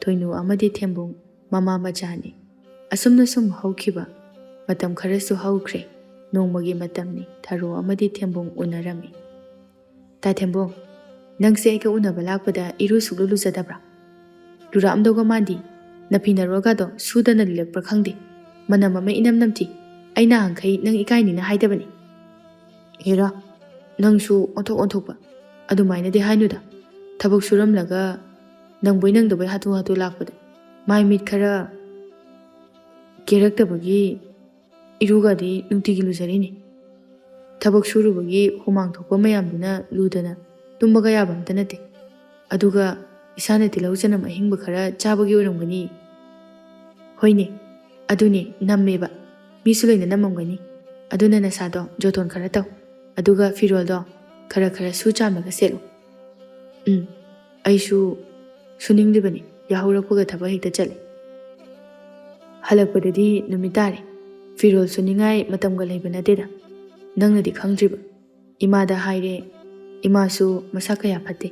ꯊꯣꯏꯅꯨ ꯑꯃꯗꯤ ꯊꯦꯝꯕꯨꯡ ꯃꯃꯥ ꯃꯆꯥꯅꯤ꯫ ꯑꯁꯨꯝꯅ ꯁꯨꯝ ꯍꯧꯈꯤꯕ ꯃꯇꯝ ꯈꯔꯁꯨ ꯍꯧꯈ꯭ꯔꯦ꯫ ꯅꯣꯡꯃꯒꯤ ꯃꯇꯝꯅꯤ꯫ ꯊꯔꯣ ꯑꯃꯗꯤ ꯊꯦꯝꯕꯨꯡ ꯎꯅꯔꯝꯃꯤ꯫ "ꯇꯥ ꯊꯦꯝꯕꯨꯡ, ꯅꯪꯁꯦ ꯑꯩꯒ ꯎꯅꯕ ꯂꯥꯛꯄꯗ ꯏꯔꯨ ꯁꯨꯛꯂꯨ ꯂꯨꯖꯗꯕ꯭ꯔꯥ? ꯂꯨꯔꯛꯑꯝꯗꯧꯒ ꯃꯥꯟꯗꯤ꯫ ꯅꯐꯤ ꯅꯔꯣꯜꯒꯗꯣ ꯁꯨꯗꯅ ꯂꯤꯠꯂꯛꯄ꯭ꯔꯥ ꯈꯪꯗꯦ꯫ ꯃꯅꯝ ꯑꯃ ꯏꯅꯝ ꯅꯝꯊꯤ꯫ ꯑꯩ ꯅꯍꯥꯟꯈꯩ ꯅꯪ ꯏꯀꯥꯏꯅꯤꯅ ꯍꯥꯏꯗꯕꯅꯤ꯫ ꯍꯦꯔꯥ, ꯅꯪꯁꯨ ꯑꯣꯟꯊꯣꯛ ꯑꯣꯟꯊꯣꯛꯄ꯫ ꯑꯗꯨꯃꯥꯏꯅꯗꯤ ꯍꯥꯏꯅꯨꯗ꯫ ꯊꯕꯛ ꯁꯨꯔꯝꯂꯒ ꯅꯪꯕꯣꯏ ꯅꯪꯗꯕꯣꯏ ꯍꯥꯊꯨ ꯍꯥꯊꯨ ꯂꯥꯛꯄꯗ ꯃꯥꯏ ꯃꯤꯠ ꯈꯔ ꯀꯦꯔꯛꯇꯕꯒꯤ ꯏꯔꯨꯒꯗꯤ ꯅꯨꯡꯇꯤꯒꯤ ꯂꯨꯖꯔꯤꯅꯤ꯫ ꯊꯕꯛ ꯁꯨꯔꯨꯕꯒꯤ ꯍꯨꯃꯥꯡ ꯊꯣꯛꯄ ꯃꯌꯥꯝꯗꯨꯅ ꯂꯨꯗꯅ ꯇꯨꯝꯕꯒ ꯌꯥꯕ ꯑꯝꯇ ꯅꯠꯇꯦ꯫ ꯑꯗꯨꯒ ꯏꯁꯥꯅ ꯇꯤꯜꯍꯧ ꯆꯅꯝ ꯑꯍꯤꯡꯕ ꯈꯔ ꯆꯥꯕꯒꯤ ꯑꯣꯏꯔꯝꯒꯅꯤ꯫ ꯍꯣꯏꯅꯦ, ꯑꯗꯨꯅꯦ, ꯅꯝꯃꯦꯕ꯫ ꯃꯤꯁꯨ ꯂꯣꯏꯅ ꯅꯝꯃꯝꯒꯅꯤ꯫ ꯑꯗꯨꯅ ꯅꯁꯥꯗꯣ ꯖꯣꯇꯣꯟ ꯈꯔ ꯇꯧ꯫ ꯑꯗꯨꯒ ꯐꯤꯔꯣꯜꯗꯣ ꯈꯔ ꯈꯔ ꯁꯨ ꯆꯥꯝꯂꯒ ꯁꯦꯠꯂꯨ꯫ ꯎꯝ, ꯑꯩꯁꯨ ꯁꯨꯅꯤꯡꯂꯤꯕꯅꯤ꯫ ꯌꯥꯍꯧꯔꯛꯄꯒ ꯊꯕꯛ ꯍꯦꯛꯇ ꯆꯠꯂꯤ꯫ ꯍꯜꯂꯛꯄꯗꯗꯤ ꯅꯨꯃꯤꯠ ꯇꯥꯔꯦ꯫ ꯐꯤꯔꯣꯜ ꯁꯨꯅꯤꯡꯉꯥꯏ ꯃꯇꯝꯒ ꯂꯩꯕ ꯅꯠꯇꯦꯗ꯫ ꯅꯪꯅꯗꯤ ꯈꯪꯗ꯭ꯔꯤꯕ꯫ ꯏꯃꯥꯗ ꯍꯥꯏꯔꯦ꯫ ꯏꯃꯥꯁꯨ ꯃꯁꯥ ꯀꯌꯥ ꯐꯠꯇꯦ꯫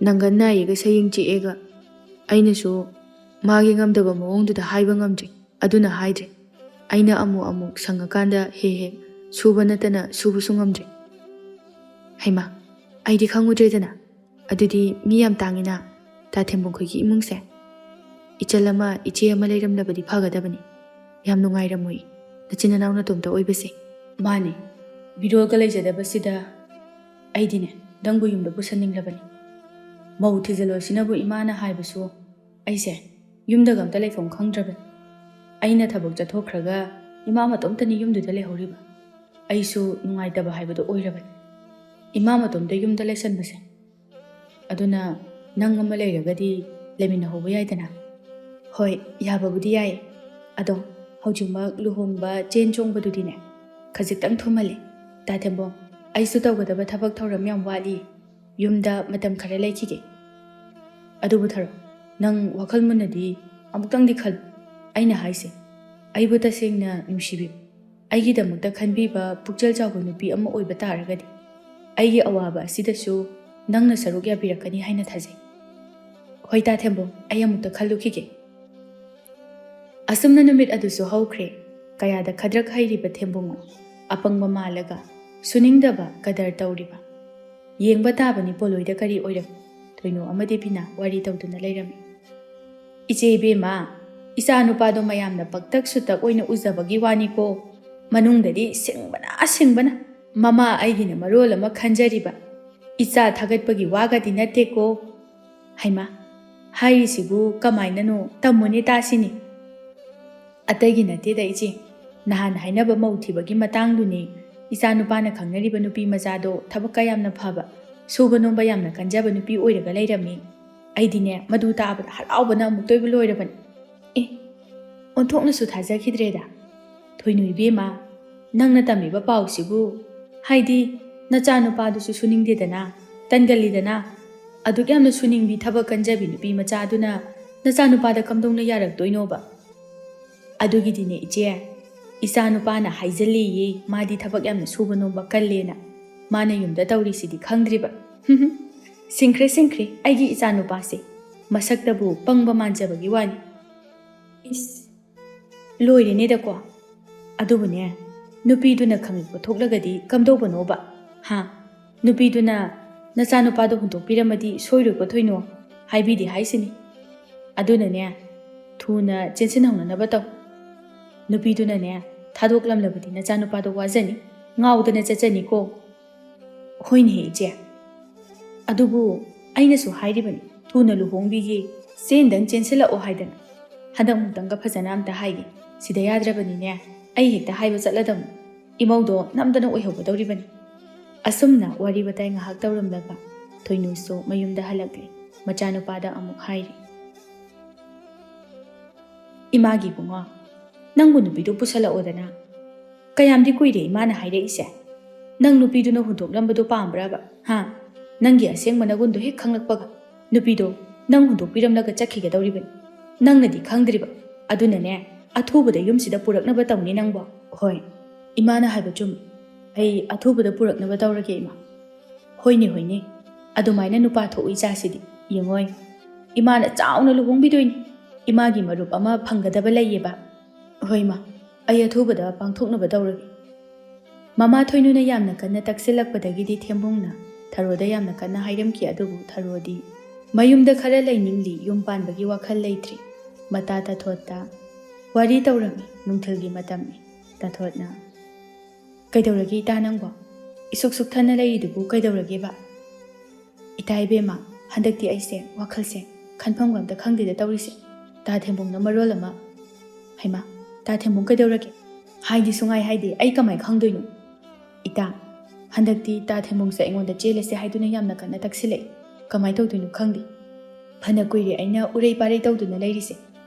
ꯅꯪꯒꯟ ꯅꯥꯏꯌꯦꯒ ꯁꯌꯦꯡ ꯆꯤꯛꯑꯦꯒ꯫ ꯑꯩꯅꯁꯨ ꯃꯥꯒꯤ ꯉꯝꯗꯕ ꯃꯑꯣꯡꯗꯨꯗ ꯍꯥꯏꯕ ꯉꯝꯗ꯭ꯔꯤ꯫ ꯑꯗꯨꯅ ꯍꯥꯏꯗ꯭ꯔꯦ꯫ ꯑꯩꯅ ꯑꯃꯨꯛ ꯑꯃꯨꯛ ꯁꯪꯉꯀꯥꯟꯗ ꯍꯦꯛ ꯍꯦꯛ ꯁꯨꯕ ꯅꯠꯇꯅ ꯁꯨꯕꯁꯨ ꯉꯝꯗ꯭ꯔꯦ꯫ ꯍꯩꯃꯥ, ꯑꯩꯗꯤ ꯈꯪꯉꯨꯗ꯭ꯔꯦꯗꯅ꯫ ꯑꯗꯨꯗꯤ ꯃꯤ ꯌꯥꯝ ꯇꯥꯡꯉꯤꯅ ꯇꯥ ꯊꯦꯝꯕꯣꯡ ꯈꯣꯏꯒꯤ ꯏꯃꯨꯡꯁꯦ꯫ ꯏꯆꯜ ꯑꯃ, ꯏꯆꯦ ꯑꯃ ꯂꯩꯔꯝꯂꯕꯗꯤ ꯐꯒꯗꯕꯅꯤ꯫ ꯌꯥꯝ ꯅꯨꯡꯉꯥꯏꯔꯝꯃꯣꯏ, ꯅꯆꯤꯟ ꯅꯅꯥꯎ ꯅꯇꯣꯝꯇ ꯑꯣꯏꯕꯁꯦ꯫ ꯃꯥꯅꯦ, ꯕꯤꯔꯣꯜꯒ ꯂꯩꯖꯗꯕꯁꯤꯗ ꯑꯩꯗꯤꯅꯦ, ꯅꯪꯕꯨ ꯌꯨꯝꯗ ꯄꯨꯁꯟꯅꯤꯡꯂꯕꯅꯤ꯫ ꯃꯧ ꯊꯤꯖꯤꯜꯂꯣ ꯁꯤꯅꯕꯨ ꯏꯃꯥꯅ ꯍꯥꯏꯕꯁꯨ ꯑꯩꯁꯦ ꯌꯨꯝꯗꯒ ꯑꯝꯇ ꯂꯩꯐꯝ ꯈꯪꯗ꯭ꯔꯕꯅꯤ꯫ ꯑꯩꯅ ꯊꯕꯛ ꯆꯠꯊꯣꯛꯈ꯭ꯔꯒ ꯏꯃꯥ ꯃꯇꯣꯝꯇꯅꯤ ꯌꯨꯝꯗꯨꯗ ꯂꯩꯍꯧꯔꯤꯕ꯫ ꯑꯩꯁꯨ ꯅꯨꯡꯉꯥꯏꯇꯕ ꯍꯥꯏꯕꯗꯣ ꯑꯣꯏꯔꯕꯅꯤ, ꯏꯃꯥ ꯃꯇꯣꯝꯇ ꯌꯨꯝꯗ ꯂꯩꯁꯟꯕꯁꯦ꯫ ꯑꯗꯨꯅ ꯅꯪ ꯑꯃ ꯂꯩꯔꯒꯗꯤ ꯂꯩꯃꯤꯟꯅꯍꯧꯕ ꯌꯥꯏꯗꯅ꯫ ꯍꯣꯏ, ꯌꯥꯕꯕꯨꯗꯤ ꯌꯥꯏ꯫ ꯑꯗꯣ ꯍꯧꯖꯤꯛꯃꯛ ꯂꯨꯍꯣꯡꯕ ꯆꯦꯟ ꯆꯣꯡꯕꯗꯨꯗꯤꯅꯦ, ꯈꯖꯤꯛꯇꯪ ꯊꯨꯝꯍꯜꯂꯦ꯫ ꯇꯥ ꯊꯦꯝꯕꯣꯡ, ꯑꯩꯁꯨ ꯇꯧꯒꯗꯕ ꯊꯕꯛ ꯊꯧꯔꯝ ꯌꯥꯝ ꯋꯥꯠꯂꯤ꯫ ꯌꯨꯝꯗ ꯃꯇꯝ ꯈꯔ ꯂꯩꯈꯤꯒꯦ꯫ ꯑꯗꯨꯕꯨ ꯊꯔꯣ, ꯅꯪ ꯋꯥꯈꯜ ꯃꯨꯟꯅꯗꯤ ꯑꯃꯨꯛꯇꯪꯗꯤ ꯈꯜꯂꯨ꯫ ꯑꯩꯅ ꯍꯥꯏꯁꯦ, ꯑꯩꯕꯨ ꯇꯁꯦꯡꯅ ꯅꯨꯡꯁꯤꯕꯤꯕ, ꯑꯩꯒꯤꯗꯃꯛꯇ ꯈꯟꯕꯤꯕ ꯄꯨꯛꯆꯦꯜ ꯆꯥꯎꯕ ꯅꯨꯄꯤ ꯑꯃ ꯑꯣꯏꯕ ꯇꯥꯔꯒꯗꯤ, ꯑꯩꯒꯤ ꯑꯋꯥꯕ ꯑꯁꯤꯗꯁꯨ ꯅꯪꯅ ꯁꯔꯨꯛ ꯌꯥꯕꯤꯔꯛꯀꯅꯤ ꯍꯥꯏꯅ ꯊꯥꯖꯩ꯫ ꯍꯣꯏ ꯇꯥ ꯊꯦꯝꯕꯣꯡ, ꯑꯩ ꯑꯃꯨꯛꯇ ꯈꯜꯂꯨꯈꯤꯒꯦ꯫ ꯑꯁꯨꯝꯅ ꯅꯨꯃꯤꯠ ꯑꯗꯨꯁꯨ ꯍꯧꯈ꯭ꯔꯦ꯫ ꯀꯌꯥꯗ ꯈꯗ꯭ꯔꯛ ꯍꯩꯔꯤꯕ ꯊꯦꯝꯕꯨꯡ ꯑꯄꯪꯕ ꯃꯥꯜꯂꯒ, ꯁꯨꯅꯤꯡꯗꯕ ꯀꯗꯔ ꯇꯧꯔꯤꯕ꯫ ꯌꯦꯡꯕ ꯇꯥꯕꯅꯤ ꯄꯣꯂꯣꯏꯗ ꯀꯔꯤ ꯑꯣꯏꯔꯝ꯫ ꯊꯣꯏꯅꯨ ꯑꯃꯗꯤ ꯕꯤꯅꯥ ꯋꯥꯔꯤ ꯇꯧꯗꯨꯅ ꯂꯩꯔꯝꯃꯤ꯫ "ꯏꯆꯦ ꯏꯕꯦꯝꯃ, ꯏꯆꯥ ꯅꯨꯄꯥꯗꯣ ꯃꯌꯥꯝꯅ ꯄꯛꯇꯛ ꯁꯨꯇꯛ ꯑꯣꯏꯅ ꯎꯖꯕꯒꯤ ꯋꯥꯅꯤꯀꯣ, ꯃꯅꯨꯡꯗꯗꯤ ꯁꯤꯡꯕꯅ ꯁꯤꯡꯕꯅ, ꯃꯃꯥ ꯑꯩꯒꯤꯅ ꯃꯔꯣꯜ ꯑꯃ ꯈꯟꯖꯔꯤꯕ, ꯏꯆꯥ ꯊꯥꯒꯠꯄꯒꯤ ꯋꯥꯒꯗꯤ ꯅꯠꯇꯦꯀꯣ꯫ ꯍꯩꯃꯥ, ꯍꯥꯏꯔꯤꯁꯤꯕꯨ ꯀꯃꯥꯏꯅꯅꯣ? ꯇꯝꯃꯨꯅꯦ ꯇꯥꯁꯤꯅꯦ꯫" "ꯑꯇꯩꯒꯤ ꯅꯠꯇꯦꯗ ꯏꯆꯦ, ꯅꯍꯥꯟ ꯍꯥꯏꯅꯕ ꯃꯧ ꯊꯤꯕꯒꯤ ꯃꯇꯥꯡꯗꯨꯅꯤ꯫ ꯏꯆꯥ ꯅꯨꯄꯥꯅ ꯈꯪꯅꯔꯤꯕ ꯅꯨꯄꯤ ꯃꯆꯥꯗꯣ ꯊꯕꯛꯀ ꯌꯥꯝꯅ ꯐꯕ, ꯁꯨꯕ ꯅꯣꯝꯕ ꯌꯥꯝꯅ ꯀꯟꯖꯕ ꯅꯨꯄꯤ ꯑꯣꯏꯔꯒ ꯂꯩꯔꯝꯃꯤ꯫ ꯑꯩꯗꯤꯅꯦ, ꯃꯗꯨ ꯇꯥꯕꯗ ꯍꯔꯥꯎꯕꯅ ꯑꯃꯨꯛꯇꯣꯏꯕ ꯂꯣꯏꯔꯕꯅꯤ꯫" "ꯑꯦ, ꯑꯣꯟꯊꯣꯛꯅꯁꯨ ꯊꯥꯖꯈꯤꯗ꯭ꯔꯦꯗ꯫ ꯊꯣꯏꯅꯨ ꯏꯕꯦꯝꯃ, ꯅꯪꯅ ꯇꯝꯃꯤꯕ ꯄꯥꯎꯁꯤꯕꯨ, ꯍꯥꯏꯗꯤ ꯅꯆꯥꯅꯨꯄꯥꯗꯨꯁꯨ ꯁꯨꯅꯤꯡꯗꯦꯗꯅ, ꯇꯟꯒꯜꯂꯤꯗꯅ, ꯑꯗꯨꯛ ꯌꯥꯝꯅ ꯁꯨꯅꯤꯡꯕꯤ ꯊꯕꯛ ꯀꯟꯖꯕꯤ ꯅꯨꯄꯤ ꯃꯆꯥꯗꯨꯅ ꯅꯆꯥꯅꯨꯄꯥꯗ ꯀꯝꯗꯧꯅ ꯌꯥꯔꯛꯇꯣꯏꯅꯣꯕ?" "ꯑꯗꯨꯒꯤꯗꯤꯅꯦ ꯏꯆꯦ, ꯏꯆꯥ ꯅꯨꯄꯥꯅ ꯍꯥꯏꯖꯜꯂꯦꯌꯦ, ꯃꯥꯗꯤ ꯊꯕꯛ ꯌꯥꯝꯅ ꯁꯨꯕ ꯅꯣꯝꯕ ꯀꯜꯂꯦꯅ꯫ ꯃꯥꯅ ꯌꯨꯝꯗ ꯇꯧꯔꯤꯁꯤꯗꯤ ꯈꯪꯗ꯭ꯔꯤꯕ꯫" "ꯁꯤꯡꯈ꯭ꯔꯦ, ꯁꯤꯡꯈ꯭ꯔꯦ, ꯑꯩꯒꯤ ꯏꯆꯥ ꯅꯨꯄꯥꯁꯦ꯫ ꯃꯁꯛꯇꯕꯨ ꯄꯪꯕ ꯃꯥꯟꯖꯕꯒꯤ ꯋꯥꯅꯤ꯫" ꯏꯁ, ꯂꯣꯏꯔꯦꯅꯦꯗꯀꯣ꯫ ꯑꯗꯨꯕꯨꯅꯦ, ꯅꯨꯄꯤꯗꯨꯅ ꯈꯪꯂꯛꯄ ꯊꯣꯛꯂꯒꯗꯤ ꯀꯝꯗꯧꯕꯅꯣꯕ? ꯍꯥ? ꯅꯨꯄꯤꯗꯨꯅ "ꯅꯆꯥꯅꯨꯄꯥꯗꯣ ꯍꯨꯟꯗꯣꯛꯄꯤꯔꯝꯃꯗꯤ ꯁꯣꯏꯔꯣꯏꯀꯣ ꯊꯣꯏꯅꯨ" ꯍꯥꯏꯕꯤꯗꯦ ꯍꯥꯏꯁꯤꯅꯤ꯫ ꯑꯗꯨꯅꯅꯦ, ꯊꯨꯅ ꯆꯦꯟꯁꯤꯟꯍꯧꯅꯅꯕ ꯇꯧ꯫ ꯅꯨꯄꯤꯗꯨꯅꯅꯦ, "ꯊꯥꯗꯣꯛꯂꯝꯂꯕꯗꯤ ꯅꯆꯥꯅꯨꯄꯥꯗꯣ ꯋꯥꯖꯅꯤ, ꯉꯥꯎꯗꯅ ꯆꯠꯆꯅꯤꯀꯣ"꯫ "ꯍꯣꯏꯅꯦꯍꯦ ꯏꯆꯦ, ꯑꯗꯨꯕꯨ ꯑꯩꯅꯁꯨ ꯍꯥꯏꯔꯤꯕꯅꯤ, ꯊꯨꯅ ꯂꯨꯍꯣꯡꯕꯤꯒꯦ, ꯆꯦꯟꯗꯪ ꯆꯦꯟꯁꯤꯜꯂꯛꯑꯣ ꯍꯥꯏꯗꯅ꯫ ꯍꯟꯗꯛꯃꯨꯛꯇꯪꯒ ꯐꯖꯅ ꯑꯝꯇ ꯍꯥꯏꯒꯦ, ꯁꯤꯗ ꯌꯥꯗ꯭ꯔꯕꯅꯤꯅꯦ, ꯑꯩ ꯍꯦꯛꯇ ꯍꯥꯏꯕ ꯆꯠꯂꯗꯝꯅꯤ, ꯏꯃꯧꯗꯣ ꯅꯝꯗꯅ ꯑꯣꯏꯍꯧꯒꯗꯧꯔꯤꯕꯅꯤ"꯫ ꯑꯁꯨꯝꯅ ꯋꯥꯔꯤ ꯋꯥꯇꯥꯏ ꯉꯥꯏꯍꯥꯛ ꯇꯧꯔꯝꯂꯒ ꯊꯣꯏꯅꯨꯁꯨ ꯃꯌꯨꯝꯗ ꯍꯜꯂꯛꯂꯦ꯫ ꯃꯆꯥꯅꯨꯄꯥꯗ ꯑꯃꯨꯛ ꯍꯥꯏꯔꯤ, "ꯏꯃꯥꯒꯤ ꯏꯕꯨꯡꯉꯣ, ꯅꯪꯕꯨ ꯅꯨꯄꯤꯗꯨ ꯄꯨꯁꯜꯂꯛꯑꯣꯗꯅ꯫ ꯀꯌꯥꯝꯗꯤ ꯀꯨꯏꯔꯦ ꯏꯃꯥꯅ ꯍꯥꯏꯔꯛꯏꯁꯦ꯫ ꯅꯪ ꯅꯨꯄꯤꯗꯨꯅ ꯍꯨꯟꯗꯣꯛꯂꯝꯕꯗꯣ ꯄꯥꯝꯕ꯭ꯔꯕ? ꯍꯥ? ꯅꯪꯒꯤ ꯑꯁꯦꯡꯕ ꯅꯒꯨꯟꯗꯣ ꯍꯦꯛ ꯈꯪꯂꯛꯄꯒ ꯅꯨꯄꯤꯗꯣ ꯅꯪ ꯍꯨꯟꯗꯣꯛꯄꯤꯔꯝꯂꯒ ꯆꯠꯈꯤꯒꯗꯧꯔꯤꯕꯅꯤ꯫ ꯅꯪꯅꯗꯤ ꯈꯪꯗ꯭ꯔꯤꯕ꯫ ꯑꯗꯨꯅꯅꯦ, ꯑꯊꯨꯕꯗ ꯌꯨꯝꯁꯤꯗ ꯄꯨꯔꯛꯅꯕ ꯇꯧꯅꯤ ꯅꯪꯕꯣ"꯫ "ꯍꯣꯏ, ꯏꯃꯥꯅ ꯍꯥꯏꯕ ꯆꯨꯝꯃꯤ꯫ ꯑꯩ ꯑꯊꯨꯕꯗ ꯄꯨꯔꯛꯅꯕ ꯇꯧꯔꯒꯦ ꯏꯃꯥ"꯫ "ꯍꯣꯏꯅꯦ, ꯍꯣꯏꯅꯦ, ꯑꯗꯨꯃꯥꯏꯅ ꯅꯨꯄꯥ ꯊꯣꯛꯎ ꯏꯆꯥꯁꯤꯗꯤ꯫ ꯌꯦꯡꯉꯣꯏ, ꯏꯃꯥꯅ ꯆꯥꯎꯅ ꯂꯨꯍꯣꯡꯕꯤꯗꯣꯏꯅꯤ꯫ ꯏꯃꯥꯒꯤ ꯃꯔꯨꯞ ꯑꯃ ꯐꯪꯒꯗꯕ ꯂꯩꯌꯦꯕ"꯫ "ꯍꯣꯏ ꯏꯃꯥ, ꯑꯩ ꯑꯊꯨꯕꯗ ꯄꯥꯡꯊꯣꯛꯅꯕ ꯇꯧꯔꯒꯦ"꯫ ꯃꯃꯥ ꯊꯣꯏꯅꯨꯅ ꯌꯥꯝꯅ ꯀꯟꯅ ꯇꯛꯁꯤꯜꯂꯛꯄꯗꯒꯤꯗꯤ ꯊꯦꯝꯕꯨꯡꯅ ꯊꯔꯣꯗ ꯌꯥꯝꯅ ꯀꯟꯅ ꯍꯥꯏꯔꯝꯈꯤ, ꯑꯗꯨꯕꯨ ꯊꯔꯣꯗꯤ ꯃꯌꯨꯝꯗ ꯈꯔ ꯂꯩꯅꯤꯡꯂꯤ, ꯌꯨꯝ ꯄꯥꯟꯕꯒꯤ ꯋꯥꯈꯜ ꯂꯩꯇ꯭ꯔꯤ꯫ ꯃꯇꯥ ꯇꯥꯊꯣꯠꯇ ꯋꯥꯔꯤ ꯇꯧꯔꯝꯃꯤ꯫ ꯅꯨꯡꯊꯤꯜꯒꯤ ꯃꯇꯝꯅꯤ꯫ ꯇꯥꯊꯣꯠꯅ, "ꯀꯩꯗꯧꯔꯒꯦ ꯏꯇꯥ ꯅꯪꯕꯣ? ꯏꯁꯨꯛ ꯁꯨꯛꯊꯅ ꯂꯩꯔꯤꯗꯨꯕꯨ ꯀꯩꯗꯧꯔꯒꯦꯕ?" "ꯏꯇꯥ ꯏꯕꯦꯝꯃ, ꯍꯟꯗꯛꯇꯤ ꯑꯩꯁꯦ ꯋꯥꯈꯜꯁꯦ ꯈꯟꯐꯝꯒ ꯑꯝꯇ ꯈꯪꯗꯦꯗ ꯇꯧꯔꯤꯁꯦ꯫ ꯇꯥ ꯊꯦꯝꯕꯨꯡꯅ ꯃꯔꯣꯜ ꯑꯃ"꯫ "ꯍꯩꯃꯥ, ꯇꯥ ꯊꯦꯝꯕꯨꯡ ꯀꯩꯗꯧꯔꯒꯦ? ꯍꯥꯏꯗꯤ ꯁꯨꯡꯍꯥꯏ ꯍꯥꯏꯗꯦ, ꯑꯩ ꯀꯃꯥꯏ ꯈꯪꯗꯣꯏꯅꯣ?" "ꯏꯇꯥ, ꯍꯟꯗꯛꯇꯤ ꯇꯥ ꯊꯦꯝꯕꯨꯡꯁꯦ ꯑꯩꯉꯣꯟꯗ ꯆꯦꯜꯂꯁꯦ ꯍꯥꯏꯗꯨꯅ ꯌꯥꯝꯅ ꯀꯟꯅ ꯇꯛꯁꯤꯜꯂꯛꯏ꯫ ꯀꯃꯥꯏ ꯇꯧꯗꯣꯏꯅꯣ ꯈꯪꯗꯦ꯫ ꯐꯅ ꯀꯨꯏꯔꯦ ꯑꯩꯅ ꯎꯔꯩ ꯄꯥꯔꯩ ꯇꯧꯗꯨꯅ ꯂꯩꯔꯤꯁꯦ,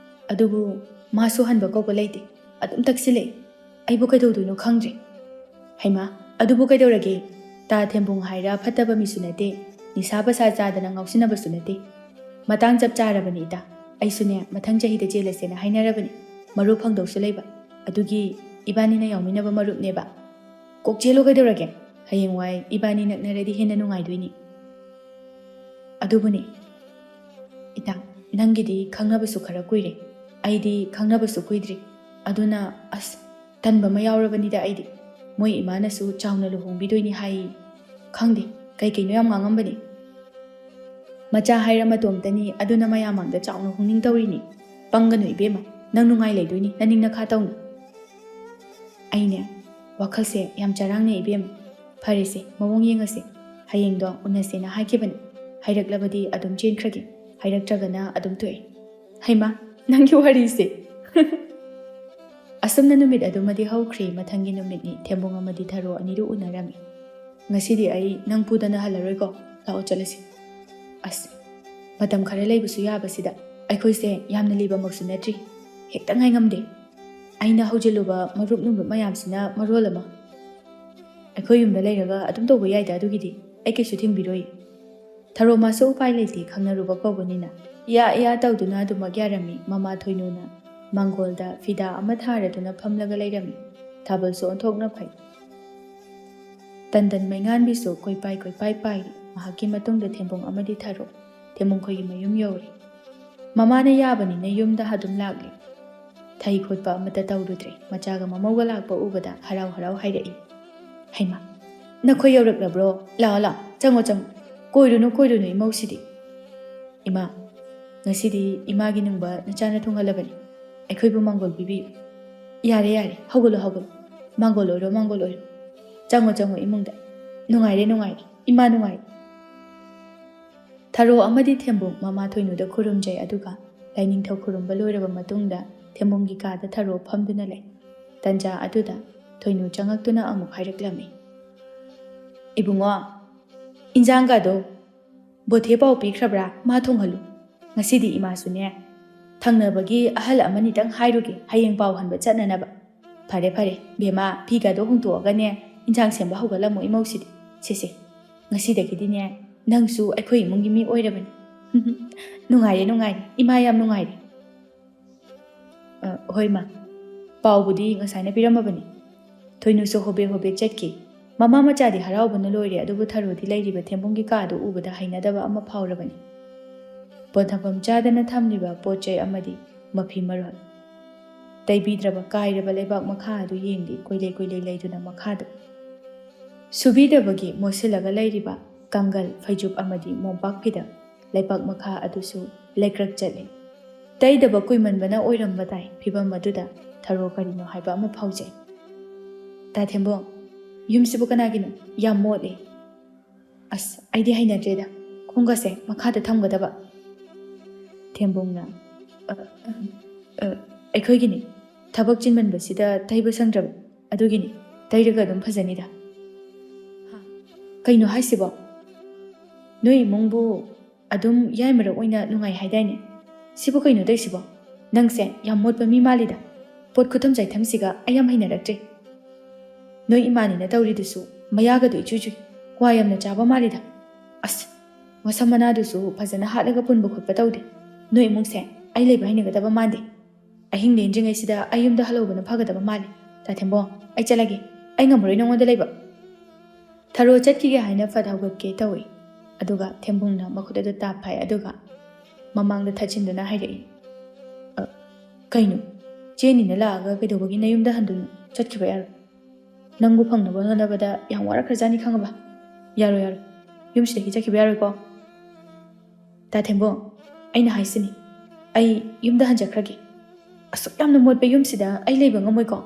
ꯑꯗꯨꯕꯨ ꯃꯥꯁꯨ ꯍꯟꯕ ꯀꯧꯕ ꯂꯩꯇꯦ, ꯑꯗꯨꯝ ꯇꯛꯁꯤꯜꯂꯛꯏ꯫ ꯑꯩꯕꯨ ꯀꯩꯗꯧꯗꯣꯏꯅꯣ ꯈꯪꯗ꯭ꯔꯦ"꯫ "ꯍꯩꯃꯥ, ꯑꯗꯨꯕꯨ ꯀꯩꯗꯧꯔꯒꯦ? ꯇꯥ ꯊꯦꯝꯕꯨꯡ ꯍꯥꯏꯔ ꯐꯠꯇꯕ ꯃꯤꯁꯨ ꯅꯠꯇꯦ, ꯅꯤꯁꯥ ꯄꯁꯥ ꯆꯥꯗꯅ ꯉꯥꯎꯁꯤꯟꯅꯕꯁꯨ ꯅꯠꯇꯦ꯫ ꯃꯇꯥꯡ ꯆꯞ ꯆꯥꯔꯕꯅꯤ ꯏꯇꯥ꯫ ꯑꯩꯁꯨꯅꯦ, ꯃꯊꯪ ꯆꯍꯤꯗ ꯆꯦꯜꯂꯁꯦꯅ ꯍꯥꯏꯅꯔꯕꯅꯤ꯫ ꯃꯔꯨꯞ ꯐꯪꯗꯧꯁꯨ ꯂꯩꯕ꯫ ꯑꯗꯨꯒꯤ ꯏꯕꯥꯅꯤꯅ ꯌꯥꯎꯃꯤꯟꯅꯕ ꯃꯔꯨꯞꯅꯦꯕ"꯫ "ꯀꯣꯛ ꯆꯦꯜꯂꯣ ꯀꯩꯗꯧꯔꯒꯦ? ꯍꯌꯦꯡꯋꯥꯏ ꯏꯕꯥꯅꯤ ꯅꯛꯅꯔꯗꯤ ꯍꯦꯟꯅ ꯅꯨꯡꯉꯥꯏꯗꯣꯏꯅꯤ"꯫ "ꯑꯗꯨꯕꯨꯅꯦ ꯏꯇꯥ, ꯅꯪꯒꯤꯗꯤ ꯈꯪꯅꯕꯁꯨ ꯈꯔ ꯀꯨꯏꯔꯦ, ꯑꯩꯗꯤ ꯈꯪꯅꯕꯁꯨ ꯀꯨꯏꯗ꯭ꯔꯤ꯫ ꯑꯗꯨꯅ ꯑꯁ, ꯇꯟꯕ ꯑꯃ ꯌꯥꯎꯔꯕꯅꯤꯗ ꯑꯩꯗꯤ꯫ ꯃꯣꯏ ꯏꯃꯥꯅꯁꯨ ꯆꯥꯎꯅ ꯂꯨꯍꯣꯡꯕꯤꯗꯣꯏꯅꯤ ꯍꯥꯏ꯫ ꯈꯪꯗꯦ, ꯀꯩ ꯀꯩꯅꯣ ꯌꯥꯝ ꯉꯥꯡꯉꯝꯕꯅꯤ꯫ ꯃꯆꯥ ꯍꯥꯏꯔ ꯃꯇꯣꯝꯇꯅꯤ, ꯑꯗꯨꯅ ꯃꯌꯥꯝ ꯃꯥꯡꯗ ꯆꯥꯎꯅ ꯍꯣꯡꯅꯤꯡ ꯇꯧꯔꯤꯅꯤ꯫ ꯄꯪꯒꯅꯨ ꯏꯕꯦꯝꯃ, ꯅꯪ ꯅꯨꯡꯉꯥꯏ ꯂꯩꯗꯣꯏꯅꯤ ꯅꯅꯤꯡ ꯅꯈꯥ ꯇꯧꯅ꯫ ꯑꯩꯅꯦ, ꯋꯥꯈꯜꯁꯦ ꯌꯥꯝ ꯆꯔꯥꯡꯅꯩ ꯏꯕꯦꯝꯃ꯫ ꯐꯔꯦꯁꯦ, ꯃꯑꯣꯡ ꯌꯦꯡꯉꯁꯦ꯫ ꯍꯌꯦꯡꯗꯣ ꯎꯅꯁꯦꯅ ꯍꯥꯏꯈꯤꯕꯅꯤ꯫ ꯍꯥꯏꯔꯛꯂꯕꯗꯤ ꯑꯗꯨꯝ ꯆꯦꯟꯈ꯭ꯔꯒꯦ, ꯍꯥꯏꯔꯛꯇ꯭ꯔꯒꯅ ꯑꯗꯨꯝ ꯇꯣꯛꯑꯦ꯫ ꯍꯩꯃꯥ, ꯅꯪꯒꯤ ꯋꯥꯔꯤꯁꯦ꯫ ꯑꯁꯨꯝꯅ ꯅꯨꯃꯤꯠ ꯑꯗꯨꯃꯗꯤ ꯍꯧꯈ꯭ꯔꯦ꯫ ꯃꯊꯪꯒꯤ ꯅꯨꯃꯤꯠꯅꯤ꯫ ꯊꯦꯝꯕꯨꯡ ꯑꯃꯗꯤ ꯊꯔꯣ ꯑꯅꯤꯗꯨ ꯎꯅꯔꯝꯃꯤ꯫ "ꯉꯁꯤꯗꯤ ꯑꯩ ꯅꯪ ꯄꯨꯗꯅ ꯍꯜꯂꯔꯣꯏꯀꯣ, ꯂꯥꯛꯑꯣ ꯆꯠꯂꯁꯤ꯫" ꯑꯁ, ꯃꯇꯝ ꯈꯔ ꯂꯩꯕꯁꯨ ꯌꯥꯕꯁꯤꯗ꯫ ꯑꯩꯈꯣꯏꯁꯦ ꯌꯥꯝꯅ ꯂꯤꯕꯃꯛꯁꯨ ꯅꯠꯇ꯭ꯔꯤ, ꯍꯦꯛꯇ ꯉꯥꯏꯉꯝꯗꯦ꯫ ꯑꯩꯅ ꯍꯧꯖꯤꯜꯂꯨꯕ ꯃꯔꯨꯞ ꯅꯨꯡꯂꯨꯞ ꯃꯌꯥꯝꯁꯤꯅ ꯃꯔꯣꯜ ꯑꯃ꯫ ꯑꯩꯈꯣꯏ ꯌꯨꯝꯗ ꯂꯩꯔꯒ ꯑꯗꯨꯝ ꯇꯧꯕ ꯌꯥꯏꯗ, ꯑꯗꯨꯒꯤꯗꯤ ꯑꯩ ꯀꯩꯁꯨ ꯊꯤꯡꯕꯤꯔꯣꯏ꯫ ꯊꯔꯣ ꯃꯥꯁꯨ ꯎꯄꯥꯏ ꯂꯩꯇꯦ, ꯈꯪꯅꯔꯨꯕ ꯀꯧꯕꯅꯤꯅ꯫ ꯏꯌꯥ ꯏꯌꯥ ꯇꯧꯗꯨꯅ ꯑꯗꯨꯃꯛ ꯌꯥꯔꯝꯃꯤ꯫ ꯃꯃꯥ ꯊꯣꯏꯅꯨꯅ ꯃꯥꯡꯒꯣꯜꯗ ꯐꯤꯗꯥ ꯑꯃ ꯊꯥꯔꯗꯨꯅ ꯐꯝꯂꯒ ꯂꯩꯔꯝꯃꯤ꯫ ꯊꯥꯕꯜꯁꯨ ꯑꯣꯟꯊꯣꯛꯅ ꯐꯩ꯫ ꯇꯟꯗꯟ ꯃꯩꯉꯥꯟꯕꯤꯁꯨ ꯀꯣꯏꯄꯥꯏ ꯀꯣꯏꯄꯥꯏ ꯄꯥꯏꯔꯤ꯫ ꯉꯥꯏꯍꯥꯛꯀꯤ ꯃꯇꯨꯡꯗ ꯊꯦꯝꯕꯨꯡ ꯑꯃꯗꯤ ꯊꯔꯣ ꯊꯦꯝꯕꯨꯡ ꯈꯣꯏꯒꯤ ꯃꯌꯨꯝ ꯌꯧꯔꯦ꯫ ꯃꯃꯥꯅ ꯌꯥꯕꯅꯤꯅ ꯌꯨꯝꯗ ꯑꯗꯨꯝ ꯂꯥꯛꯂꯦ꯫ ꯊꯩ ꯈꯣꯠꯄ ꯑꯃꯠꯇ ꯇꯧꯔꯨꯗ꯭ꯔꯦ꯫ ꯃꯆꯥꯒ ꯃꯃꯧꯒ ꯂꯥꯛꯄ ꯎꯕꯗ ꯍꯔꯥꯎ ꯍꯔꯥꯎ ꯍꯥꯏꯔꯛꯏ, "ꯍꯩꯃꯥ, ꯅꯈꯣꯏ ꯌꯧꯔꯛꯂꯕ꯭ꯔꯣ? ꯂꯥꯛꯑꯣ, ꯂꯥꯛꯑꯣ, ꯆꯪꯉꯣ, ꯆꯪꯉꯣ꯫ ꯀꯣꯏꯔꯨꯅꯨ, ꯀꯣꯏꯔꯨꯅꯨ ꯏꯃꯧꯁꯤꯗꯤ꯫ ꯏꯃꯥ, ꯉꯁꯤꯗꯤ ꯏꯃꯥꯒꯤ ꯅꯨꯡꯕ ꯅꯆꯥꯅ ꯊꯨꯡꯍꯜꯂꯕꯅꯤ꯫ ꯑꯩꯈꯣꯏꯕꯨ ꯃꯥꯡꯒꯣꯜ ꯄꯤꯕꯤꯌꯨ꯫" "ꯌꯥꯔꯦ, ꯌꯥꯔꯦ, ꯍꯧꯒꯠꯂꯣ, ꯍꯧꯒꯠꯂꯣ꯫ ꯃꯥꯡꯒꯣꯜ ꯑꯣꯏꯔꯣ, ꯃꯥꯡꯒꯣꯜ ꯑꯣꯏꯔꯣ꯫ ꯆꯪꯉꯣ, ꯆꯪꯉꯣ ꯏꯃꯨꯡꯗ꯫ ꯅꯨꯡꯉꯥꯏꯔꯦ, ꯅꯨꯡꯉꯥꯏꯔꯦ꯫ ꯏꯃꯥ ꯅꯨꯡꯉꯥꯏꯔꯦ꯫" ꯊꯔꯣ ꯑꯃꯗꯤ ꯊꯦꯝꯕꯨꯡ ꯃꯃꯥ ꯊꯣꯏꯅꯨꯗ ꯈꯨꯔꯨꯝꯖꯩ꯫ ꯑꯗꯨꯒ ꯂꯥꯏꯅꯤꯡꯊꯧ ꯈꯨꯔꯨꯝꯕ ꯂꯣꯏꯔꯕ ꯃꯇꯨꯡꯗ ꯊꯦꯝꯕꯨꯡꯒꯤ ꯀꯥꯗ ꯊꯔꯣ ꯐꯝꯗꯨꯅ ꯂꯩ꯫ ꯇꯟꯖꯥ ꯑꯗꯨꯗ ꯊꯣꯏꯅꯨ ꯆꯪꯉꯛꯇꯨꯅ ꯑꯃꯨꯛ ꯍꯥꯏꯔꯛꯂꯝꯃꯤ, "ꯏꯕꯨꯡꯉꯣ, ꯏꯟꯖꯥꯡꯒꯗꯣ ꯕꯣꯊꯦ ꯄꯥꯎ ꯄꯤꯈ꯭ꯔꯕ꯭ꯔꯥ? ꯃꯥ ꯊꯣꯡꯍꯜꯂꯨ꯫ ꯉꯁꯤꯗꯤ ꯏꯃꯥꯁꯨꯅꯦ, ꯊꯪꯅꯕꯒꯤ ꯑꯍꯜ ꯑꯃꯅꯤꯇꯪ ꯍꯥꯏꯔꯨꯒꯦ, ꯍꯌꯦꯡ ꯄꯥꯎ ꯍꯟꯕ ꯆꯠꯅꯅꯕ꯫" "ꯐꯔꯦ, ꯐꯔꯦ, ꯕꯦꯝꯃ, ꯐꯤꯒꯗꯣ ꯍꯣꯡꯗꯣꯛꯑꯒꯅꯦ, ꯏꯟꯖꯥꯡ ꯁꯦꯝꯕ ꯍꯧꯒꯠꯂꯝꯃꯣ ꯏꯃꯧꯁꯤꯗꯤ꯫ ꯁꯦ, ꯁꯦ, ꯉꯁꯤꯗꯒꯤꯗꯤꯅꯦ, ꯅꯪꯁꯨ ꯑꯩꯈꯣꯏ ꯏꯃꯨꯡꯒꯤ ꯃꯤ ꯑꯣꯏꯔꯕꯅꯤ꯫" "ꯅꯨꯡꯉꯥꯏꯔꯦ, ꯅꯨꯡꯉꯥꯏꯔꯦ, ꯏꯃꯥ ꯌꯥꯝ ꯅꯨꯡꯉꯥꯏꯔꯦ꯫" "ꯑ, ꯍꯣꯏ ꯃꯥ, ꯄꯥꯎꯕꯨꯗꯤ ꯉꯁꯥꯏꯅ ꯄꯤꯔꯝꯃꯕꯅꯤ꯫" ꯊꯣꯏꯅꯨꯁꯨ ꯍꯣꯕꯦ ꯍꯣꯕꯦ ꯆꯠꯈꯤ꯫ ꯃꯃꯥ ꯃꯆꯥꯗꯤ ꯍꯔꯥꯎꯕꯅ ꯂꯣꯏꯔꯦ, ꯑꯗꯨꯕꯨ ꯊꯔꯣꯗꯤ ꯂꯩꯔꯤꯕ ꯊꯦꯝꯕꯨꯡꯒꯤ ꯀꯥꯗꯨ ꯎꯕꯗ ꯍꯩꯅꯗꯕ ꯑꯃ ꯐꯥꯎꯔꯕꯅꯤ꯫ ꯄꯣꯠꯊꯝꯐꯝ ꯆꯥꯗꯅ ꯊꯝꯂꯤꯕ ꯄꯣꯠ ꯆꯩ ꯑꯃꯗꯤ ꯃꯐꯤ ꯃꯔꯣꯜ꯫ ꯇꯩꯕꯤꯗ꯭ꯔꯕ ꯀꯥꯏꯔꯕ ꯂꯩꯕꯥꯛ ꯃꯈꯥ ꯑꯗꯨ ꯌꯦꯡꯂꯤ, ꯀꯣꯏꯂꯩ ꯀꯣꯏꯂꯩ ꯂꯩꯗꯨꯅ ꯃꯈꯥꯗ꯫ ꯁꯨꯕꯤꯗꯕꯒꯤ ꯃꯣꯠꯁꯤꯜꯂꯒ ꯂꯩꯔꯤꯕ ꯀꯥꯡꯒꯜ, ꯐꯩꯖꯨꯞ ꯑꯃꯗꯤ ꯃꯣꯝꯄꯥꯛ ꯐꯤꯗꯛ ꯂꯩꯕꯥꯛ ꯃꯈꯥ ꯑꯗꯨꯁꯨ ꯂꯩꯀ꯭ꯔꯛ ꯆꯠꯂꯤ꯫ ꯇꯩꯗꯕ ꯀꯨꯏꯃꯟꯕꯅ ꯑꯣꯏꯔꯝꯕ ꯇꯥꯏ꯫ ꯐꯤꯚꯝ ꯑꯗꯨꯗ ꯊꯔꯣ ꯀꯔꯤꯅꯣ ꯍꯥꯏꯕ ꯑꯃ ꯐꯥꯎꯖꯩ꯫ "ꯇꯥ ꯊꯦꯝꯕꯣꯡ, ꯌꯨꯝꯁꯤꯕꯨ ꯀꯅꯥꯒꯤꯅꯣ? ꯌꯥꯝ ꯃꯣꯠꯂꯦ꯫" "ꯑꯁ, ꯑꯩꯗꯤ ꯍꯩꯅꯗ꯭ꯔꯦꯗ꯫ ꯈꯣꯡꯒꯥꯁꯦ ꯃꯈꯥꯗ ꯊꯝꯒꯗꯕ꯫" ꯊꯦꯝꯕꯣꯡꯅ, "ꯑ, ꯑ, ꯑꯩꯈꯣꯏꯒꯤꯅꯤ꯫ ꯊꯕꯛ ꯆꯤꯟꯃꯟꯕꯁꯤꯗ ꯇꯩꯕ ꯁꯪꯗ꯭ꯔꯕ꯫ ꯑꯗꯨꯒꯤꯅꯤ꯫ ꯇꯩꯔꯒ ꯑꯗꯨꯝ ꯐꯖꯅꯤꯗ꯫" "ꯍꯥ? ꯀꯩꯅꯣ ꯍꯥꯏꯁꯤꯕꯣ? ꯅꯣꯏ ꯏꯃꯨꯡꯕꯨ ꯑꯗꯨꯝ ꯌꯥꯏꯃꯔꯛ ꯑꯣꯏꯅ ꯅꯨꯡꯉꯥꯏ ꯍꯥꯏꯗꯥꯏꯅꯦ? ꯁꯤꯕꯨ ꯀꯩꯅꯣ ꯇꯧꯏꯁꯤꯕꯣ? ꯅꯪꯁꯦ ꯌꯥꯝ ꯃꯣꯠꯄ ꯃꯤ ꯃꯥꯜꯂꯤꯗ꯫ ꯄꯣꯠ ꯈꯨꯊꯝ ꯆꯥꯏꯊꯝꯁꯤꯒ ꯑꯩ ꯌꯥꯝ ꯍꯩꯅꯔꯛꯇ꯭ꯔꯦ꯫ ꯅꯣꯏ ꯏꯃꯥꯅꯤꯅ ꯇꯧꯔꯤꯗꯨꯁꯨ ꯃꯌꯥꯒꯗꯣ ꯏꯆꯨ ꯆꯨꯏ꯫ ꯀ꯭ꯋꯥ ꯌꯥꯝꯅ ꯆꯥꯕ ꯃꯥꯜꯂꯤꯗ꯫ ꯑꯁ, ꯃꯁꯝ ꯃꯅꯥꯗꯨꯁꯨ ꯐꯖꯅ ꯍꯥꯠꯂꯒ ꯄꯨꯟꯕ ꯈꯣꯠꯄ ꯇꯧꯗꯦ꯫ ꯅꯣꯏ ꯏꯃꯨꯡꯁꯦ ꯑꯩ ꯂꯩꯕ ꯍꯩꯅꯒꯗꯕ ꯃꯥꯟꯗꯦ꯫ ꯑꯍꯤꯡ ꯂꯦꯟꯗ꯭ꯔꯤꯉꯩꯁꯤꯗ ꯑꯩ ꯌꯨꯝꯗ ꯍꯜꯍꯧꯕꯅ ꯐꯒꯗꯕ ꯃꯥꯜꯂꯤ꯫ ꯇꯥ ꯊꯦꯝꯕꯣꯡ, ꯑꯩ ꯆꯠꯂꯒꯦ꯫ ꯑꯩ ꯉꯝꯃꯔꯣꯏ ꯅꯉꯣꯟꯗ ꯂꯩꯕ꯫" ꯊꯔꯣ ꯆꯠꯈꯤꯒꯦ ꯍꯥꯏꯅ ꯐꯠ ꯍꯧꯒꯠꯀꯦ ꯇꯧꯏ꯫ ꯑꯗꯨꯒ ꯊꯦꯝꯕꯨꯡꯅ ꯃꯈꯨꯠ ꯑꯗꯨ ꯇꯥꯞ ꯐꯥꯏ, ꯑꯗꯨꯒ ꯃꯃꯥꯡꯗ ꯊꯠꯆꯤꯟꯗꯨꯅ ꯍꯥꯏꯔꯛꯏ, "ꯑ, ꯀꯩꯅꯣ? ꯆꯦꯅꯤꯅ ꯂꯥꯛꯑꯒ ꯀꯩꯗꯧꯕꯒꯤ ꯅꯌꯨꯝꯗ ꯍꯟꯗꯣꯏꯅꯣ? ꯆꯠꯈꯤꯕ ꯌꯥꯔꯣꯏ꯫ ꯅꯪꯕꯨ ꯐꯪꯅꯕ ꯍꯣꯠꯅꯕꯗ ꯌꯥꯝ ꯋꯥꯔꯛꯈ꯭ꯔꯖꯥꯠꯅꯤ, ꯈꯪꯉꯕ? ꯌꯥꯔꯣꯏ, ꯌꯥꯔꯣꯏ꯫ ꯌꯨꯝꯁꯤꯗꯒꯤ ꯆꯠꯈꯤꯕ ꯌꯥꯔꯣꯏꯀꯣ꯫" "ꯇꯥ ꯊꯦꯝꯕꯣꯡ, ꯑꯩꯅ ꯍꯥꯏꯁꯤꯅꯤ, ꯑꯩ ꯌꯨꯝꯗ ꯍꯟꯖꯈ꯭ꯔꯒꯦ꯫ ꯑꯁꯨꯛ ꯌꯥꯝꯅ ꯃꯣꯠꯄ ꯌꯨꯝꯁꯤꯗ ꯑꯩ ꯂꯩꯕ ꯉꯝꯃꯣꯏꯀꯣ꯫"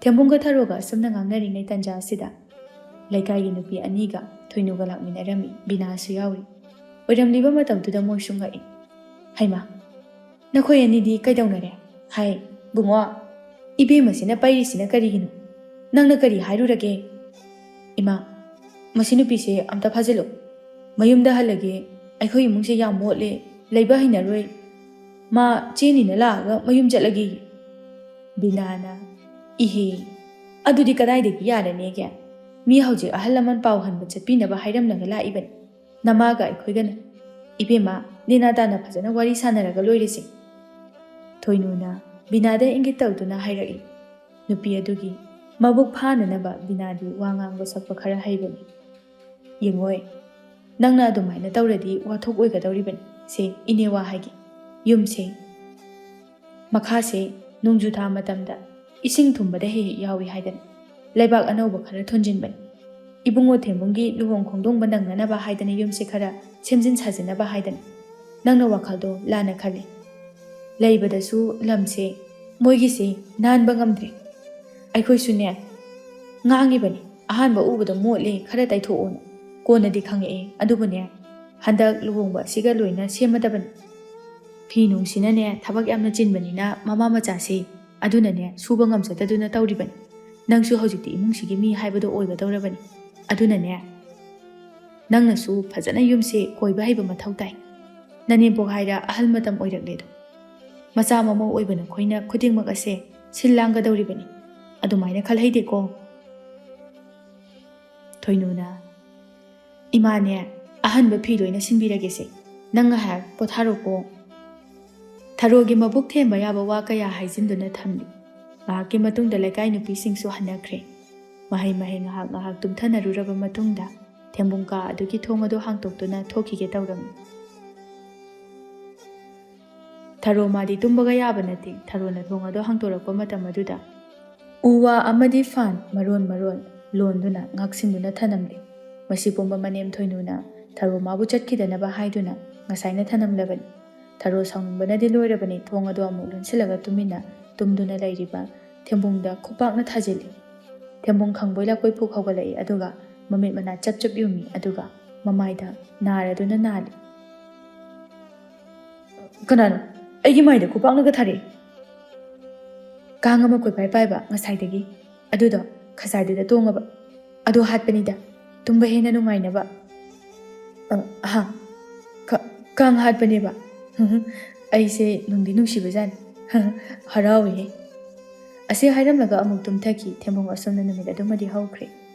ꯊꯦꯝꯕꯣꯡꯒ ꯊꯔꯣꯒ ꯑꯁꯨꯝꯅ ꯉꯥꯡꯅꯔꯤꯉꯩ ꯇꯟꯖꯥ ꯑꯁꯤꯗ ꯂꯩꯀꯥꯏꯒꯤ ꯅꯨꯄꯤ ꯑꯅꯤꯒ ꯊꯣꯏꯅꯨꯒ ꯂꯥꯛꯃꯤꯟꯅꯔꯝꯃꯤ꯫ ꯕꯤꯅꯥꯁꯨ ꯌꯥꯎꯔꯤ꯫ ꯑꯣꯏꯔꯝꯂꯤꯕ ꯃꯇꯝꯗꯨꯗ ꯃꯣꯏꯁꯨ ꯉꯛꯏ꯫ "ꯍꯩꯃꯥ, ꯅꯈꯣꯏ ꯑꯅꯤꯗꯤ ꯀꯩꯗꯧꯅꯔꯦ? ꯍꯥꯏ, ꯕꯨꯡꯉꯣ, ꯏꯕꯦꯝꯃꯁꯤꯅ ꯄꯩꯔꯤꯁꯤꯅ ꯀꯔꯤꯒꯤꯅꯣ? ꯅꯪꯅ ꯀꯔꯤ ꯍꯥꯏꯔꯨꯔꯒꯦ?" "ꯏꯃꯥ, ꯃꯁꯤ ꯅꯨꯄꯤꯁꯦ ꯑꯝꯇ ꯐꯥꯖꯤꯜꯂꯨ꯫ ꯃꯌꯨꯝꯗ ꯍꯜꯂꯒꯦ꯫ ꯑꯩꯈꯣꯏ ꯏꯃꯨꯡꯁꯦ ꯌꯥꯝ ꯃꯣꯠꯂꯦ, ꯂꯩꯕ ꯍꯩꯅꯔꯣꯏ꯫ ꯃꯥ ꯆꯦꯅꯤꯅ ꯂꯥꯛꯑꯒ ꯃꯌꯨꯝ ꯆꯠꯂꯒꯦ꯫" ꯕꯤꯅꯥꯅ, "ꯏꯍꯦ, ꯑꯗꯨꯗꯤ ꯀꯗꯥꯏꯗꯒꯤ ꯌꯥꯔꯅꯦꯒꯦ? ꯃꯤ ꯍꯧꯖꯤꯛ ꯑꯍꯜ ꯂꯃꯟ ꯄꯥꯎ ꯍꯟꯕ ꯆꯠꯄꯤꯅꯕ ꯍꯥꯏꯔꯝꯂꯒ ꯂꯥꯛꯏꯕꯅꯤ꯫ ꯅꯃꯥꯒ ꯑꯩꯈꯣꯏꯒꯅ ꯏꯕꯦꯝꯃ, ꯅꯦꯅꯥ ꯇꯥꯅ ꯐꯖꯅ ꯋꯥꯔꯤ ꯁꯥꯟꯅꯔꯒ ꯂꯣꯏꯔꯦꯁꯦ꯫" ꯊꯣꯏꯅꯨꯅ ꯕꯤꯅꯥꯗ ꯏꯪꯒꯤꯠ ꯇꯧꯗꯨꯅ ꯍꯥꯏꯔꯛꯏ꯫ ꯅꯨꯄꯤ ꯑꯗꯨꯒꯤ ꯃꯕꯨꯛ ꯐꯥꯅꯅꯕ ꯕꯤꯅꯥꯗꯤ ꯋꯥ ꯉꯥꯡꯕ ꯁꯛꯄ ꯈꯔ ꯍꯩꯕꯅꯤ꯫ "ꯌꯦꯡꯉꯣꯏ, ꯅꯪꯅ ꯑꯗꯨꯃꯥꯏꯅ ꯇꯧꯔꯗꯤ ꯋꯥꯊꯣꯛ ꯑꯣꯏꯒꯗꯧꯔꯤꯕꯅꯤ꯫ ꯁꯦ, ꯏꯅꯦ ꯋꯥ ꯍꯥꯏꯒꯦ꯫ ꯌꯨꯝꯁꯦ ꯃꯈꯥꯁꯦ ꯅꯣꯡꯖꯨ ꯊꯥ ꯃꯇꯝꯗ ꯏꯁꯤꯡ ꯊꯨꯝꯕꯗ ꯍꯦꯛ ꯍꯦꯛ ꯌꯥꯎꯏ ꯍꯥꯏꯗꯅ ꯂꯩꯕꯥꯛ ꯑꯅꯧꯕ ꯈꯔ ꯊꯣꯟꯖꯤꯟꯕꯅꯤ꯫ ꯏꯕꯨꯡꯉꯣ ꯊꯦꯝꯕꯨꯡꯒꯤ ꯂꯨꯍꯣꯡ ꯈꯣꯡꯗꯣꯡꯕ ꯅꯪꯅꯅꯕ ꯍꯥꯏꯗꯅ ꯌꯨꯝꯁꯦ ꯈꯔ ꯁꯦꯝꯖꯤꯟ ꯁꯥꯖꯤꯟꯅꯕ ꯍꯥꯏꯗꯅ꯫ ꯅꯪꯅ ꯋꯥꯈꯜꯗꯣ ꯂꯥꯟꯅ ꯈꯜꯂꯤ꯫ ꯂꯩꯕꯗꯁꯨ ꯂꯝꯁꯦ ꯃꯣꯏꯒꯤꯁꯦ ꯅꯥꯟꯕ ꯉꯝꯗ꯭ꯔꯦ꯫ ꯑꯩꯈꯣꯏꯁꯨꯅꯦ ꯉꯥꯡꯉꯤꯕꯅꯤ, ꯑꯍꯥꯟꯕ ꯎꯕꯗ ꯃꯣꯠꯂꯦ, ꯈꯔ ꯇꯩꯊꯣꯛꯑꯣꯅ꯫ ꯀꯣꯟꯅꯗꯤ ꯈꯪꯉꯛꯑꯦ, ꯑꯗꯨꯕꯨꯅꯦ ꯍꯟꯗꯛ ꯂꯨꯍꯣꯡꯕ ꯑꯁꯤꯒ ꯂꯣꯏꯅ ꯁꯦꯝꯃꯗꯕꯅꯤ꯫ ꯐꯤ ꯅꯨꯡꯁꯤꯅꯅꯦ ꯊꯕꯛ ꯌꯥꯝꯅ ꯆꯤꯟꯕꯅꯤꯅ ꯃꯃꯥ ꯃꯆꯥꯁꯦ ꯑꯗꯨꯅꯅꯦ ꯁꯨꯕ ꯉꯝꯖꯗꯗꯨꯅ ꯇꯧꯔꯤꯕꯅꯤ꯫ ꯅꯪꯁꯨ ꯍꯧꯖꯤꯛꯇꯤ ꯏꯃꯨꯡꯁꯤꯒꯤ ꯃꯤ ꯍꯥꯏꯕꯗꯣ ꯑꯣꯏꯒꯗꯧꯔꯕꯅꯤ꯫ ꯑꯗꯨꯅꯅꯦ ꯅꯪꯅꯁꯨ ꯐꯖꯅ ꯌꯨꯝꯁꯦ ꯀꯣꯏꯕ ꯍꯩꯕ ꯃꯊꯧ ꯇꯥꯏ꯫ ꯅꯅꯦꯝꯄꯣꯛ ꯍꯥꯏꯔ ꯑꯍꯜ ꯃꯇꯝ ꯑꯣꯏꯔꯛꯂꯦꯗꯣ꯫ ꯃꯆꯥ ꯃꯃꯧ ꯑꯣꯏꯕ ꯅꯈꯣꯏꯅ ꯈꯨꯗꯤꯡꯃꯛ ꯑꯁꯦ ꯁꯤꯜ ꯂꯥꯡꯒꯗꯧꯔꯤꯕꯅꯤ꯫ ꯑꯗꯨꯃꯥꯏꯅ ꯈꯜꯍꯩꯗꯦꯀꯣ꯫ ꯊꯣꯏꯅꯨꯅ, "ꯏꯃꯥꯅꯦ, ꯑꯍꯟꯕ ꯐꯤ ꯂꯣꯏꯅ ꯁꯤꯟꯕꯤꯔꯒꯦꯁꯦ꯫ ꯅꯪ ꯉꯥꯏꯍꯥꯛ ꯄꯣꯊꯥꯔꯣꯀꯣ꯫" ꯊꯔꯣꯒꯤ ꯃꯕꯨꯛ ꯊꯦꯝꯕ ꯌꯥꯕ ꯋꯥ ꯀꯌꯥ ꯍꯥꯏꯖꯤꯟꯗꯨꯅ ꯊꯝꯂꯤ꯫ ꯉꯥꯏꯍꯥꯛꯀꯤ ꯃꯇꯨꯡꯗ ꯂꯩꯀꯥꯏ ꯅꯨꯄꯤꯁꯤꯡꯁꯨ ꯍꯟꯅꯈ꯭ꯔꯦ꯫ ꯃꯍꯩ ꯃꯍꯩ ꯉꯥꯏꯍꯥꯛ ꯉꯥꯏꯍꯥꯛ ꯇꯨꯝꯊꯅꯔꯨꯔꯕ ꯃꯇꯨꯡꯗ ꯊꯦꯝꯕꯨꯡ ꯀꯥ ꯑꯗꯨꯒꯤ ꯊꯣꯡ ꯑꯗꯨ ꯍꯥꯡꯇꯣꯛꯇꯨꯅ ꯊꯣꯛꯈꯤꯒꯦ ꯇꯧꯔꯝꯃꯤ꯫ ꯊꯔꯣ ꯃꯥꯗꯤ ꯇꯨꯝꯕꯒ ꯌꯥꯕ ꯅꯠꯇꯦ꯫ ꯊꯔꯣꯅ ꯊꯣꯡ ꯑꯗꯨ ꯍꯥꯡꯇꯣꯔꯛꯄ ꯃꯇꯝ ꯑꯗꯨꯗ ꯎ ꯋꯥ ꯑꯃꯗꯤ ꯐꯥꯟ ꯃꯔꯣꯟ ꯃꯔꯣꯟ ꯂꯣꯟꯗꯨꯅ ꯉꯥꯛꯁꯤꯟꯗꯨꯅ ꯊꯅꯝꯂꯦ꯫ ꯃꯁꯤ ꯄꯨꯝꯕ ꯃꯅꯦꯝ ꯊꯣꯏꯅꯨꯅ ꯊꯔꯣ ꯃꯥꯕꯨ ꯆꯠꯈꯤꯗꯅꯕ ꯍꯥꯏꯗꯨꯅ ꯉꯁꯥꯏꯅ ꯊꯅꯝꯂꯕꯅꯤ꯫ ꯊꯔꯣ ꯁꯥꯎꯅꯤꯡꯕꯅꯗꯤ ꯂꯣꯏꯔꯕꯅꯤ꯫ ꯊꯣꯡ ꯑꯗꯨ ꯑꯃꯨꯛ ꯂꯣꯟꯁꯤꯜꯂꯒ ꯇꯨꯃꯤꯟꯅ ꯇꯨꯝꯗꯨꯅ ꯂꯩꯔꯤꯕ ꯊꯦꯝꯕꯨꯡꯗ ꯈꯨꯄꯥꯛꯅ ꯊꯥꯖꯤꯜꯂꯤ꯫ ꯊꯦꯝꯕꯨꯡ ꯈꯪꯕꯣꯏ ꯂꯥꯛꯄꯣꯏ ꯐꯨꯛ ꯍꯧꯒꯠꯂꯛꯏ, ꯑꯗꯨꯒ ꯃꯃꯤꯠ ꯃꯅꯥ ꯆꯞ ꯆꯞ ꯌꯨꯡꯏ, ꯑꯗꯨꯒ ꯃꯃꯥꯏꯗ ꯅꯥꯔꯗꯨꯅ ꯅꯥꯜꯂꯤ꯫ "ꯀꯅꯥꯅꯣ ꯑꯩꯒꯤ ꯃꯥꯏꯗ ꯈꯨꯄꯥꯛꯅꯒ ꯊꯥꯔꯛꯏ?" "ꯀꯥꯡ ꯑꯃ ꯀꯣꯏꯄꯥꯏ ꯄꯥꯏꯕ ꯉꯁꯥꯏꯗꯒꯤ, ꯑꯗꯨꯗꯣ ꯈꯖꯥꯏꯗꯨꯗ ꯇꯣꯡꯉꯕ, ꯑꯗꯨ ꯍꯥꯠꯄꯅꯤꯗ, ꯇꯨꯝꯕ ꯍꯦꯟꯅ ꯅꯨꯡꯉꯥꯏꯅꯕ꯫" "ꯑ, ꯑꯍꯥ, ꯀ-, ꯀꯥꯡ ꯍꯥꯠꯄꯅꯦꯕ? ꯑꯩꯁꯦ ꯅꯨꯡꯗꯤ ꯅꯨꯡꯁꯤꯕꯖꯥꯠꯅꯤ꯫ ꯍꯔꯥꯎꯏꯍꯦ꯫" ꯑꯁꯤ ꯍꯥꯏꯔꯝꯂꯒ ꯑꯃꯨꯛ ꯇꯨꯝꯊꯈꯤ꯫ ꯊꯦꯝꯕꯨꯡ ꯑꯁꯨꯝꯅ ꯅꯨꯃꯤꯠ ꯑꯗꯨꯃꯗꯤ ꯍꯧꯈ꯭ꯔꯦ꯫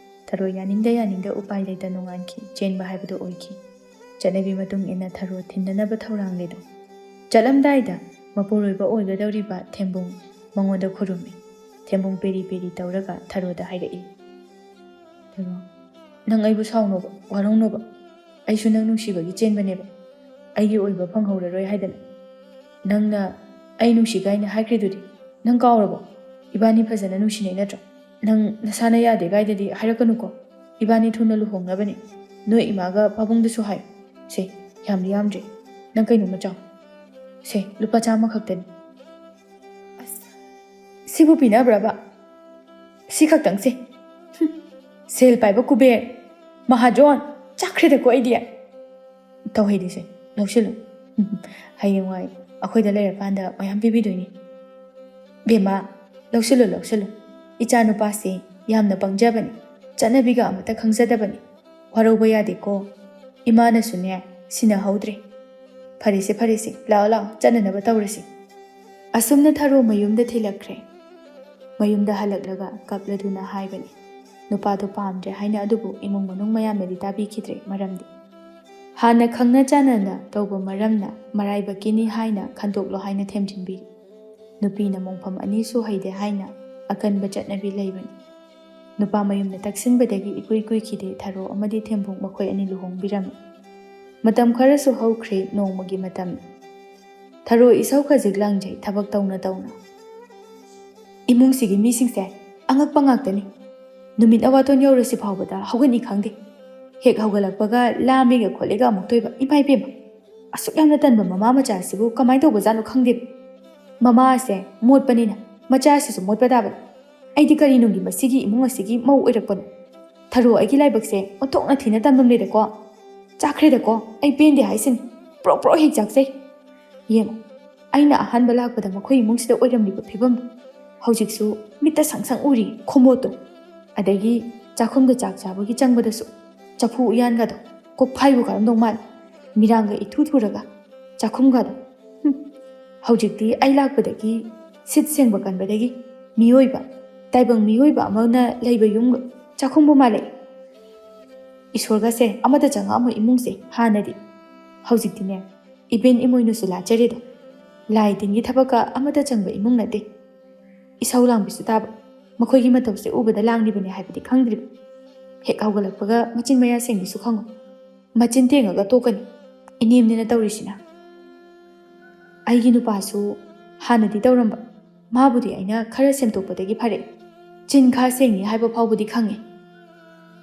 ꯊꯔꯣ ꯌꯥꯅꯤꯡꯗ ꯌꯥꯅꯤꯡꯗ ꯎꯄꯥꯏ ꯂꯩꯇ ꯅꯣꯡꯉꯥꯟꯈꯤ꯫ ꯆꯦꯟꯕ ꯍꯥꯏꯕꯗꯨ ꯑꯣꯏꯈꯤ꯫ ꯆꯠꯅꯕꯤ ꯃꯇꯨꯡ ꯏꯟꯅ ꯊꯔꯣ ꯊꯤꯟꯅꯅꯕ ꯊꯧꯔꯥꯡꯂꯦꯗꯣ꯫ ꯆꯠꯂꯝꯗꯥꯏꯗ ꯃꯄꯨꯔꯣꯏꯕ ꯑꯣꯏꯒꯗꯧꯔꯤꯕ ꯊꯦꯝꯕꯨꯡ ꯃꯉꯣꯟꯗ ꯈꯨꯔꯨꯝꯃꯤ꯫ ꯊꯦꯝꯕꯨꯡ ꯄꯦꯔꯤ ꯄꯦꯔꯤ ꯇꯧꯔꯒ ꯊꯔꯣꯗ ꯍꯥꯏꯔꯛꯏ, "ꯊꯔꯣ, ꯅꯪ ꯑꯩꯕꯨ ꯁꯥꯎꯅꯣꯕ, ꯋꯥꯔꯧꯅꯣꯕ꯫ ꯑꯩꯁꯨ ꯅꯪ ꯅꯨꯡꯁꯤꯕꯒꯤ ꯆꯦꯟꯕꯅꯦꯕ꯫ ꯑꯩꯒꯤ ꯑꯣꯏꯕ ꯐꯪꯍꯧꯔꯔꯣꯏ ꯍꯥꯏꯗꯅ꯫ ꯅꯪꯅ ꯑꯩ ꯅꯨꯡꯁꯤ ꯀꯥꯏꯅ ꯍꯥꯏꯈ꯭ꯔꯤꯗꯨꯗꯤ?" ꯅꯪ ꯀꯥꯎꯔꯕꯣ? ꯏꯕꯥꯅꯤ ꯐꯖꯅ ꯅꯨꯡꯁꯤꯅꯩ ꯅꯠꯇ꯭ꯔꯣ? ꯅꯪ ꯅꯁꯥꯅ ꯌꯥꯗꯦ ꯀꯥꯏꯗꯗꯤ ꯍꯥꯏꯔꯛꯀꯅꯨꯀꯣ꯫ ꯏꯕꯥꯅꯤ ꯊꯨꯅ ꯂꯨꯍꯣꯡꯅꯕꯅꯤ꯫ ꯅꯣꯏ ꯏꯃꯥꯒ ꯄꯥꯕꯨꯡꯗꯁꯨ ꯍꯥꯏ꯫ ꯁꯦ, ꯌꯥꯝꯗꯤ ꯌꯥꯝꯗ꯭ꯔꯦ꯫ ꯅꯪ ꯀꯩꯅꯣꯝꯃ ꯆꯥꯎ꯫ ꯁꯦ, ꯂꯨꯄꯥ ꯆꯥꯝꯃ ꯈꯛꯇꯅꯤ꯫ ꯑꯁ, ꯁꯤꯕꯨ ꯄꯤꯅꯕ꯭ꯔꯕ? ꯁꯤ ꯈꯛꯇꯪꯁꯦ꯫ ꯍꯨꯝ, ꯁꯦꯜ ꯄꯥꯏꯕ ꯀꯨꯕꯦꯔ, ꯃꯍꯥꯖꯣꯟ, ꯆꯥꯈ꯭ꯔꯦꯗꯀꯣ ꯑꯩꯗꯤ꯫ ꯇꯧꯍꯩꯗꯦꯁꯦ, ꯂꯧꯁꯤꯜꯂꯨ꯫ ꯍꯌꯦꯡꯋꯥꯏ ꯑꯩꯈꯣꯏꯗ ꯂꯩꯔꯀꯥꯟꯗ ꯃꯌꯥꯝ ꯄꯤꯕꯤꯗꯣꯏꯅꯤ꯫ ꯕꯦꯝꯃ, ꯂꯧꯁꯤꯜꯂꯨ, ꯂꯧꯁꯤꯜꯂꯨ꯫ ꯏꯆꯥ ꯅꯨꯄꯥꯁꯦ ꯌꯥꯝꯅ ꯄꯪꯖꯕꯅꯤ, ꯆꯠꯅꯕꯤꯒ ꯑꯃꯠꯇ ꯈꯪꯖꯗꯕꯅꯤ꯫ ꯋꯥꯔꯧꯕ ꯌꯥꯗꯦꯀꯣ꯫ ꯏꯃꯥꯅꯁꯨꯅꯦ, ꯁꯤꯟꯅꯍꯧꯗ꯭ꯔꯦ꯫ ꯐꯔꯦꯁꯦ, ꯐꯔꯦꯁꯦ, ꯂꯥꯛꯑꯣ, ꯂꯥꯛꯑꯣ, ꯆꯠꯅꯅꯕ ꯇꯧꯔꯁꯤ꯫ ꯑꯁꯨꯝꯅ ꯊꯔꯣ ꯃꯌꯨꯝꯗ ꯊꯤꯜꯂꯛꯈ꯭ꯔꯦ꯫ ꯃꯌꯨꯝꯗ ꯍꯜꯂꯛꯂꯒ ꯀꯞꯂꯗꯨꯅ ꯍꯥꯏꯕꯅꯤ꯫ ꯅꯨꯄꯥꯗꯣ ꯄꯥꯝꯗ꯭ꯔꯦ ꯍꯥꯏꯅ, ꯑꯗꯨꯕꯨ ꯏꯃꯨꯡ ꯃꯅꯨꯡ ꯃꯌꯥꯝꯅꯗꯤ ꯇꯥꯕꯤꯈꯤꯗ꯭ꯔꯦ꯫ ꯃꯔꯝꯗꯤ ꯍꯥꯟꯅ ꯈꯪꯅ ꯆꯥꯟꯅꯅ ꯇꯧꯕ ꯃꯔꯝꯅ ꯃꯔꯥꯏꯕꯛꯀꯤꯅꯤ ꯍꯥꯏꯅ ꯈꯟꯗꯣꯛꯂꯣ ꯍꯥꯏꯅ ꯊꯦꯝꯖꯤꯟꯕꯤꯔꯤ꯫ ꯅꯨꯄꯤꯅ ꯃꯣꯡꯐꯝ ꯑꯅꯤꯁꯨ ꯍꯩꯗꯦ ꯍꯥꯏꯅ ꯑꯀꯟꯕ ꯆꯠꯅꯕꯤ ꯂꯩꯕꯅꯤ꯫ ꯅꯨꯄꯥ ꯃꯌꯨꯝꯅ ꯇꯛꯁꯤꯟꯕꯗꯒꯤ ꯏꯀꯨꯏ ꯀꯨꯏꯈꯤꯗꯦ, ꯊꯔꯣ ꯑꯃꯗꯤ ꯊꯦꯝꯕꯨꯡ ꯃꯈꯣꯏ ꯑꯅꯤ ꯂꯨꯍꯣꯡꯕꯤꯔꯝꯃꯤ꯫ ꯃꯇꯝ ꯈꯔꯁꯨ ꯍꯧꯈ꯭ꯔꯦ, ꯅꯣꯡꯃꯒꯤ ꯃꯇꯝ꯫ ꯊꯔꯣ ꯏꯁꯧ ꯈꯖꯤꯛ ꯂꯥꯡꯖꯩ, ꯊꯕꯛ ꯇꯧꯅ ꯇꯧꯅ꯫ ꯏꯃꯨꯡꯁꯤꯒꯤ ꯃꯤꯁꯤꯡꯁꯦ ꯑꯉꯛꯄ ꯉꯥꯛꯇꯅꯤ꯫ ꯅꯨꯃꯤꯠ ꯑꯋꯥꯇꯣꯟ ꯌꯧꯔꯁꯤ ꯐꯥꯎꯕꯗ ꯍꯧꯒꯠꯅꯤ ꯈꯪꯗꯦ꯫ ꯍꯦꯛ ꯍꯧꯒꯠꯂꯛꯄꯒ ꯂꯥꯝꯃꯦꯒ ꯈꯣꯠꯂꯦꯒ ꯑꯃꯨꯛ ꯇꯣꯏꯕ꯫ ꯏꯃꯥ ꯏꯕꯦꯝꯃ, ꯑꯁꯨꯛ ꯌꯥꯝꯅ ꯇꯟꯕ ꯃꯃꯥ ꯃꯆꯥ ꯑꯁꯤꯕꯨ ꯀꯃꯥꯏꯅ ꯇꯧꯕꯖꯥꯠꯅꯣ ꯈꯪꯗꯦ꯫ ꯃꯃꯥ ꯑꯁꯦ ꯃꯣꯠꯄꯅꯤꯅ ꯃꯆꯥ ꯑꯁꯤꯁꯨ ꯃꯣꯠꯄ ꯇꯥꯕꯅꯤ꯫ ꯑꯩꯗꯤ ꯀꯔꯤꯅꯨꯡꯒꯤ ꯃꯁꯤꯒꯤ ꯏꯃꯨꯡ ꯑꯁꯤꯒꯤ ꯃꯧ ꯑꯣꯏꯔꯛꯄꯅꯣ? ꯊꯔꯣ, ꯑꯩꯒꯤ ꯂꯥꯏꯕꯛꯁꯦ ꯑꯣꯟꯊꯣꯛꯅ ꯊꯤꯅ ꯇꯝꯂꯝꯂꯦꯗꯀꯣ꯫ ꯆꯥꯈ꯭ꯔꯦꯗꯀꯣ, ꯑꯩ ꯄꯦꯟꯗꯦ ꯍꯥꯏꯁꯤꯅꯤ꯫ ꯄ꯭ꯔꯣꯛ ꯄ꯭ꯔꯣꯛ ꯍꯦꯛ ꯆꯥꯛꯆꯩ꯫ ꯌꯦꯡꯉꯣ, ꯑꯩꯅ ꯑꯍꯥꯟꯕ ꯂꯥꯛꯄꯗ ꯃꯈꯣꯏ ꯏꯃꯨꯡꯁꯤꯗ ꯑꯣꯏꯔꯝꯂꯤꯕ ꯐꯤꯕꯝꯗꯣ ꯍꯧꯖꯤꯛꯁꯨ ꯃꯤꯠꯇ ꯁꯪ ꯁꯪ ꯎꯔꯤ, ꯈꯨꯃꯣꯠꯇꯣ꯫ ꯑꯗꯒꯤ ꯆꯥꯛꯈꯨꯝꯗ ꯆꯥꯛ ꯆꯥꯕꯒꯤ ꯆꯪꯕꯗꯁꯨ ꯆꯐꯨ ꯎꯌꯥꯟꯒꯗꯣ ꯀꯣꯛꯐꯥꯏꯕꯨ ꯀꯥꯔꯝꯗꯧ ꯃꯥꯜꯂꯤ꯫ ꯃꯤꯔꯥꯡꯒ ꯏꯊꯨ ꯊꯨꯔꯒ ꯆꯥꯛꯈꯨꯝꯒꯗꯣ꯫ ꯍꯨꯝ, ꯍꯧꯖꯤꯛꯇꯤ ꯑꯩ ꯂꯥꯛꯄꯗꯒꯤ ꯁꯤꯠ ꯁꯦꯡꯕ ꯀꯟꯕꯗꯒꯤ ꯃꯤꯑꯣꯏꯕ, ꯇꯥꯏꯕꯪ ꯃꯤꯑꯣꯏꯕ ꯑꯃꯅ ꯂꯩꯕ ꯌꯨꯝ ꯆꯥꯛꯈꯨꯝꯕꯨ ꯃꯥꯜꯂꯛꯏ꯫ ꯏꯁꯣꯔꯒꯁꯦ ꯑꯃꯠꯇ ꯆꯪꯉꯛꯑꯝꯃꯣꯏ ꯏꯃꯨꯡꯁꯦ ꯍꯥꯟꯅꯗꯤ꯫ ꯍꯧꯖꯤꯛꯇꯤꯅꯦ, ꯏꯕꯦꯟ ꯏꯃꯣꯏꯅꯨꯁꯨ ꯂꯥꯠꯆꯔꯦꯗꯣ꯫ ꯂꯥꯏ ꯇꯤꯟꯒꯤ ꯊꯕꯛꯀ ꯑꯃꯠꯇ ꯆꯪꯕ ꯏꯃꯨꯡ ꯅꯠꯇꯦ꯫ ꯏꯁꯧ ꯂꯥꯡꯕꯤꯁꯨ ꯇꯥꯕ, ꯃꯈꯣꯏꯒꯤ ꯃꯇꯧꯁꯦ ꯎꯕꯗ ꯂꯥꯡꯂꯤꯕꯅꯦ ꯍꯥꯏꯕꯗꯤ ꯈꯪꯗ꯭ꯔꯤꯕ꯫ ꯍꯦꯛ ꯍꯧꯒꯠꯂꯛꯄꯒ ꯃꯆꯤꯟ ꯃꯌꯥ ꯁꯦꯡꯕꯤꯁꯨ ꯈꯪꯉꯣꯏ꯫ ꯃꯆꯤꯟ ꯇꯦꯡꯉꯒ ꯇꯣꯛꯀꯅꯤ꯫ ꯏꯅꯦꯝꯅꯦꯅ ꯇꯧꯔꯤꯁꯤꯅ꯫ ꯑꯩꯒꯤ ꯅꯨꯄꯥꯁꯨ ꯍꯥꯟꯅꯗꯤ ꯇꯧꯔꯝꯕ, ꯃꯥꯕꯨꯗꯤ ꯑꯩꯅ ꯈꯔ ꯁꯦꯝꯗꯣꯛꯄꯗꯒꯤ ꯐꯔꯦ꯫ ꯆꯤꯟ ꯈꯥ ꯁꯦꯡꯉꯤ ꯍꯥꯏꯕ ꯐꯥꯎꯕꯗꯤ ꯈꯪꯉꯤ꯫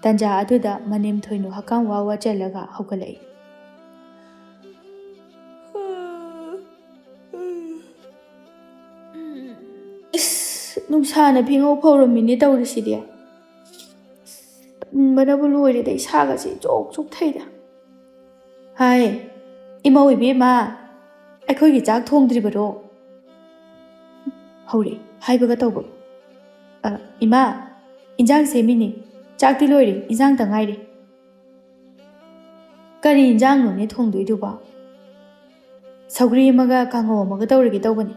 ꯇꯟꯖꯥ ꯑꯗꯨꯗ ꯃꯅꯦꯝ ꯊꯣꯏꯅꯨ ꯍꯛꯀꯥꯝ ꯋꯥ ꯋꯥ ꯆꯜꯂꯒ ꯍꯧꯒꯠꯂꯛꯏ꯫ ꯏꯁ, ꯅꯨꯡꯁꯥꯅ ꯐꯤꯉꯧ ꯐꯧꯔꯝꯃꯤꯅꯦ ꯇꯧꯔꯤꯁꯤꯗꯤ꯫ ꯇꯟꯕꯅꯕꯨ ꯂꯣꯏꯔꯦꯗ, ꯏꯁꯥꯒꯁꯦ ꯆꯣꯛ ꯆꯣꯛꯊꯩꯗ꯫ ꯍꯥꯏ, ꯏꯃꯧ ꯏꯕꯦꯝꯃ, ꯑꯩꯈꯣꯏꯒꯤ ꯆꯥꯛ ꯊꯣꯡꯗ꯭ꯔꯤꯕꯔꯣ? ꯍꯧꯔꯦ ꯍꯥꯏꯕꯒ ꯇꯧꯕ꯫ ꯑ, ꯏꯃꯥ, ꯏꯟꯖꯥꯡ ꯁꯦꯝꯃꯤꯅꯦ꯫ ꯆꯥꯛꯇꯤ ꯂꯣꯏꯔꯦ, ꯏꯟꯖꯥꯡꯇ ꯉꯥꯏꯔꯦ꯫ ꯀꯔꯤ ꯏꯟꯖꯥꯡꯅꯣꯅꯦ ꯊꯣꯡꯗꯣꯏꯗꯨꯕꯣ? ꯁꯧꯒ꯭ꯔꯤ ꯑꯃꯒ ꯀꯥꯡꯍꯧ ꯑꯃꯒ ꯇꯧꯔꯒꯦ ꯇꯧꯕꯅꯤ꯫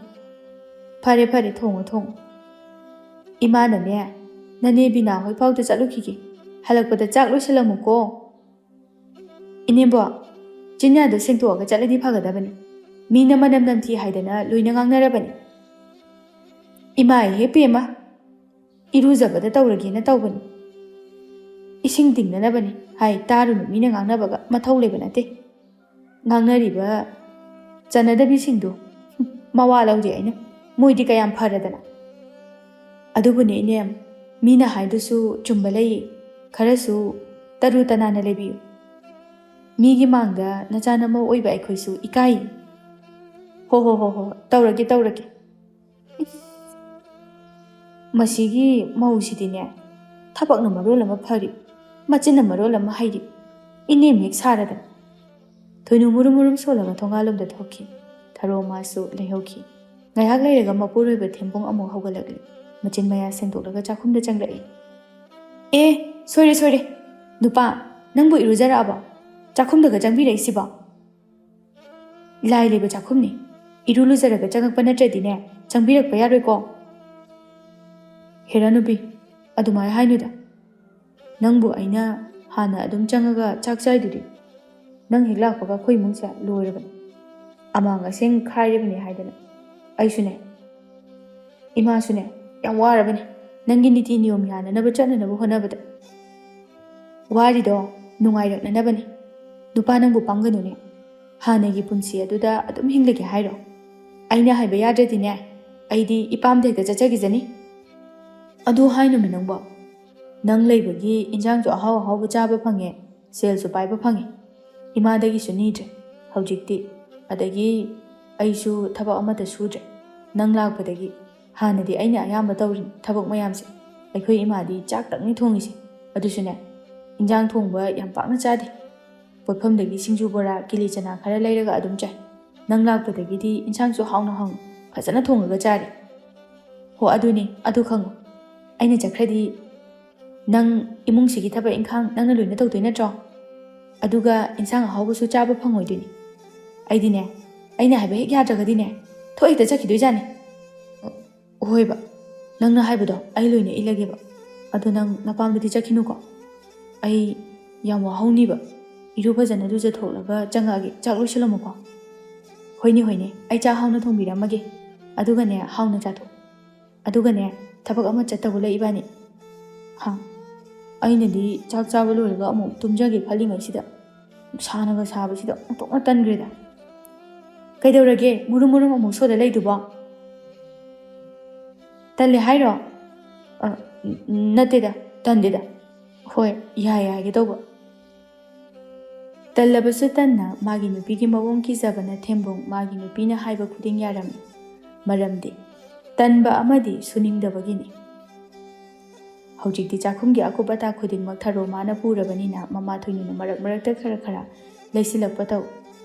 ꯐꯔꯦ, ꯐꯔꯦ, ꯊꯣꯡꯉꯣ, ꯊꯣꯡꯉꯣ꯫ ꯏꯃꯥꯅꯅꯦ, ꯅꯅꯦ ꯕꯤꯅꯥ ꯍꯣꯏ ꯐꯥꯎꯗ ꯆꯠꯂꯨꯈꯤꯒꯦ꯫ ꯍꯜꯂꯛꯄꯗ ꯆꯥꯛ ꯂꯣꯏꯁꯤꯜꯂꯝꯃꯨꯀꯣ꯫ ꯏꯅꯦꯝꯕꯣ, ꯆꯤꯟꯌꯥꯗꯣ ꯁꯦꯡꯇꯣꯛꯑꯒ ꯆꯠꯂꯗꯤ ꯐꯒꯗꯕꯅꯤ꯫ ꯃꯤꯅ ꯃꯅꯝ ꯅꯝꯊꯤ ꯍꯥꯏꯗꯅ ꯂꯣꯏꯅ ꯉꯥꯡꯅꯔꯕꯅꯤ꯫ ꯏꯃꯥ ꯏꯍꯦ ꯄꯦꯝꯃ, ꯏꯔꯨꯖꯕꯗ ꯇꯧꯔꯒꯦꯅ ꯇꯧꯕꯅꯤ꯫ ꯏꯁꯤꯡ ꯇꯤꯡꯅꯅꯕꯅꯤ ꯍꯥꯏ ꯇꯥꯔꯨꯅꯨ, ꯃꯤꯅ ꯉꯥꯡꯅꯕꯒ ꯃꯊꯧ ꯂꯩꯕ ꯅꯠꯇꯦ꯫ ꯉꯥꯡꯅꯔꯤꯕ ꯆꯠꯅꯗꯕꯤꯁꯤꯡꯗꯣ ꯃꯋꯥ ꯂꯧꯗꯦ ꯑꯩꯅ꯫ ꯃꯣꯏꯗꯤ ꯀꯌꯥꯝ ꯐꯔꯗꯅ꯫ ꯑꯗꯨꯕꯨꯅꯦ ꯏꯅꯦꯝ, ꯃꯤꯅ ꯍꯥꯏꯗꯨꯁꯨ ꯆꯨꯝꯕ ꯂꯩꯌꯦ꯫ ꯈꯔꯁꯨ ꯇꯔꯨ ꯇꯅꯥꯟꯅ ꯂꯩꯕꯤꯌꯨ꯫ ꯃꯤꯒꯤ ꯃꯥꯡꯗ ꯅꯆꯥ ꯅꯃꯧ ꯑꯣꯏꯕ ꯑꯩꯈꯣꯏꯁꯨ ꯏꯀꯥꯏ꯫ ꯍꯣ ꯍꯣ ꯍꯣ ꯍꯣ, ꯇꯧꯔꯒꯦ ꯇꯧꯔꯒꯦ꯫ ꯃꯁꯤꯒꯤ ꯃꯧꯁꯤꯗꯤꯅꯦ, ꯊꯕꯛꯅ ꯃꯔꯣꯜ ꯑꯃ ꯐꯔꯤ, ꯃꯆꯤꯟꯅ ꯃꯔꯣꯜ ꯑꯃ ꯍꯩꯔꯤ, ꯏꯅꯦꯝ ꯍꯦꯛ ꯁꯥꯔꯗꯅ꯫ ꯊꯣꯏꯅꯨ ꯃꯨꯔꯨꯝ ꯃꯨꯔꯨꯝ ꯁꯣꯜꯂꯒ ꯊꯣꯡꯒꯥꯜꯂꯣꯝꯗ ꯊꯣꯛꯈꯤ꯫ ꯊꯔꯣ ꯃꯥꯁꯨ ꯂꯩꯍꯧꯈꯤ꯫ ꯉꯥꯏꯍꯥꯛ ꯂꯩꯔꯒ ꯃꯄꯨꯔꯣꯏꯕ ꯊꯦꯝꯕꯨꯡ ꯑꯃꯨꯛ ꯍꯧꯒꯠꯂꯛꯂꯤ꯫ ꯃꯆꯤꯟ ꯃꯌꯥ ꯁꯦꯡꯗꯣꯛꯂꯒ ꯆꯥꯛꯈꯨꯝꯗ ꯆꯪꯂꯛꯏ꯫ "ꯑꯦ, ꯁꯣꯏꯔꯦ, ꯁꯣꯏꯔꯦ꯫ ꯅꯨꯄꯥ, ꯅꯪꯕꯨ ꯏꯔꯨꯖꯔꯛꯑꯕꯣ? ꯆꯥꯛꯈꯨꯝꯗꯒ ꯆꯪꯕꯤꯔꯛꯏꯁꯤꯕꯣ?" "ꯂꯥꯏ ꯂꯩꯕ ꯆꯥꯛꯈꯨꯝꯅꯤ꯫ ꯏꯔꯨ ꯂꯨꯖꯔꯒ ꯆꯪꯉꯛꯄ ꯅꯠꯇ꯭ꯔꯗꯤꯅꯦ, ꯆꯪꯕꯤꯔꯛꯄ ꯌꯥꯔꯣꯏꯀꯣ꯫" "ꯍꯦꯔꯥ ꯅꯨꯄꯤ, ꯑꯗꯨꯃꯥꯏ ꯍꯥꯏꯅꯨꯗ꯫ ꯅꯪꯕꯨ ꯑꯩꯅ ꯍꯥꯟꯅ ꯑꯗꯨꯝ ꯆꯪꯉꯒ ꯆꯥꯛ ꯆꯥꯏꯗꯨꯗꯤ꯫ ꯅꯪ ꯍꯦꯛ ꯂꯥꯛꯄꯒ ꯑꯩꯈꯣꯏ ꯏꯃꯨꯡꯁꯦ ꯂꯣꯏꯔꯕꯅꯤ꯫ ꯑꯃꯥꯡ ꯑꯁꯦꯡ ꯈꯥꯏꯔꯤꯕꯅꯤ ꯍꯥꯏꯗꯅ꯫ ꯑꯩꯁꯨꯅꯦ, ꯏꯃꯥꯁꯨꯅꯦ, ꯌꯥꯝ ꯋꯥꯔꯕꯅꯤ ꯅꯪꯒꯤ ꯅꯤꯇꯤ ꯅꯤꯌꯣꯝ ꯌꯥꯅꯅꯕ ꯆꯠꯅꯅꯕ ꯍꯣꯠꯅꯕꯗ꯫ ꯋꯥꯔꯤꯗꯣ ꯅꯨꯡꯉꯥꯏꯔꯛꯅꯅꯕꯅꯤ꯫ ꯅꯨꯄꯥ ꯅꯪꯕꯨ ꯄꯪꯒꯅꯨꯅꯦ꯫ ꯍꯥꯟꯅꯒꯤ ꯄꯨꯟꯁꯤ ꯑꯗꯨꯗ ꯑꯗꯨꯝ ꯍꯤꯡꯂꯒꯦ ꯍꯥꯏꯔꯣ? ꯑꯩꯅ ꯍꯥꯏꯕ ꯌꯥꯗ꯭ꯔꯗꯤꯅꯦ, ꯑꯩꯗꯤ ꯏꯄꯥꯝꯗ ꯍꯦꯛꯇ ꯆꯠꯆꯈꯤꯖꯅꯤ꯫ ꯑꯗꯨ ꯍꯥꯏꯅꯨꯃꯤ ꯅꯪꯕꯣ꯫ ꯅꯪ ꯂꯩꯕꯒꯤ ꯏꯟꯖꯥꯡꯁꯨ ꯑꯍꯥꯎ ꯑꯍꯥꯎꯕ ꯆꯥꯕ ꯐꯪꯉꯦ, ꯁꯦꯜꯁꯨ ꯄꯥꯏꯕ ꯐꯪꯉꯦ꯫ ꯏꯃꯥꯗꯒꯤꯁꯨ ꯅꯤꯗ꯭ꯔꯦ ꯍꯧꯖꯤꯛꯇꯤ꯫ ꯑꯗꯒꯤ ꯑꯩꯁꯨ ꯊꯕꯛ ꯑꯃꯠꯇ ꯁꯨꯗ꯭ꯔꯦ ꯅꯪ ꯂꯥꯛꯄꯗꯒꯤ꯫ ꯍꯥꯟꯅꯗꯤ ꯑꯩꯅ ꯑꯌꯥꯝꯕ ꯇꯧꯔꯤꯅꯤ ꯊꯕꯛ ꯃꯌꯥꯝꯁꯦ꯫ ꯑꯩꯈꯣꯏ ꯏꯃꯥꯗꯤ ꯆꯥꯛꯇꯪꯅꯤ ꯊꯣꯡꯉꯤꯁꯦ, ꯑꯗꯨꯁꯨꯅꯦ, ꯏꯟꯖꯥꯡ ꯊꯣꯡꯕ ꯌꯥꯝ ꯄꯥꯛꯅ ꯆꯥꯗꯦ꯫ ꯄꯣꯠꯐꯝꯗꯒꯤ ꯁꯤꯡꯖꯨ ꯕꯣꯔꯥ ꯀꯤꯂꯤ ꯆꯅꯥ ꯈꯔ ꯂꯩꯔꯒ ꯑꯗꯨꯝ ꯆꯥꯏ꯫ ꯅꯪ ꯂꯥꯛꯄꯗꯒꯤꯗꯤ ꯏꯟꯁꯥꯡꯁꯨ ꯍꯥꯎꯅ ꯍꯥꯎꯅ ꯐꯖꯅ ꯊꯣꯡꯉꯒ ꯆꯥꯔꯦ꯫ ꯍꯣ, ꯑꯗꯨꯅꯦ, ꯑꯗꯨ ꯈꯪꯉꯨ, ꯑꯩꯅ ꯆꯠꯈ꯭ꯔꯗꯤ ꯅꯪ ꯏꯃꯨꯡꯁꯤꯒꯤ ꯊꯕꯛ ꯏꯪꯈꯥꯡ ꯅꯪꯅ ꯂꯣꯏꯅ ꯇꯧꯗꯣꯏ ꯅꯠꯇ꯭ꯔꯣ? ꯑꯗꯨꯒ ꯏꯟꯁꯥꯡ ꯑꯍꯥꯎꯕꯁꯨ ꯆꯥꯕ ꯐꯪꯉꯣꯏꯗꯣꯏꯅꯤ꯫ ꯑꯩꯗꯤꯅꯦ, ꯑꯩꯅ ꯍꯥꯏꯕ ꯍꯦꯛ ꯌꯥꯗ꯭ꯔꯒꯗꯤꯅꯦ, ꯊꯣꯛ ꯍꯦꯛꯇ ꯆꯠꯈꯤꯗꯣꯏꯖꯥꯠꯅꯤ꯫ ꯍꯣꯏꯕ, ꯅꯪꯅ ꯍꯥꯏꯕꯗꯣ ꯑꯩ ꯂꯣꯏꯅ ꯏꯜꯂꯒꯦꯕ꯫ ꯑꯗꯣ ꯅꯪ ꯅꯄꯥꯝꯗꯗꯤ ꯆꯠꯈꯤꯅꯨꯀꯣ꯫ ꯑꯩ ꯌꯥꯝ ꯋꯥꯍꯧꯅꯤꯕ꯫ ꯏꯔꯨ ꯐꯖꯅ ꯂꯨꯖꯊꯣꯛꯂꯒ ꯆꯪꯉꯛꯑꯒꯦ꯫ ꯆꯥꯛ ꯂꯣꯏꯁꯤꯜꯂꯝꯃꯨꯀꯣ꯫ ꯍꯣꯏꯅꯦ, ꯍꯣꯏꯅꯦ, ꯑꯩ ꯆꯥꯛ ꯍꯥꯎꯅ ꯊꯣꯡꯕꯤꯔꯝꯃꯒꯦ꯫ ꯑꯗꯨꯒꯅꯦ, ꯍꯥꯎꯅ ꯆꯥꯊꯣꯛ꯫ ꯑꯗꯨꯒꯅꯦ, ꯊꯕꯛ ꯑꯃ ꯆꯠꯇꯧꯕ ꯂꯩ ꯏꯕꯥꯅꯤ꯫ ꯍꯥ? ꯑꯩꯅꯗꯤ ꯆꯥꯛ ꯆꯥꯕ ꯂꯣꯏꯔꯒ ꯑꯃꯨꯛ ꯇꯨꯝꯖꯒꯦ ꯈꯜꯂꯤꯉꯩꯁꯤꯗ, ꯁꯥꯅꯒ ꯁꯥꯕꯁꯤꯗ ꯑꯣꯟꯊꯣꯛꯅ ꯇꯟꯈ꯭ꯔꯦꯗ꯫ ꯀꯩꯗꯧꯔꯒꯦ ꯃꯨꯔꯨꯝ ꯃꯨꯔꯨꯝ ꯑꯃꯨꯛ ꯁꯣꯗ ꯂꯩꯗꯨꯕꯣ? ꯇꯜꯂꯦ ꯍꯥꯏꯔꯣ? ꯑ, ꯅꯠꯇꯦꯗ, ꯇꯟꯗꯦꯗ꯫ ꯍꯣꯏ, ꯌꯥꯏ ꯍꯥꯏꯒꯦ ꯇꯧꯕ꯫ ꯇꯜꯂꯕꯁꯨ ꯇꯟꯅ ꯃꯥꯒꯤ ꯅꯨꯄꯤꯒꯤ ꯃꯑꯣꯡ ꯀꯤꯖꯕꯅ ꯊꯦꯝꯕꯨꯡ ꯃꯥꯒꯤ ꯅꯨꯄꯤꯅ ꯍꯥꯏꯕ ꯈꯨꯗꯤꯡ ꯌꯥꯔꯝꯃꯤ꯫ ꯃꯔꯝꯗꯤ ꯇꯟꯕ ꯑꯃꯗꯤ ꯁꯨꯅꯤꯡꯗꯕꯒꯤꯅꯤ꯫ ꯍꯧꯖꯤꯛꯇꯤ ꯆꯥꯛꯈꯨꯝꯒꯤ ꯑꯀꯨꯞ ꯑꯇꯥ ꯈꯨꯗꯤꯡꯃꯛ ꯊꯔꯣ ꯃꯥꯅ ꯄꯨꯔꯕꯅꯤꯅ ꯃꯃꯥ ꯊꯣꯏꯅꯨꯅ ꯃꯔꯛ ꯃꯔꯛꯇ ꯈꯔ ꯈꯔ ꯂꯩꯁꯤꯜꯂꯛꯄ ꯇꯧ꯫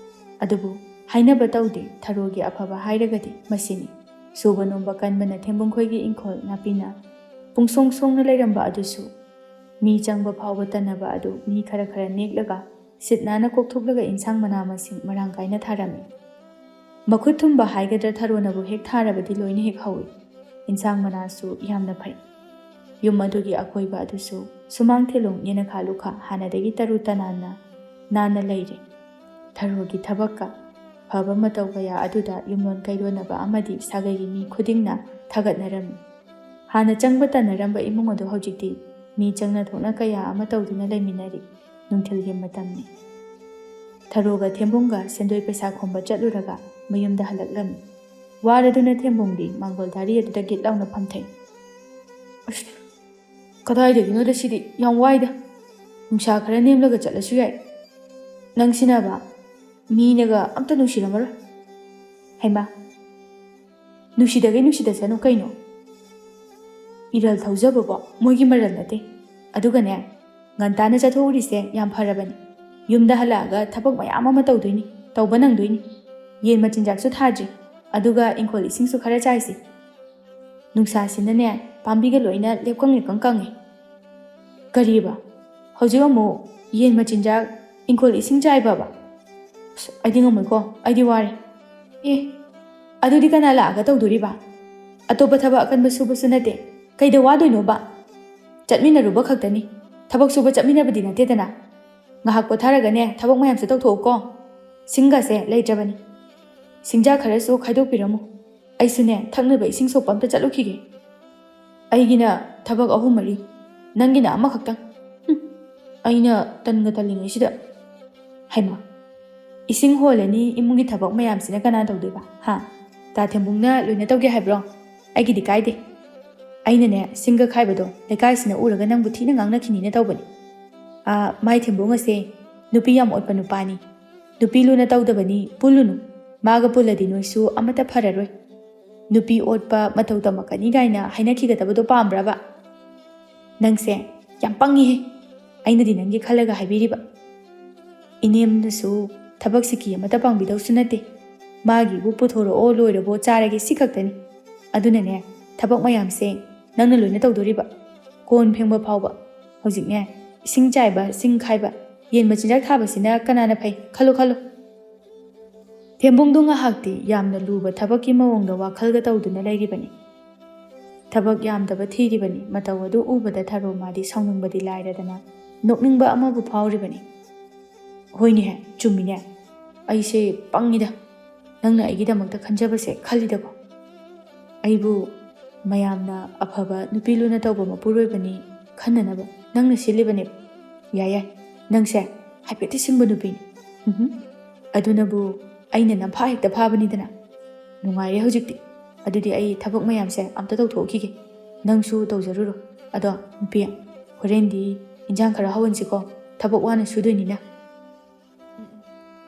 ꯑꯗꯨꯕꯨ ꯍꯥꯏꯅꯕ ꯇꯧꯗꯦ, ꯊꯔꯣꯒꯤ ꯑꯐꯕ ꯍꯥꯏꯔꯒꯗꯤ ꯃꯁꯤꯅꯤ꯫ ꯁꯨꯕ ꯅꯣꯝꯕ ꯀꯟꯕꯅ ꯊꯦꯝꯕꯨꯡꯈꯣꯏꯒꯤ ꯏꯪꯈꯣꯜ ꯅꯥꯄꯤꯅ ꯄꯨꯡꯁꯣꯡ ꯁꯣꯡꯅ ꯂꯩꯔꯝꯕ ꯑꯗꯨꯁꯨ ꯃꯤ ꯆꯪꯕ ꯐꯥꯎꯕ ꯇꯟꯅꯕ ꯑꯗꯨ ꯃꯤ ꯈꯔ ꯈꯔ ꯅꯦꯛꯂꯒ ꯁꯤꯠ ꯅꯥꯟꯅ ꯀꯣꯛꯊꯣꯛꯂꯒ ꯏꯟꯁꯥꯡ ꯃꯅꯥ ꯃꯁꯤꯡ ꯃꯔꯥꯡ ꯀꯥꯏꯅ ꯊꯥꯔꯝꯃꯤ꯫ ꯃꯈꯨꯠ ꯊꯨꯝꯕ ꯍꯥꯏꯒꯗ꯭ꯔꯥ, ꯊꯔꯣꯅꯕꯨ ꯍꯦꯛ ꯊꯥꯔꯕꯗꯤ ꯂꯣꯏꯅ ꯍꯦꯛ ꯍꯧꯏ꯫ ꯏꯟꯁꯥꯡ ꯃꯅꯥꯁꯨ ꯌꯥꯝꯅ ꯐꯩ꯫ ꯌꯨꯝ ꯑꯗꯨꯒꯤ ꯑꯀꯣꯏꯕ ꯑꯗꯨꯁꯨ ꯁꯨꯃꯥꯡ ꯊꯦꯂꯣꯡ ꯌꯦꯅꯈꯥ ꯂꯨꯈꯥ ꯍꯥꯟꯅꯗꯒꯤ ꯇꯔꯨ ꯇꯅꯥꯟꯅ ꯅꯥꯟꯅ ꯂꯩꯔꯦ꯫ ꯊꯔꯣꯒꯤ ꯊꯕꯛꯀ ꯐꯕ ꯃꯇꯧ ꯀꯌꯥ ꯑꯗꯨꯗ ꯌꯨꯝꯂꯣꯟ ꯀꯩꯔꯣꯟꯅꯕ ꯑꯃꯗꯤ ꯁꯥꯒꯩꯒꯤ ꯃꯤ ꯈꯨꯗꯤꯡꯅ ꯊꯥꯒꯠꯅꯔꯝꯃꯤ꯫ ꯍꯥꯟꯅ ꯆꯪꯕ ꯇꯟꯅꯔꯝꯕ ꯏꯃꯨꯡ ꯑꯗꯨ ꯍꯧꯖꯤꯛꯇꯤ ꯃꯤ ꯆꯪꯅ ꯊꯣꯛꯅ ꯀꯌꯥ ꯑꯃ ꯇꯧꯗꯨꯅ ꯂꯩꯃꯤꯟꯅꯔꯤ꯫ ꯅꯨꯡꯊꯤꯜꯒꯤ ꯃꯇꯝꯅꯤ꯫ ꯊꯔꯣꯒ ꯊꯦꯝꯕꯨꯡꯒ ꯁꯦꯟꯗꯣꯏ ꯄꯩꯁꯥ ꯈꯣꯝꯕ ꯆꯠꯂꯨꯔꯒ ꯃꯌꯨꯝꯗ ꯍꯜꯂꯛꯂꯝꯃꯤ꯫ ꯋꯥꯔꯗꯨꯅ ꯊꯦꯝꯕꯣꯡꯗꯤ ꯃꯥꯡꯒꯣꯜ ꯙꯥꯔꯤ ꯑꯗꯨꯗ ꯒꯤꯠ ꯂꯥꯎꯅ ꯐꯝꯊꯩ꯫ "ꯑꯁ, ꯀꯗꯥꯏꯗꯒꯤꯅꯣꯗ ꯁꯤꯗꯤ, ꯌꯥꯝ ꯋꯥꯏꯗ꯫ ꯅꯨꯡꯁꯥ ꯈꯔ ꯅꯦꯝꯂꯒ ꯆꯠꯂꯁꯨ ꯌꯥꯏ꯫ ꯅꯪꯁꯤꯅꯕ ꯃꯤꯅꯒ ꯑꯝꯇ ꯅꯨꯡꯁꯤꯔꯝꯃꯔꯣꯏ꯫" "ꯍꯩꯃꯥ, ꯅꯨꯡꯁꯤꯗꯒꯩ ꯅꯨꯡꯁꯤꯗꯁꯅꯨ ꯀꯩꯅꯣ꯫ ꯏꯔꯜ ꯊꯧꯖꯕꯕꯣ ꯃꯣꯏꯒꯤ ꯃꯔꯜ ꯅꯠꯇꯦ꯫ ꯑꯗꯨꯒꯅꯦ, ꯉꯟꯇꯥꯅ ꯆꯠꯊꯣꯛꯎꯔꯤꯁꯦ ꯌꯥꯝ ꯐꯔꯕꯅꯤ꯫ ꯌꯨꯝꯗ ꯍꯜꯂꯛꯑꯒ ꯊꯕꯛ ꯃꯌꯥꯝ ꯑꯃ ꯇꯧꯗꯣꯏꯅꯤ, ꯇꯧꯕ ꯅꯪꯗꯣꯏꯅꯤ꯫ ꯌꯦꯟ ꯃꯆꯤꯟꯖꯥꯛꯁꯨ ꯊꯥꯗ꯭ꯔꯤ, ꯑꯗꯨꯒ ꯏꯪꯈꯣꯜ ꯏꯁꯤꯡꯁꯨ ꯈꯔ ꯆꯥꯏꯁꯤ꯫ ꯅꯨꯡꯁꯥꯁꯤꯅꯅꯦ, ꯄꯥꯝꯕꯤꯒ ꯂꯣꯏꯅ ꯂꯦꯞꯀꯪ ꯂꯦꯞꯀꯪ ꯀꯪꯉꯦ꯫" "ꯀꯔꯤꯕ? ꯍꯧꯖꯤꯛ ꯑꯃꯨꯛ ꯌꯦꯟ ꯃꯆꯤꯟꯖꯥꯛ, ꯏꯪꯈꯣꯜ ꯏꯁꯤꯡ ꯆꯥꯏꯕꯕ? ꯑꯁ, ꯑꯩꯗꯤ ꯉꯝꯃꯣꯏꯀꯣ, ꯑꯩꯗꯤ ꯋꯥꯔꯦ꯫" "ꯑꯦ, ꯑꯗꯨꯗꯤ ꯀꯅꯥ ꯂꯥꯛꯑꯒ ꯇꯧꯗꯣꯔꯤꯕ? ꯑꯇꯣꯞꯄ ꯊꯕꯛ ꯑꯀꯟꯕ ꯁꯨꯕꯁꯨ ꯅꯠꯇꯦ, ꯀꯩꯗ ꯋꯥꯗꯣꯏꯅꯣꯕ? ꯆꯠꯃꯤꯟꯅꯔꯨꯕ ꯈꯛꯇꯅꯤ, ꯊꯕꯛ ꯁꯨꯕ ꯆꯠꯃꯤꯟꯅꯕꯗꯤ ꯅꯠꯇꯦꯗꯅ꯫ ꯉꯥꯏꯍꯥꯛ ꯄꯣꯊꯥꯔꯒꯅꯦ, ꯊꯕꯛ ꯃꯌꯥꯝꯁꯦ ꯇꯧꯊꯣꯛꯎꯀꯣ꯫ ꯁꯤꯡꯒꯁꯦ ꯂꯩꯇ꯭ꯔꯕꯅꯤ꯫ ꯁꯤꯡꯖꯥ ꯈꯔꯁꯨ ꯈꯥꯏꯗꯣꯛꯄꯤꯔꯝꯃꯨ꯫ ꯑꯩꯁꯨꯅꯦ, ꯊꯛꯅꯕ ꯏꯁꯤꯡ ꯁꯣꯛꯄ ꯑꯝꯇ ꯆꯠꯂꯨꯈꯤꯒꯦ꯫ ꯑꯩꯒꯤꯅ ꯊꯕꯛ ꯑꯍꯨꯝ ꯃꯔꯤ, ꯅꯪꯒꯤꯅ ꯑꯃꯈꯛꯇꯪ꯫ ꯍꯨꯝ, ꯑꯩꯅ ꯇꯟꯒ ꯇꯜꯂꯤꯉꯩꯁꯤꯗ꯫" "ꯍꯩꯃꯥ, ꯏꯁꯤꯡ ꯍꯣꯜꯂꯅꯤ, ꯏꯃꯨꯡꯒꯤ ꯊꯕꯛ ꯃꯌꯥꯝꯁꯤꯅ ꯀꯅꯥ ꯇꯧꯗꯣꯏꯕ? ꯍꯥ? ꯇꯥ ꯊꯦꯝꯕꯨꯡꯅ ꯂꯣꯏꯅ ꯇꯧꯒꯦ ꯍꯥꯏꯕ꯭ꯔꯣ? ꯑꯩꯒꯤꯗꯤ ꯀꯥꯏꯗꯦ꯫ ꯑꯩꯅꯅꯦ, ꯁꯤꯡꯒ ꯈꯥꯏꯕꯗꯣ ꯂꯩꯀꯥꯏꯁꯤꯅ ꯎꯔꯒ ꯅꯪꯕꯨ ꯊꯤꯅ ꯉꯥꯡꯅꯈꯤꯅꯤꯅ ꯇꯧꯕꯅꯤ꯫ ꯑꯥ, ꯃꯥꯏ ꯊꯦꯝꯕꯨꯡ ꯑꯁꯦ ꯅꯨꯄꯤ ꯌꯥꯝ ꯑꯣꯠꯄ ꯅꯨꯄꯥꯅꯤ꯫ ꯅꯨꯄꯤ ꯂꯨꯅ ꯇꯧꯗꯕꯅꯤ, ꯄꯨꯜꯂꯨꯅꯨ꯫ ꯃꯥꯒ ꯄꯨꯜꯂꯗꯤ ꯅꯣꯏꯁꯨ ꯑꯃꯠꯇ ꯐꯔꯔꯣꯏ꯫ ꯅꯨꯄꯤ ꯑꯣꯠꯄ ꯃꯇꯧ ꯇꯝꯃꯛꯀꯅꯤ ꯀꯥꯏꯅ ꯍꯥꯏꯅꯈꯤꯒꯗꯕꯗꯣ ꯄꯥꯝꯕ꯭ꯔꯕ? ꯅꯪꯁꯦ ꯌꯥꯝ ꯄꯪꯉꯤꯍꯦ꯫ ꯑꯩꯅꯗꯤ ꯅꯪꯒꯤ ꯈꯜꯂꯒ ꯍꯥꯏꯕꯤꯔꯤꯕ꯫ ꯏꯅꯦꯝꯅꯁꯨ ꯊꯕꯛ ꯁꯤꯀꯤ ꯑꯃꯠꯇ ꯄꯥꯡꯕꯤꯗꯧꯁꯨ ꯅꯠꯇꯦ꯫ ꯃꯥꯒꯤꯕꯨ ꯄꯨꯊꯣꯔꯛꯑꯣ, ꯂꯣꯏꯔꯕꯣ, ꯆꯥꯔꯒꯦ, ꯁꯤ ꯈꯛꯇꯅꯤ꯫ ꯑꯗꯨꯅꯅꯦ, ꯊꯕꯛ ꯃꯌꯥꯝꯁꯦ ꯅꯪꯅ ꯂꯣꯏꯅ ꯇꯧꯗꯣꯔꯤꯕ꯫ ꯀꯣꯟ ꯐꯦꯡꯕ ꯐꯥꯎꯕ꯫ ꯍꯧꯖꯤꯛꯅꯦ, ꯏꯁꯤꯡ ꯆꯥꯏꯕ, ꯁꯤꯡ ꯈꯥꯏꯕ, ꯌꯦꯟ ꯃꯆꯤꯟꯖꯥꯛ ꯊꯥꯕꯁꯤꯅ ꯀꯅꯥꯅ ꯐꯩ? ꯈꯜꯂꯨ, ꯈꯜꯂꯨ꯫" ꯊꯦꯝꯕꯨꯡꯗꯣ ꯉꯥꯏꯍꯥꯛꯇꯤ ꯌꯥꯝꯅ ꯂꯨꯕ ꯊꯕꯛꯀꯤ ꯃꯑꯣꯡꯗ ꯋꯥꯈꯜꯒ ꯇꯧꯗꯨꯅ ꯂꯩꯔꯤꯕꯅꯤ꯫ ꯊꯕꯛ ꯌꯥꯝꯗꯕ ꯊꯤꯔꯤꯕꯅꯤ꯫ ꯃꯇꯧ ꯑꯗꯨ ꯎꯕꯗ ꯊꯔꯣ ꯃꯥꯗꯤ ꯁꯥꯎꯅꯤꯡꯕꯗꯤ ꯂꯥꯏꯔꯗꯅ ꯅꯣꯛꯅꯤꯡꯕ ꯑꯃꯕꯨ ꯐꯥꯎꯔꯤꯕꯅꯤ꯫ "ꯍꯣꯏꯅꯦꯍꯦ, ꯆꯨꯝꯃꯤꯅꯦ꯫ ꯑꯩꯁꯦ ꯄꯪꯉꯤꯗ꯫ ꯅꯪꯅ ꯑꯩꯒꯤꯗꯃꯛꯇ ꯈꯟꯖꯕꯁꯦ ꯈꯜꯂꯤꯗꯀꯣ꯫ ꯑꯩꯕꯨ ꯃꯌꯥꯝꯅ ꯑꯐꯕ ꯅꯨꯄꯤ ꯂꯨꯅ ꯇꯧꯕ ꯃꯄꯨꯔꯣꯏꯕꯅꯤ ꯈꯟꯅꯅꯕ ꯅꯪꯅ ꯁꯤꯜꯂꯤꯕꯅꯦꯕ꯫ ꯌꯥꯏ, ꯌꯥꯏ, ꯅꯪꯁꯦ ꯍꯥꯏꯐꯦꯠꯇꯤ ꯁꯤꯡꯕ ꯅꯨꯄꯤꯅꯤ꯫ ꯎꯝꯍꯨꯝ꯫ ꯑꯗꯨꯅꯕꯨ ꯑꯩꯅ ꯅꯝꯐꯥ ꯍꯦꯛꯇ ꯐꯥꯕꯅꯤꯗꯅ꯫ ꯅꯨꯡꯉꯥꯏꯔꯦ ꯍꯧꯖꯤꯛꯇꯤ꯫ ꯑꯗꯨꯗꯤ ꯑꯩ ꯊꯕꯛ ꯃꯌꯥꯝꯁꯦ ꯑꯝꯇ ꯇꯧꯊꯣꯛꯈꯤꯒꯦ꯫ ꯅꯪꯁꯨ ꯇꯧꯖꯔꯨꯔꯣ꯫ ꯑꯗꯣ ꯅꯨꯄꯤ, ꯍꯣꯔꯦꯟꯗꯤ ꯏꯟꯖꯥꯡ ꯈꯔ ꯍꯧꯍꯟꯁꯤꯀꯣ꯫ ꯊꯕꯛ ꯋꯥꯅ ꯁꯨꯗꯣꯏꯅꯤꯅ꯫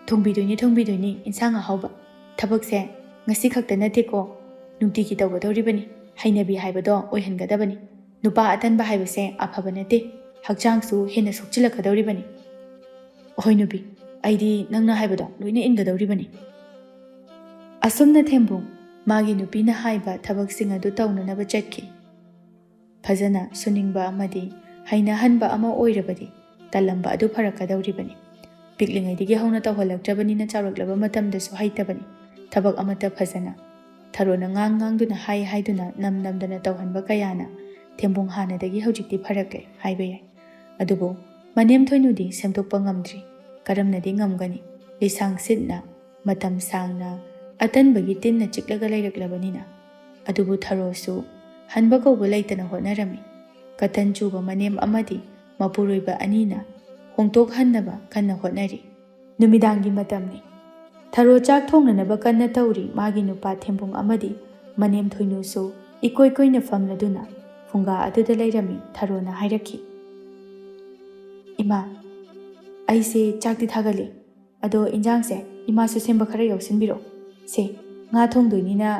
ꯊꯣꯡꯕꯤꯗꯣꯏꯅꯤ, ꯊꯣꯡꯕꯤꯗꯣꯏꯅꯤ ꯏꯟꯁꯥꯡ ꯑꯍꯥꯎꯕ꯫ ꯊꯕꯛꯁꯦ ꯉꯁꯤ ꯈꯛꯇ ꯅꯠꯇꯦꯀꯣ, ꯅꯨꯡꯇꯤꯒꯤ ꯇꯧꯒꯗꯧꯔꯤꯕꯅꯤ꯫ ꯍꯩꯅꯕꯤ ꯍꯥꯏꯕꯗꯣ ꯑꯣꯏꯍꯟꯒꯗꯕꯅꯤ꯫ ꯅꯨꯄꯥ ꯑꯇꯟꯕ ꯍꯥꯏꯕꯁꯦ ꯑꯐꯕ ꯅꯠꯇꯦ, ꯍꯛꯆꯥꯡꯁꯨ ꯍꯦꯟꯅ ꯁꯣꯛꯆꯤꯜꯂꯛꯀꯗꯧꯔꯤꯕꯅꯤ꯫ ꯍꯣꯏ ꯅꯨꯄꯤ, ꯑꯩꯗꯤ ꯅꯪꯅ ꯍꯥꯏꯕꯗꯣ ꯂꯣꯏꯅ ꯏꯟꯒꯗꯧꯔꯤꯕꯅꯤ꯫ ꯑꯁꯨꯝꯅ ꯊꯦꯝꯕꯨꯡ ꯃꯥꯒꯤ ꯅꯨꯄꯤꯅ ꯍꯥꯏꯕ ꯊꯕꯛꯁꯤꯡ ꯑꯗꯨ ꯇꯧꯅꯅꯕ ꯆꯠꯈꯤ꯫ ꯐꯖꯅ ꯁꯨꯅꯤꯡꯕ ꯑꯃꯗꯤ ꯍꯩꯅꯍꯟꯕ ꯑꯃ ꯑꯣꯏꯔꯕꯗꯤ ꯇꯜꯂꯝꯕ ꯑꯗꯨ ꯐꯔꯛꯀꯗꯧꯔꯤꯕꯅꯤ꯫ ꯄꯤꯛꯂꯤꯉꯩꯗꯒꯤ ꯍꯧꯅ ꯇꯧꯍꯜꯂꯛꯇ꯭ꯔꯕꯅꯤꯅ ꯆꯥꯎꯔꯛꯂꯕ ꯃꯇꯝꯗꯁꯨ ꯍꯩꯇꯕꯅꯤ꯫ ꯊꯕꯛ ꯑꯃꯠꯇ ꯐꯖꯅ꯫ ꯊꯔꯣꯅ ꯉꯥꯡ ꯉꯥꯡꯗꯨꯅ, ꯍꯥꯏ ꯍꯥꯏꯗꯨꯅ, ꯅꯝ ꯅꯝꯗꯅ ꯇꯧꯍꯟꯕ ꯀꯌꯥꯅ ꯊꯦꯝꯕꯨꯡ ꯍꯥꯟꯅꯗꯒꯤ ꯍꯧꯖꯤꯛꯇꯤ ꯐꯔꯛꯂꯦ ꯍꯥꯏꯕ ꯌꯥꯏ꯫ ꯑꯗꯨꯕꯨ ꯃꯅꯦꯝ ꯊꯣꯏꯅꯨꯗꯤ ꯁꯦꯝꯗꯣꯛꯄ ꯉꯝꯗ꯭ꯔꯤ꯫ ꯀꯔꯝꯅꯗꯤ ꯉꯝꯒꯅꯤ? ꯂꯤꯁꯥꯡ ꯁꯤꯠꯅ, ꯃꯇꯝ ꯁꯥꯡꯅ, ꯑꯇꯟꯕꯒꯤ ꯇꯤꯟꯅ ꯆꯤꯛꯂꯒ ꯂꯩꯔꯛꯂꯕꯅꯤꯅ꯫ ꯑꯗꯨꯕꯨ ꯊꯔꯣꯁꯨ ꯍꯟꯕ ꯀꯧꯕ ꯂꯩꯇꯅ ꯍꯣꯠꯅꯔꯝꯃꯤ꯫ ꯀꯇꯟ ꯆꯨꯕ ꯃꯅꯦꯝ ꯑꯃꯗꯤ ꯃꯄꯨꯔꯣꯏꯕ ꯑꯅꯤꯅ ꯍꯣꯡꯗꯣꯛꯍꯟꯅꯕ ꯀꯟꯅ ꯍꯣꯠꯅꯔꯤ꯫ ꯅꯨꯃꯤꯗꯥꯡꯒꯤ ꯃꯇꯝꯅꯤ꯫ ꯊꯔꯣ ꯆꯥꯛ ꯊꯣꯡꯅꯅꯕ ꯀꯟꯅ ꯇꯧꯔꯤ꯫ ꯃꯥꯒꯤ ꯅꯨꯄꯥ ꯊꯦꯝꯕꯨꯡ ꯑꯃꯗꯤ ꯃꯅꯦꯝ ꯊꯣꯏꯅꯨꯁꯨ ꯏꯀꯣꯏ ꯀꯣꯏꯅ ꯐꯝꯂꯗꯨꯅ ꯐꯨꯡꯒꯥ ꯑꯗꯨꯗ ꯂꯩꯔꯝꯃꯤ꯫ ꯊꯔꯣꯅ ꯍꯥꯏꯔꯛꯈꯤ, "ꯏꯃꯥ, ꯑꯩꯁꯦ ꯆꯥꯛꯇꯤ ꯊꯥꯒꯠꯂꯦ꯫ ꯑꯗꯣ ꯏꯟꯖꯥꯡꯁꯦ ꯏꯃꯥꯁꯨ ꯁꯦꯝꯕ ꯈꯔ ꯌꯥꯎꯁꯤꯟꯕꯤꯔꯛꯑꯣ꯫ ꯁꯦ, ꯉꯥ ꯊꯣꯡꯗꯣꯏꯅꯤꯅ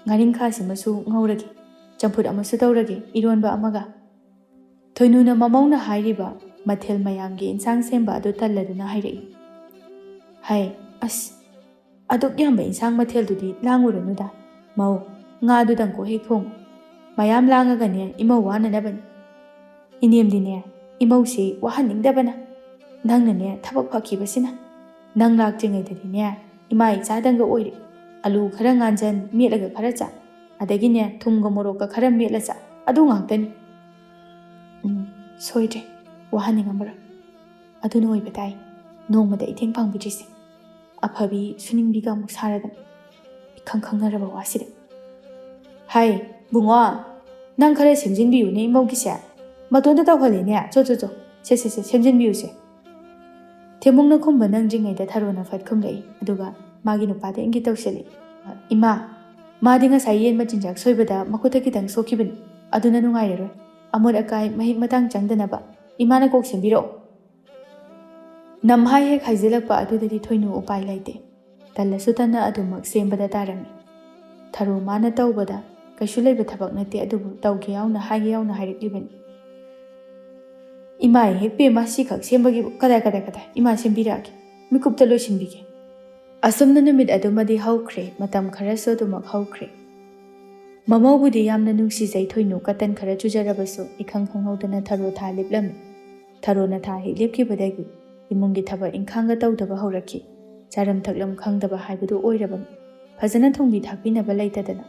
ꯉꯥꯔꯤꯡꯈꯥꯁꯤꯃꯁꯨ ꯉꯧꯔꯒꯦ, ꯆꯝꯐꯨꯠ ꯑꯃꯁꯨ ꯇꯧꯔꯒꯦ, ꯏꯔꯣꯟꯕ ꯑꯃꯒ꯫" ꯊꯣꯏꯅꯨꯅ ꯃꯃꯧꯅ ꯍꯥꯏꯔꯤꯕ ꯃꯊꯦꯜ ꯃꯌꯥꯝꯒꯤ ꯏꯟꯁꯥꯡ ꯁꯦꯝꯕ ꯑꯗꯨ ꯇꯜꯂꯗꯨꯅ ꯍꯥꯏꯔꯛꯏ꯫ "ꯍꯥꯏ, ꯑꯁ, ꯑꯗꯨꯛ ꯌꯥꯝꯕ ꯏꯟꯁꯥꯡ ꯃꯊꯦꯜꯗꯨꯗꯤ ꯂꯥꯡꯉꯨꯔꯅꯨꯗ꯫ ꯃꯧ, ꯉꯥꯗꯨꯗꯪꯀꯣ ꯍꯦꯛ ꯊꯣꯡꯉꯨ꯫ ꯃꯌꯥꯝ ꯂꯥꯡꯉꯒꯅꯦ ꯏꯃꯧ ꯋꯥꯅꯅꯕꯅꯤ꯫ ꯏꯅꯦꯝꯗꯤꯅꯦ, ꯏꯃꯧꯁꯤ ꯋꯥꯍꯟꯅꯤꯡꯗꯕꯅ꯫ ꯅꯪꯅꯅꯦ ꯊꯕꯛ ꯐꯈꯤꯕꯁꯤꯅ꯫ ꯅꯪ ꯂꯥꯛꯇ꯭ꯔꯤꯉꯩꯗꯗꯤꯅꯦ ꯏꯃꯥ ꯏꯆꯥꯗꯪꯒ ꯑꯣꯏꯔꯦ꯫ ꯑꯂꯨ ꯈꯔ ꯉꯥꯟꯖꯟ, ꯃꯦꯠꯂꯒ ꯈꯔ ꯆꯥ, ꯑꯗꯒꯤꯅꯦ ꯊꯨꯝꯒ ꯃꯣꯔꯣꯛꯀ ꯈꯔ ꯃꯦꯠꯂ ꯆꯥ, ꯑꯗꯨ ꯉꯥꯛꯇꯅꯤ꯫ ꯎꯝ, ꯁꯣꯏꯗ꯭ꯔꯦ, ꯋꯥꯍꯟꯅꯤꯡꯉꯝꯃꯔꯣꯏ꯫ ꯑꯗꯨꯅ ꯑꯣꯏꯕ ꯇꯥꯏ ꯅꯣꯡꯃꯗ ꯏꯊꯦꯡ ꯄꯥꯡꯕꯤꯗ꯭ꯔꯤꯁꯦ꯫ ꯑꯐꯕꯤ ꯁꯨꯅꯤꯡꯕꯤꯒ ꯑꯃꯨꯛ ꯁꯥꯔꯗꯅ, ꯏꯈꯪ ꯈꯪꯅꯔꯕ ꯋꯥꯁꯤꯗ꯫ ꯍꯥꯏ, ꯕꯨꯡꯉꯣ, ꯅꯪ ꯈꯔ ꯁꯦꯝꯖꯤꯟꯕꯤꯌꯨꯅꯦ ꯏꯃꯧꯒꯤꯁꯦ꯫ ꯃꯇꯣꯟꯗ ꯇꯧꯍꯜꯂꯦꯅꯦ꯫ ꯆꯣ, ꯆꯣ, ꯆꯣ꯫ ꯁꯦ, ꯁꯦ, ꯁꯦ, ꯁꯦꯝꯖꯤꯟꯕꯤꯌꯨꯁꯦ꯫ ꯊꯦꯝꯕꯨꯡꯅ ꯈꯨꯝꯕ ꯅꯪꯗ꯭ꯔꯤꯉꯩꯗ ꯊꯔꯣꯅ ꯐꯠ ꯈꯨꯝꯂꯛꯏ, ꯑꯗꯨꯒ ꯃꯥꯒꯤ ꯅꯨꯄꯥꯗ ꯏꯪꯒꯤꯠ ꯇꯧꯁꯤꯜꯂꯤ꯫ ꯏꯃꯥ, ꯃꯥꯗꯤ ꯉꯁꯥꯏ ꯌꯦꯟ ꯃꯆꯤꯟꯖꯥꯛ ꯁꯣꯏꯕꯗ ꯃꯈꯨꯠꯇ ꯈꯤꯇꯪ ꯁꯣꯛꯈꯤꯕꯅꯤ꯫ ꯑꯗꯨꯅ ꯅꯨꯡꯉꯥꯏꯔꯔꯣꯏ꯫ ꯑꯃꯣꯠ ꯑꯀꯥꯏ ꯃꯍꯤꯛ ꯃꯇꯥꯡ ꯆꯪꯗꯅꯕ ꯏꯃꯥꯅ ꯀꯣꯛ ꯁꯦꯝꯕꯤꯔꯛꯑꯣ꯫ ꯅꯝꯍꯥꯏ ꯍꯦꯛ ꯍꯥꯏꯖꯤꯜꯂꯛꯄ ꯑꯗꯨꯗꯗꯤ ꯊꯣꯏꯅꯨ ꯎꯄꯥꯏ ꯂꯩꯇꯦ꯫ ꯇꯜꯂꯁꯨ ꯇꯟꯅ ꯑꯗꯨꯃꯛ ꯁꯦꯝꯕꯗ ꯇꯥꯔꯝꯃꯤ꯫ ꯊꯔꯣ ꯃꯥꯅ ꯇꯧꯕꯗ ꯀꯩꯁꯨ ꯂꯩꯕ ꯊꯕꯛ ꯅꯠꯇꯦ, ꯑꯗꯨꯕꯨ ꯇꯧꯒꯦ ꯌꯥꯎꯅ ꯍꯥꯏꯒꯦ ꯌꯥꯎꯅ ꯍꯥꯏꯔꯛꯂꯤꯕꯅꯤ꯫ ꯏꯃꯥ ꯍꯦꯛ ꯄꯦꯝꯃ, ꯁꯤꯈꯛ ꯁꯦꯝꯕꯒꯤꯕꯨ꯫ ꯀꯗꯥꯏ, ꯀꯗꯥꯏ, ꯀꯗꯥꯏ? ꯏꯃꯥ ꯁꯦꯝꯕꯤꯔꯛꯑꯒꯦ꯫ ꯃꯤꯀꯨꯞꯇ ꯂꯣꯏꯁꯤꯟꯕꯤꯒꯦ꯫ ꯑꯁꯨꯝꯅ ꯅꯨꯃꯤꯠ ꯑꯗꯨꯃꯗꯤ ꯍꯧꯈ꯭ꯔꯦ, ꯃꯇꯝ ꯈꯔꯁꯨ ꯑꯗꯨꯃꯛ ꯍꯧꯈ꯭ꯔꯦ꯫ ꯃꯃꯧꯕꯨꯗꯤ ꯌꯥꯝꯅ ꯅꯨꯡꯁꯤꯖꯩ ꯊꯣꯏꯅꯨ, ꯀꯇꯟ ꯈꯔ ꯆꯨꯖꯔꯕꯁꯨ ꯏꯈꯪ ꯈꯪꯍꯧꯗꯅ ꯊꯔꯣ ꯊꯥ ꯂꯦꯞꯂꯝꯃꯤ꯫ ꯊꯔꯣꯅ ꯊꯥ ꯍꯦꯛ ꯂꯦꯞꯈꯤꯕꯗꯒꯤ ꯏꯃꯨꯡꯒꯤ ꯊꯕꯛ ꯏꯪꯈꯥꯡꯒ ꯇꯧꯗꯕ ꯍꯧꯔꯛꯈꯤ꯫ ꯆꯥꯔꯝ ꯊꯛꯂꯝ ꯈꯪꯗꯕ ꯍꯥꯏꯕꯗꯨ ꯑꯣꯏꯔꯕꯅꯤ꯫ ꯐꯖꯅ ꯊꯣꯡꯕꯤ ꯊꯥꯛꯄꯤꯅꯕ ꯂꯩꯇꯗꯅ꯫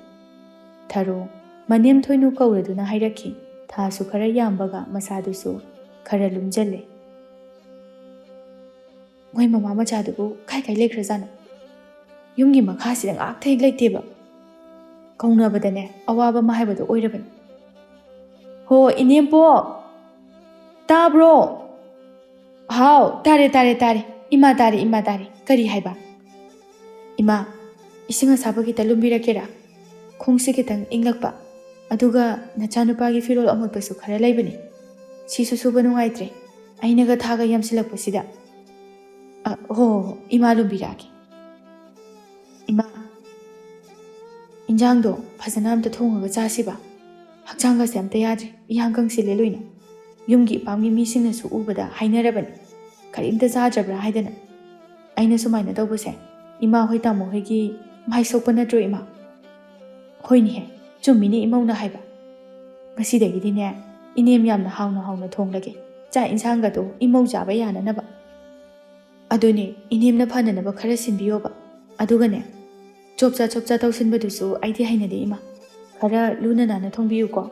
ꯊꯔꯣ, ꯃꯅꯦꯝ ꯊꯣꯏꯅꯨ ꯀꯧꯔꯗꯨꯅ ꯍꯥꯏꯔꯛꯈꯤ꯫ ꯊꯥꯁꯨ ꯈꯔ ꯌꯥꯝꯕꯒ ꯃꯁꯥꯗꯨꯁꯨ ꯈꯔ ꯂꯨꯝꯖꯜꯂꯦ꯫ ꯃꯣꯏ ꯃꯃꯥ ꯃꯆꯥꯗꯨꯕꯨ ꯀꯥꯏ ꯀꯥꯏ ꯂꯩꯈ꯭ꯔꯖꯥꯠꯅꯣ? ꯌꯨꯝꯒꯤ ꯃꯈꯥꯁꯤꯗ ꯉꯥꯛꯇ ꯍꯦꯛ ꯂꯩꯇꯦꯕ꯫ ꯀꯧꯅꯕꯗꯅꯦ ꯑꯋꯥꯕ ꯑꯃ ꯍꯥꯏꯕꯗꯣ ꯑꯣꯏꯔꯕꯅꯤ꯫ ꯍꯣ, ꯏꯅꯦꯝꯄꯣꯛ! ꯇꯥꯕ꯭ꯔꯣ? ꯍꯥꯎ, ꯇꯥꯔꯦ, ꯇꯥꯔꯦ, ꯇꯥꯔꯦ꯫ ꯏꯃꯥ ꯇꯥꯔꯦ, ꯏꯃꯥ ꯇꯥꯔꯦ꯫ ꯀꯔꯤ ꯍꯥꯏꯕ? ꯏꯃꯥ, ꯏꯁꯤꯡ ꯑꯁꯥꯕ ꯈꯤꯇ ꯂꯨꯝꯕꯤꯔꯛꯀꯦꯔꯥ? ꯈꯣꯡꯁꯦ ꯈꯤꯇꯪ ꯏꯪꯂꯛꯄ꯫ ꯑꯗꯨꯒ ꯅꯆꯥꯅꯨꯄꯥꯒꯤ ꯐꯤꯔꯣꯜ ꯑꯃꯣꯠꯄꯁꯨ ꯈꯔ ꯂꯩꯕꯅꯤ꯫ ꯁꯤꯁꯨ ꯁꯨꯕ ꯅꯨꯡꯉꯥꯏꯇ꯭ꯔꯦ꯫ ꯑꯩꯅꯒ ꯊꯥꯒ ꯌꯥꯝꯁꯤꯜꯂꯛꯄꯁꯤꯗ꯫ ꯑ, ꯍꯣ, ꯍꯣ, ꯍꯣ, ꯏꯃꯥ ꯂꯨꯝꯕꯤꯔꯛꯑꯒꯦ꯫ ꯏꯃꯥ, ꯏꯟꯖꯥꯡꯗꯣ ꯐꯖꯅ ꯑꯝꯇ ꯊꯣꯡꯉꯒ ꯆꯥꯁꯤꯕ꯫ ꯍꯛꯆꯥꯡꯒꯁꯦ ꯑꯝꯇ ꯌꯥꯗ꯭ꯔꯦ, ꯏꯌꯥꯡ ꯀꯪꯁꯤꯜꯂꯦ ꯂꯣꯏꯅ꯫ ꯌꯨꯝꯒꯤ ꯏꯄꯥꯝꯒꯤ ꯃꯤꯁꯤꯡꯅꯁꯨ ꯎꯕꯗ ꯍꯥꯏꯅꯔꯕꯅꯤ, "ꯀꯔꯤꯝꯇ ꯆꯥꯗ꯭ꯔꯕ꯭ꯔꯥ?" ꯍꯥꯏꯗꯅ꯫ ꯑꯩꯅ ꯁꯨꯃꯥꯏꯅ ꯇꯧꯕꯁꯦ ꯏꯃꯥ ꯍꯣꯏ ꯇꯥꯃꯣ ꯍꯣꯏꯒꯤ ꯃꯥꯏ ꯁꯣꯛꯄ ꯅꯠꯇ꯭ꯔꯣ, ꯏꯃꯥ? ꯍꯣꯏꯅꯦꯍꯦ, ꯆꯨꯝꯃꯤꯅꯦ ꯏꯃꯧꯅ ꯍꯥꯏꯕ꯫ ꯉꯁꯤꯗꯒꯤꯗꯤꯅꯦ, ꯏꯅꯦꯝ ꯌꯥꯝꯅ ꯍꯥꯎꯅ ꯍꯥꯎꯅ ꯊꯣꯡꯂꯒꯦ, ꯆꯥꯛ ꯏꯟꯁꯥꯡꯒꯗꯣ ꯏꯃꯧ ꯆꯥꯕ ꯌꯥꯅꯅꯕ꯫ ꯑꯗꯨꯅꯦ, ꯏꯅꯦꯝꯅ ꯐꯅꯅꯕ ꯈꯔ ꯁꯤꯟꯕꯤꯌꯣꯕ꯫ ꯑꯗꯨꯒꯅꯦ, ꯆꯣꯞꯆꯥ ꯆꯣꯞꯆꯥ ꯇꯧꯁꯤꯟꯕꯗꯨꯁꯨ ꯑꯩꯗꯤ ꯍꯩꯅꯗꯦ, ꯏꯃꯥ꯫ ꯈꯔ ꯂꯨꯅ ꯅꯥꯟꯅ ꯊꯣꯡꯕꯤꯌꯨꯀꯣ꯫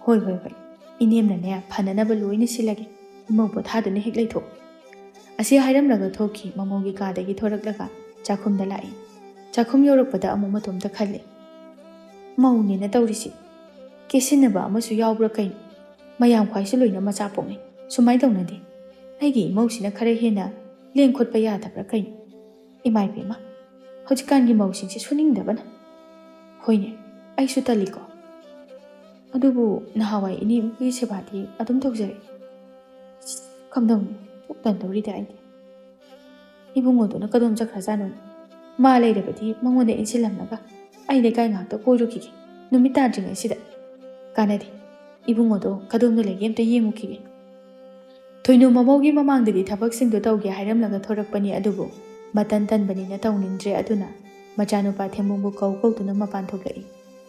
ꯍꯣꯏ, ꯍꯣꯏ, ꯍꯣꯏ꯫ ꯏꯅꯦꯝꯅꯅꯦ, ꯐꯅꯅꯕ ꯂꯣꯏꯅ ꯁꯤꯜꯂꯒꯦ꯫ ꯏꯃꯧ ꯄꯣꯊꯥꯗꯨꯅ ꯍꯦꯛ ꯂꯩꯊꯣꯛ꯫ ꯑꯁꯤ ꯍꯥꯏꯔꯝꯂꯒ ꯊꯣꯛꯈꯤ꯫ ꯃꯃꯧꯒꯤ ꯀꯥꯗꯒꯤ ꯊꯣꯔꯛꯂꯒ ꯆꯥꯛꯈꯨꯝꯗ ꯂꯥꯛꯏ꯫ ꯆꯥꯛꯈꯨꯝ ꯌꯧꯔꯛꯄꯗ ꯑꯃꯨꯛ ꯃꯇꯣꯝꯇ ꯈꯜꯂꯦ꯫ ꯃꯧꯅꯦꯅ ꯇꯧꯔꯤꯁꯤ꯫ ꯀꯦꯁꯤꯟꯅꯕ ꯑꯃꯁꯨ ꯌꯥꯎꯕ꯭ꯔꯥ ꯀꯩꯅꯣ? ꯃꯌꯥꯝ ꯈ꯭ꯋꯥꯏꯁꯨ ꯂꯣꯏꯅ ꯃꯆꯥ ꯄꯣꯛꯅꯩ꯫ ꯁꯨꯃꯥꯏꯅ ꯇꯧꯅꯗꯦ꯫ ꯑꯩꯒꯤ ꯏꯃꯧꯁꯤꯅ ꯈꯔ ꯍꯦꯟꯅ ꯂꯦꯡ ꯈꯣꯠꯄ ꯌꯥꯗꯕ꯭ꯔꯥ ꯀꯩꯅꯣ? ꯏꯃꯥ ꯏꯕꯦꯝꯃ, ꯍꯧꯖꯤꯛꯀꯥꯟꯒꯤ ꯃꯧꯁꯤꯡꯁꯦ ꯁꯨꯅꯤꯡꯗꯕꯅ꯫ ꯍꯣꯏꯅꯦ, ꯑꯩꯁꯨ ꯇꯜꯂꯤꯀꯣ꯫ ꯑꯗꯨꯕꯨ ꯅꯍꯥꯟꯋꯥꯏ ꯏꯅꯦꯒꯤ ꯁꯦꯕꯥꯗꯤ ꯑꯗꯨꯝ ꯇꯧꯖꯔꯛꯏ꯫ ꯀꯝꯗꯧꯅꯤ? ꯄꯨꯛ ꯇꯟꯗꯧꯔꯤꯗ ꯑꯩꯗꯤ꯫ ꯏꯕꯨꯡꯉꯣꯗꯨꯅ ꯀꯗꯣꯝ ꯆꯠꯈ꯭ꯔꯖꯥꯠꯅꯣ? ꯃꯥ ꯂꯩꯔꯕꯗꯤ ꯃꯉꯣꯟꯗ ꯏꯟꯁꯤꯜꯂꯝꯂꯒ ꯑꯩ ꯂꯩꯀꯥꯏ ꯉꯥꯛꯇ ꯀꯣꯏꯔꯨꯈꯤꯒꯦ꯫ ꯅꯨꯃꯤꯠ ꯇꯥꯗ꯭ꯔꯤꯉꯩꯁꯤꯗ꯫ ꯀꯥꯟꯅꯗꯦ꯫ ꯏꯕꯨꯡꯉꯣꯗꯣ ꯀꯗꯣꯝꯗ ꯂꯩꯒꯦ ꯑꯝꯇ ꯌꯦꯡꯉꯨꯈꯤꯒꯦ꯫ ꯊꯣꯏꯅꯨ ꯃꯃꯧꯒꯤ ꯃꯃꯥꯡꯗꯗꯤ ꯊꯕꯛꯁꯤꯡꯗꯣ ꯇꯧꯒꯦ ꯍꯥꯏꯔꯝꯂꯒ ꯊꯣꯔꯛꯄꯅꯤ, ꯑꯗꯨꯕꯨ ꯃꯇꯟ ꯇꯟꯕꯅꯤꯅ ꯇꯧꯅꯤꯡꯗ꯭ꯔꯦ꯫ ꯑꯗꯨꯅ ꯃꯆꯥꯅꯨꯄꯥ ꯊꯦꯝꯕꯨꯡꯕꯨ ꯀꯧ ꯀꯧꯗꯨꯅ ꯃꯄꯥꯟ ꯊꯣꯛꯂꯛꯏ꯫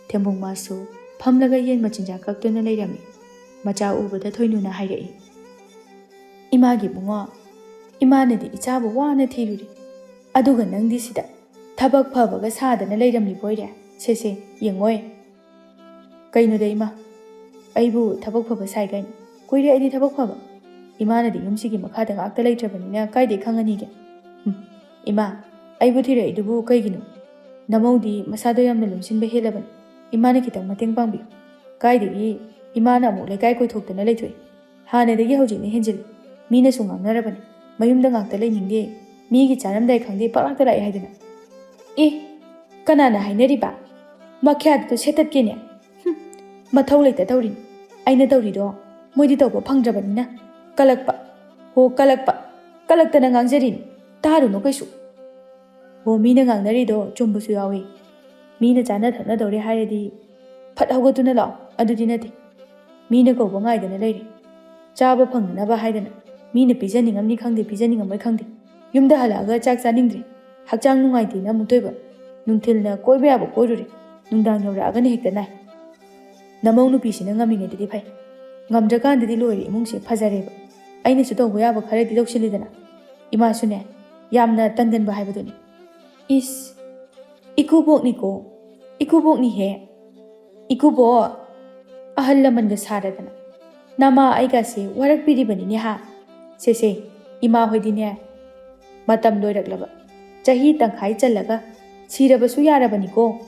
ꯊꯦꯝꯕꯨꯡ ꯃꯥꯁꯨ ꯐꯝꯂꯒ ꯌꯦꯟ ꯃꯆꯤꯟꯖꯥꯛ ꯀꯛꯇꯨꯅ ꯂꯩꯔꯝꯃꯤ꯫ ꯃꯆꯥ ꯎꯕꯗ ꯊꯣꯏꯅꯨꯅ ꯍꯥꯏꯔꯛꯏ, "ꯏꯃꯥꯒꯤ ꯏꯕꯨꯡꯉꯣ, ꯏꯃꯥꯅꯗꯤ ꯏꯆꯥꯕꯨ ꯋꯥꯅ ꯊꯤꯔꯨꯔꯤ, ꯑꯗꯨꯒ ꯅꯪꯗꯤ ꯁꯤꯗ ꯊꯕꯛ ꯐꯕꯒ ꯁꯥꯗꯅ ꯂꯩꯔꯝꯂꯤꯕꯣꯏꯔꯦ꯫ ꯁꯦ ꯁꯦ, ꯌꯦꯡꯉꯣꯏ꯫ ꯀꯩꯅꯣꯗ ꯏꯃꯥ, ꯑꯩꯕꯨ ꯊꯕꯛ ꯐꯕ ꯁꯥꯏ ꯀꯩꯅꯣ? ꯀꯨꯏꯔꯦ ꯑꯩꯗꯤ ꯊꯕꯛ ꯐꯕ꯫ ꯏꯃꯥꯅꯗꯤ ꯌꯨꯝꯁꯤꯒꯤ ꯃꯈꯥꯗ ꯉꯥꯛꯇ ꯂꯩꯇ꯭ꯔꯕꯅꯤꯅ ꯀꯥꯏꯗꯩ ꯈꯪꯉꯅꯤꯒꯦ? ꯎꯝ, ꯏꯃꯥ, ꯑꯩꯕꯨ ꯊꯤꯔꯛꯏꯗꯨꯕꯨ ꯀꯩꯒꯤꯅꯣ? ꯅꯃꯧꯗꯤ ꯃꯁꯥꯗꯣ ꯌꯥꯝꯅ ꯂꯨꯝꯁꯤꯟꯕ ꯍꯦꯜꯂꯕꯅꯤ꯫ ꯏꯃꯥꯅ ꯈꯤꯇꯪ ꯃꯇꯦꯡ ꯄꯥꯡꯕꯤꯌꯨ꯫ ꯀꯥꯏꯗꯒꯤ ꯏꯃꯥꯅ ꯑꯃꯨꯛ ꯂꯩꯀꯥꯏ ꯀꯣꯏꯊꯣꯛꯇꯅ ꯂꯩꯊꯣꯛꯏ꯫ ꯍꯥꯟꯅꯗꯒꯤ ꯍꯧꯖꯤꯛꯅ ꯍꯦꯟꯖꯤꯜꯂꯤ꯫ ꯃꯤꯅꯁꯨ ꯉꯥꯡꯅꯔꯕꯅꯤ꯫ ꯃꯌꯨꯝꯗ ꯉꯥꯛꯇ ꯂꯩꯅꯤꯡꯗꯦ꯫ ꯃꯤꯒꯤ ꯆꯥꯔꯝꯗꯥꯏ ꯈꯪꯗꯦ ꯄꯥꯛꯂꯥꯛꯇ ꯂꯥꯛꯑꯦ ꯍꯥꯏꯗꯅ꯫ ꯑꯦ, ꯀꯅꯥꯅ ꯍꯥꯏꯅꯔꯤꯕ? ꯃꯈ꯭ꯌꯥꯗꯨ ꯁꯦꯠꯇꯠꯀꯦꯅꯦ꯫ ꯍꯨꯝ, ꯃꯊꯧ ꯂꯩꯇ ꯇꯧꯔꯤꯅꯤ꯫ ꯑꯩꯅ ꯇꯧꯔꯤꯗꯣ ꯃꯣꯏꯗꯤ ꯇꯧꯕ ꯐꯪꯗ꯭ꯔꯕꯅꯤꯅ꯫ ꯀꯂꯛꯄ꯫ ꯍꯣ, ꯀꯂꯛꯄ꯫ ꯀꯂꯛꯇꯅ ꯉꯥꯡꯖꯔꯤꯅꯤ꯫ ꯇꯥꯔꯨꯅꯨ ꯀꯩꯁꯨ꯫ ꯍꯣ, ꯃꯤꯅ ꯉꯥꯡꯅꯔꯤꯗꯣ ꯆꯨꯝꯕꯁꯨ ꯌꯥꯎꯏ꯫ ꯃꯤꯅ ꯆꯥꯅ ꯊꯛꯅꯗꯧꯔꯦ ꯍꯥꯏꯔꯗꯤ ꯐꯠ ꯍꯧꯒꯠꯇꯨꯅ ꯂꯥꯛꯑꯣ꯫ ꯑꯗꯨꯗꯤ ꯅꯠꯇꯦ꯫ ꯃꯤꯅ ꯀꯧꯕ ꯉꯥꯏꯗꯅ ꯂꯩꯔꯦ꯫ ꯆꯥꯕ ꯐꯪꯅꯅꯕ ꯍꯥꯏꯗꯅ ꯃꯤꯅ ꯄꯤꯖꯅꯤꯡꯉꯝꯅꯤ ꯈꯪꯗꯦ, ꯄꯤꯖꯅꯤꯡꯉꯝꯃꯣꯏ ꯈꯪꯗꯦ꯫ ꯌꯨꯝꯗ ꯍꯜꯂꯛꯑꯒ ꯆꯥꯛ ꯆꯥꯅꯤꯡꯗ꯭ꯔꯦ꯫ ꯍꯛꯆꯥꯡ ꯅꯨꯡꯉꯥꯏꯇꯦꯅ ꯑꯃꯨꯛ ꯇꯣꯏꯕ꯫ ꯅꯨꯡꯊꯤꯜꯅ ꯀꯣꯏꯕ ꯌꯥꯕ ꯀꯣꯏꯔꯨꯔꯦ꯫ ꯅꯨꯡꯗꯥꯡ ꯌꯧꯔꯛꯑꯒꯅ ꯍꯦꯛꯇ ꯅꯥꯏ꯫ ꯅꯃꯧ ꯅꯨꯄꯤꯁꯤꯅ ꯉꯝꯃꯤꯉꯩꯗꯗꯤ ꯐꯩ꯫ ꯉꯝꯗ꯭ꯔꯀꯥꯟꯗꯗꯤ ꯂꯣꯏꯔꯦ ꯏꯃꯨꯡꯁꯦ꯫ ꯐꯖꯔꯦꯕ꯫ ꯑꯩꯅꯁꯨ ꯇꯧꯕ ꯌꯥꯕ ꯈꯔꯗꯤ ꯇꯧꯁꯤꯜꯂꯤꯗꯅ꯫ ꯏꯃꯥꯁꯨꯅꯦ, ꯌꯥꯝꯅ ꯇꯟꯒꯟꯕ ꯍꯥꯏꯕꯗꯨꯅꯤ꯫ ꯏꯁ, ꯏꯀꯨꯕꯣꯛꯅꯤꯀꯣ꯫ ꯏꯀꯨꯕꯣꯛꯅꯤꯍꯦ꯫ ꯏꯀꯨꯕꯣꯛ, ꯑꯍꯜ ꯂꯃꯟꯒ ꯁꯥꯔꯗꯅ ꯅꯃꯥ ꯑꯩꯒꯁꯦ ꯋꯥꯔꯛꯄꯤꯔꯤꯕꯅꯤꯅꯦ ꯍꯥ? ꯁꯦꯁꯦ, ꯏꯃꯥ ꯍꯣꯏꯗꯤꯅꯦ, ꯃꯇꯝ ꯂꯣꯏꯔꯛꯂꯕ, ꯆꯍꯤ ꯇꯪꯈꯥꯏ ꯆꯜꯂꯒ ꯁꯤꯔꯕꯁꯨ ꯌꯥꯔꯕꯅꯤꯀꯣ꯫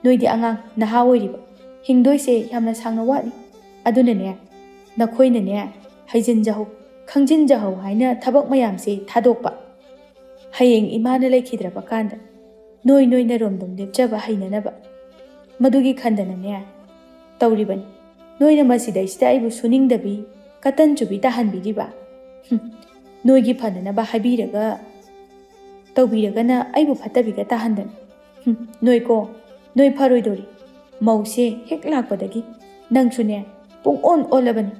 ꯅꯣꯏꯗꯤ ꯑꯉꯥꯡ ꯅꯍꯥ ꯑꯣꯏꯔꯤꯕ, ꯍꯤꯡꯗꯣꯏꯁꯦ ꯌꯥꯝꯅ ꯁꯥꯡꯅ ꯋꯥꯠꯂꯤ꯫ ꯑꯗꯨꯅꯅꯦ, ꯅꯈꯣꯏꯅꯅꯦ, ꯍꯩꯖꯤꯟꯖꯍꯧ, ꯈꯪꯖꯤꯟꯖꯍꯧ ꯍꯥꯏꯅ ꯊꯕꯛ ꯃꯌꯥꯝꯁꯦ ꯊꯥꯗꯣꯛꯄ꯫ ꯍꯌꯦꯡ ꯏꯃꯥꯅ ꯂꯩꯈꯤꯗ꯭ꯔꯕ ꯀꯥꯟꯗ ꯅꯣꯏ ꯅꯣꯏꯅ ꯔꯣꯝꯗꯣꯝ ꯂꯦꯞꯆꯕ ꯍꯩꯅꯅꯕ꯫ ꯃꯗꯨꯒꯤ ꯈꯟꯗꯅꯅꯦ ꯇꯧꯔꯤꯕꯅꯤ꯫ ꯅꯣꯏꯅ ꯃꯁꯤꯗꯩꯁꯤꯗ ꯑꯩꯕꯨ ꯁꯨꯅꯤꯡꯗꯕꯤ, ꯀꯇꯟ ꯆꯨꯕꯤ ꯇꯥꯍꯟꯕꯤꯔꯤꯕ꯫ ꯍꯨꯝ, ꯅꯣꯏꯒꯤ ꯐꯅꯅꯕ ꯍꯥꯏꯕꯤꯔꯒ ꯇꯧꯕꯤꯔꯒꯅ ꯑꯩꯕꯨ ꯐꯠꯇꯕꯤꯒ ꯇꯥꯍꯟꯗꯅ꯫ ꯍꯨꯝ, ꯅꯣꯏꯀꯣ, ꯅꯣꯏ ꯐꯔꯣꯏꯗꯧꯔꯤ꯫ ꯃꯧꯁꯦ ꯍꯦꯛ ꯂꯥꯛꯄꯗꯒꯤ ꯅꯪꯁꯨꯅꯦ ꯄꯨꯡ ꯑꯣꯟ ꯑꯣꯜꯂꯕꯅꯤ꯫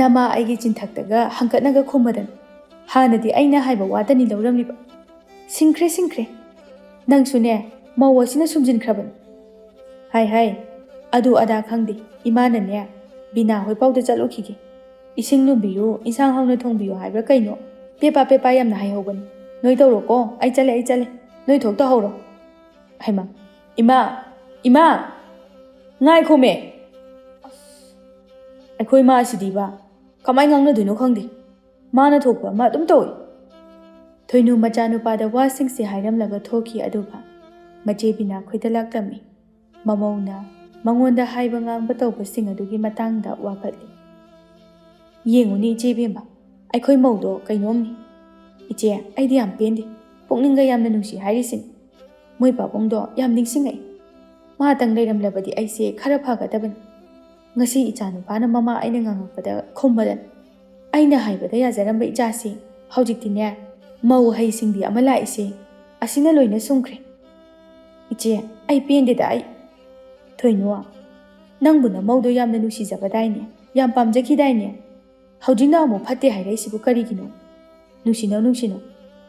ꯅꯃꯥ ꯑꯩꯒꯤ ꯆꯤꯟꯊꯛꯇꯒ ꯍꯪꯀꯠꯅꯒ ꯈꯨꯝꯃꯗꯅ꯫ ꯍꯥꯟꯅꯗꯤ ꯑꯩꯅ ꯍꯥꯏꯕ ꯋꯥꯇꯅꯤ ꯂꯧꯔꯝꯂꯤꯕ꯫ ꯁꯤꯡꯈ꯭ꯔꯦ, ꯁꯤꯡꯈ꯭ꯔꯦ꯫ ꯅꯪꯁꯨꯅꯦ ꯃꯧ ꯑꯁꯤꯅ ꯁꯨꯝꯖꯤꯟꯈ꯭ꯔꯕꯅꯤ꯫ ꯍꯥꯏ ꯍꯥꯏ, ꯑꯗꯨ ꯑꯗꯥ ꯈꯪꯗꯦ꯫ ꯏꯃꯥꯅꯅꯦ ꯕꯤꯅꯥ ꯍꯣꯏ ꯄꯥꯎꯗ ꯆꯠꯂꯨꯈꯤꯒꯦ꯫ ꯏꯁꯤꯡ ꯂꯨꯝꯕꯤꯌꯨ, ꯏꯟꯁꯥꯡ ꯍꯥꯎꯅ ꯊꯣꯡꯕꯤꯌꯨ ꯍꯥꯏꯕ꯭ꯔꯥ ꯀꯩꯅꯣ? ꯄꯦꯄꯥ ꯄꯦꯄꯥ ꯌꯥꯝꯅ ꯍꯥꯏꯍꯧꯕꯅꯤ꯫ ꯅꯣꯏ ꯇꯧꯔꯣꯀꯣ, ꯑꯩ ꯆꯠꯂꯦ, ꯑꯩ ꯆꯠꯂꯦ꯫ ꯅꯣꯏ ꯊꯣꯛ ꯇꯧꯍꯧꯔꯣ꯫ ꯍꯩꯃꯥ, ꯏꯃꯥ! ꯏꯃꯥ! ꯉꯥꯏꯈꯣꯃꯦ! ꯑꯩꯈꯣꯏ ꯃꯥꯁꯤꯗꯤꯕ ꯀꯃꯥꯏ ꯉꯥꯡꯅꯗꯣꯏꯅꯣ ꯈꯪꯗꯦ꯫ ꯃꯥꯅ ꯊꯣꯛꯄ ꯑꯃ ꯑꯗꯨꯝ ꯇꯧꯏ꯫ ꯊꯣꯏꯅꯨ ꯃꯆꯥꯅꯨꯄꯥꯗ ꯋꯥꯁꯤꯡꯁꯦ ꯍꯥꯏꯔꯝꯂꯒ ꯊꯣꯛꯈꯤ, ꯑꯗꯨꯒ ꯃꯆꯦ ꯕꯤꯅꯥ ꯈꯣꯏꯗ ꯂꯥꯛꯂꯝꯃꯤ꯫ ꯃꯃꯧꯅ ꯃꯉꯣꯟꯗ ꯍꯥꯏꯕ ꯉꯥꯡꯕ ꯇꯧꯕꯁꯤꯡ ꯑꯗꯨꯒꯤ ꯃꯇꯥꯡꯗ ꯋꯥꯀꯠꯂꯤ꯫ "ꯌꯦꯡꯉꯨꯅꯦ ꯏꯆꯦ ꯏꯕꯦꯝꯃ, ꯑꯩꯈꯣꯏ ꯃꯧꯗꯣ ꯀꯩꯅꯣꯝꯅꯤ꯫ ꯏꯆꯦ, ꯑꯩꯗꯤ ꯌꯥꯝ ꯄꯦꯟꯗꯦ꯫ ꯄꯨꯛꯅꯤꯡꯒ ꯌꯥꯝꯅ ꯅꯨꯡꯁꯤ ꯍꯥꯏꯔꯤꯁꯤꯅꯤ꯫ ꯃꯣꯏ ꯄꯥꯕꯨꯡꯗꯣ ꯌꯥꯝ ꯅꯤꯡꯁꯤꯡꯉꯛꯏ꯫ ꯃꯥꯇꯪ ꯂꯩꯔꯝꯂꯕꯗꯤ ꯑꯩꯁꯦ ꯈꯔ ꯐꯒꯗꯕꯅꯤ꯫ ꯉꯁꯤ ꯏꯆꯥꯅꯨꯄꯥꯅ ꯃꯃꯥ ꯑꯩꯅ ꯉꯥꯡꯉꯛꯄꯗ ꯈꯨꯝꯕꯗ ꯑꯩꯅ ꯍꯥꯏꯕꯗ ꯌꯥꯖꯔꯝꯕ ꯏꯆꯥꯁꯤ ꯍꯧꯖꯤꯛꯇꯤꯅꯦ ꯃꯧ ꯍꯩꯁꯤꯡꯕꯤ ꯑꯃ ꯂꯥꯛꯏꯁꯦ ꯑꯁꯤꯅ ꯂꯣꯏꯅ ꯁꯨꯝꯈ꯭ꯔꯦ꯫ ꯏꯆꯦ, ꯑꯩ ꯄꯦꯟꯗꯦꯗ ꯑꯩ꯫ ꯊꯣꯏꯅꯨ, ꯅꯪꯕꯨ ꯅꯃꯧꯗꯣ ꯌꯥꯝꯅ ꯅꯨꯡꯁꯤꯖꯕꯗꯥꯏꯅꯦ, ꯌꯥꯝ ꯄꯥꯝꯖꯈꯤꯗꯥꯏꯅꯦ? ꯍꯧꯖꯤꯛꯅ ꯑꯃꯨꯛ ꯐꯠꯇꯦ ꯍꯥꯏꯔꯛꯏꯁꯤꯕꯨ ꯀꯔꯤꯒꯤꯅꯣ? ꯅꯨꯡꯁꯤꯅꯧ, ꯅꯨꯡꯁꯤꯅꯧ꯫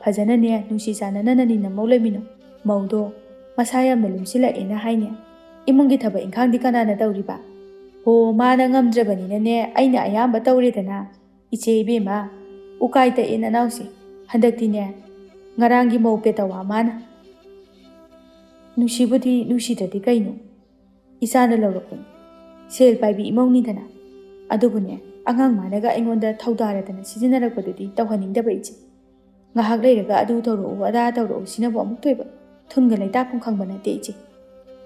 ꯐꯖꯅꯅꯦ ꯅꯨꯡꯁꯤ ꯆꯥꯟꯅꯅ ꯅꯅꯤ ꯅꯃꯧ ꯂꯩꯃꯤꯟꯅꯧ꯫ ꯃꯧꯗꯣ ꯃꯁꯥ ꯌꯥꯝꯅ ꯂꯨꯝꯁꯤꯜꯂꯛꯑꯦꯅ ꯍꯥꯏꯅꯦ꯫ ꯏꯃꯨꯡꯒꯤ ꯊꯕꯛ ꯏꯪꯈꯥꯡꯗꯤ ꯀꯅꯥꯅ ꯇꯧꯔꯤꯕ? ꯍꯣ, ꯃꯥꯅ ꯉꯝꯗ꯭ꯔꯕꯅꯤꯅꯅꯦ ꯑꯩꯅ ꯑꯌꯥꯝꯕ ꯇꯧꯔꯦꯗꯅ꯫ ꯏꯆꯦ ꯏꯕꯦꯝꯃ, ꯎꯀꯥꯏ ꯇꯛꯑꯦ ꯅꯅꯥꯎꯁꯦ꯫ ꯍꯟꯗꯛꯇꯤꯅꯦ ꯉꯔꯥꯡꯒꯤ ꯃꯧ ꯄꯦꯇꯋꯥ ꯃꯥꯅ꯫ ꯅꯨꯡꯁꯤꯕꯨꯗꯤ ꯅꯨꯡꯁꯤꯗ꯭ꯔꯗꯤ ꯀꯩꯅꯣ? ꯏꯆꯥꯅ ꯂꯧꯔꯛꯄꯅꯤ꯫ ꯁꯦꯜ ꯄꯥꯏꯕꯤ ꯏꯃꯧꯅꯤꯗꯅ꯫ ꯑꯗꯨꯕꯨꯅꯦ, ꯑꯉꯥꯡ ꯃꯥꯅꯒ ꯑꯩꯉꯣꯟꯗ ꯊꯧꯗꯥꯔꯗꯅ ꯁꯤꯖꯤꯟꯅꯔꯛꯄꯗꯨꯗꯤ ꯇꯧꯍꯟꯅꯤꯡꯗꯕ ꯏꯆꯦ꯫ ꯉꯥꯏꯍꯥꯛ ꯂꯩꯔꯒ ꯑꯗꯨ ꯇꯧꯔꯛꯎ, ꯑꯗꯥ ꯇꯧꯔꯛꯎ ꯁꯤꯅꯕꯨ ꯑꯃꯨꯛ ꯇꯣꯏꯕ꯫ ꯊꯨꯟꯒ ꯂꯩꯇꯥꯐꯝ ꯈꯪꯕ ꯅꯠꯇꯦ ꯏꯆꯦ꯫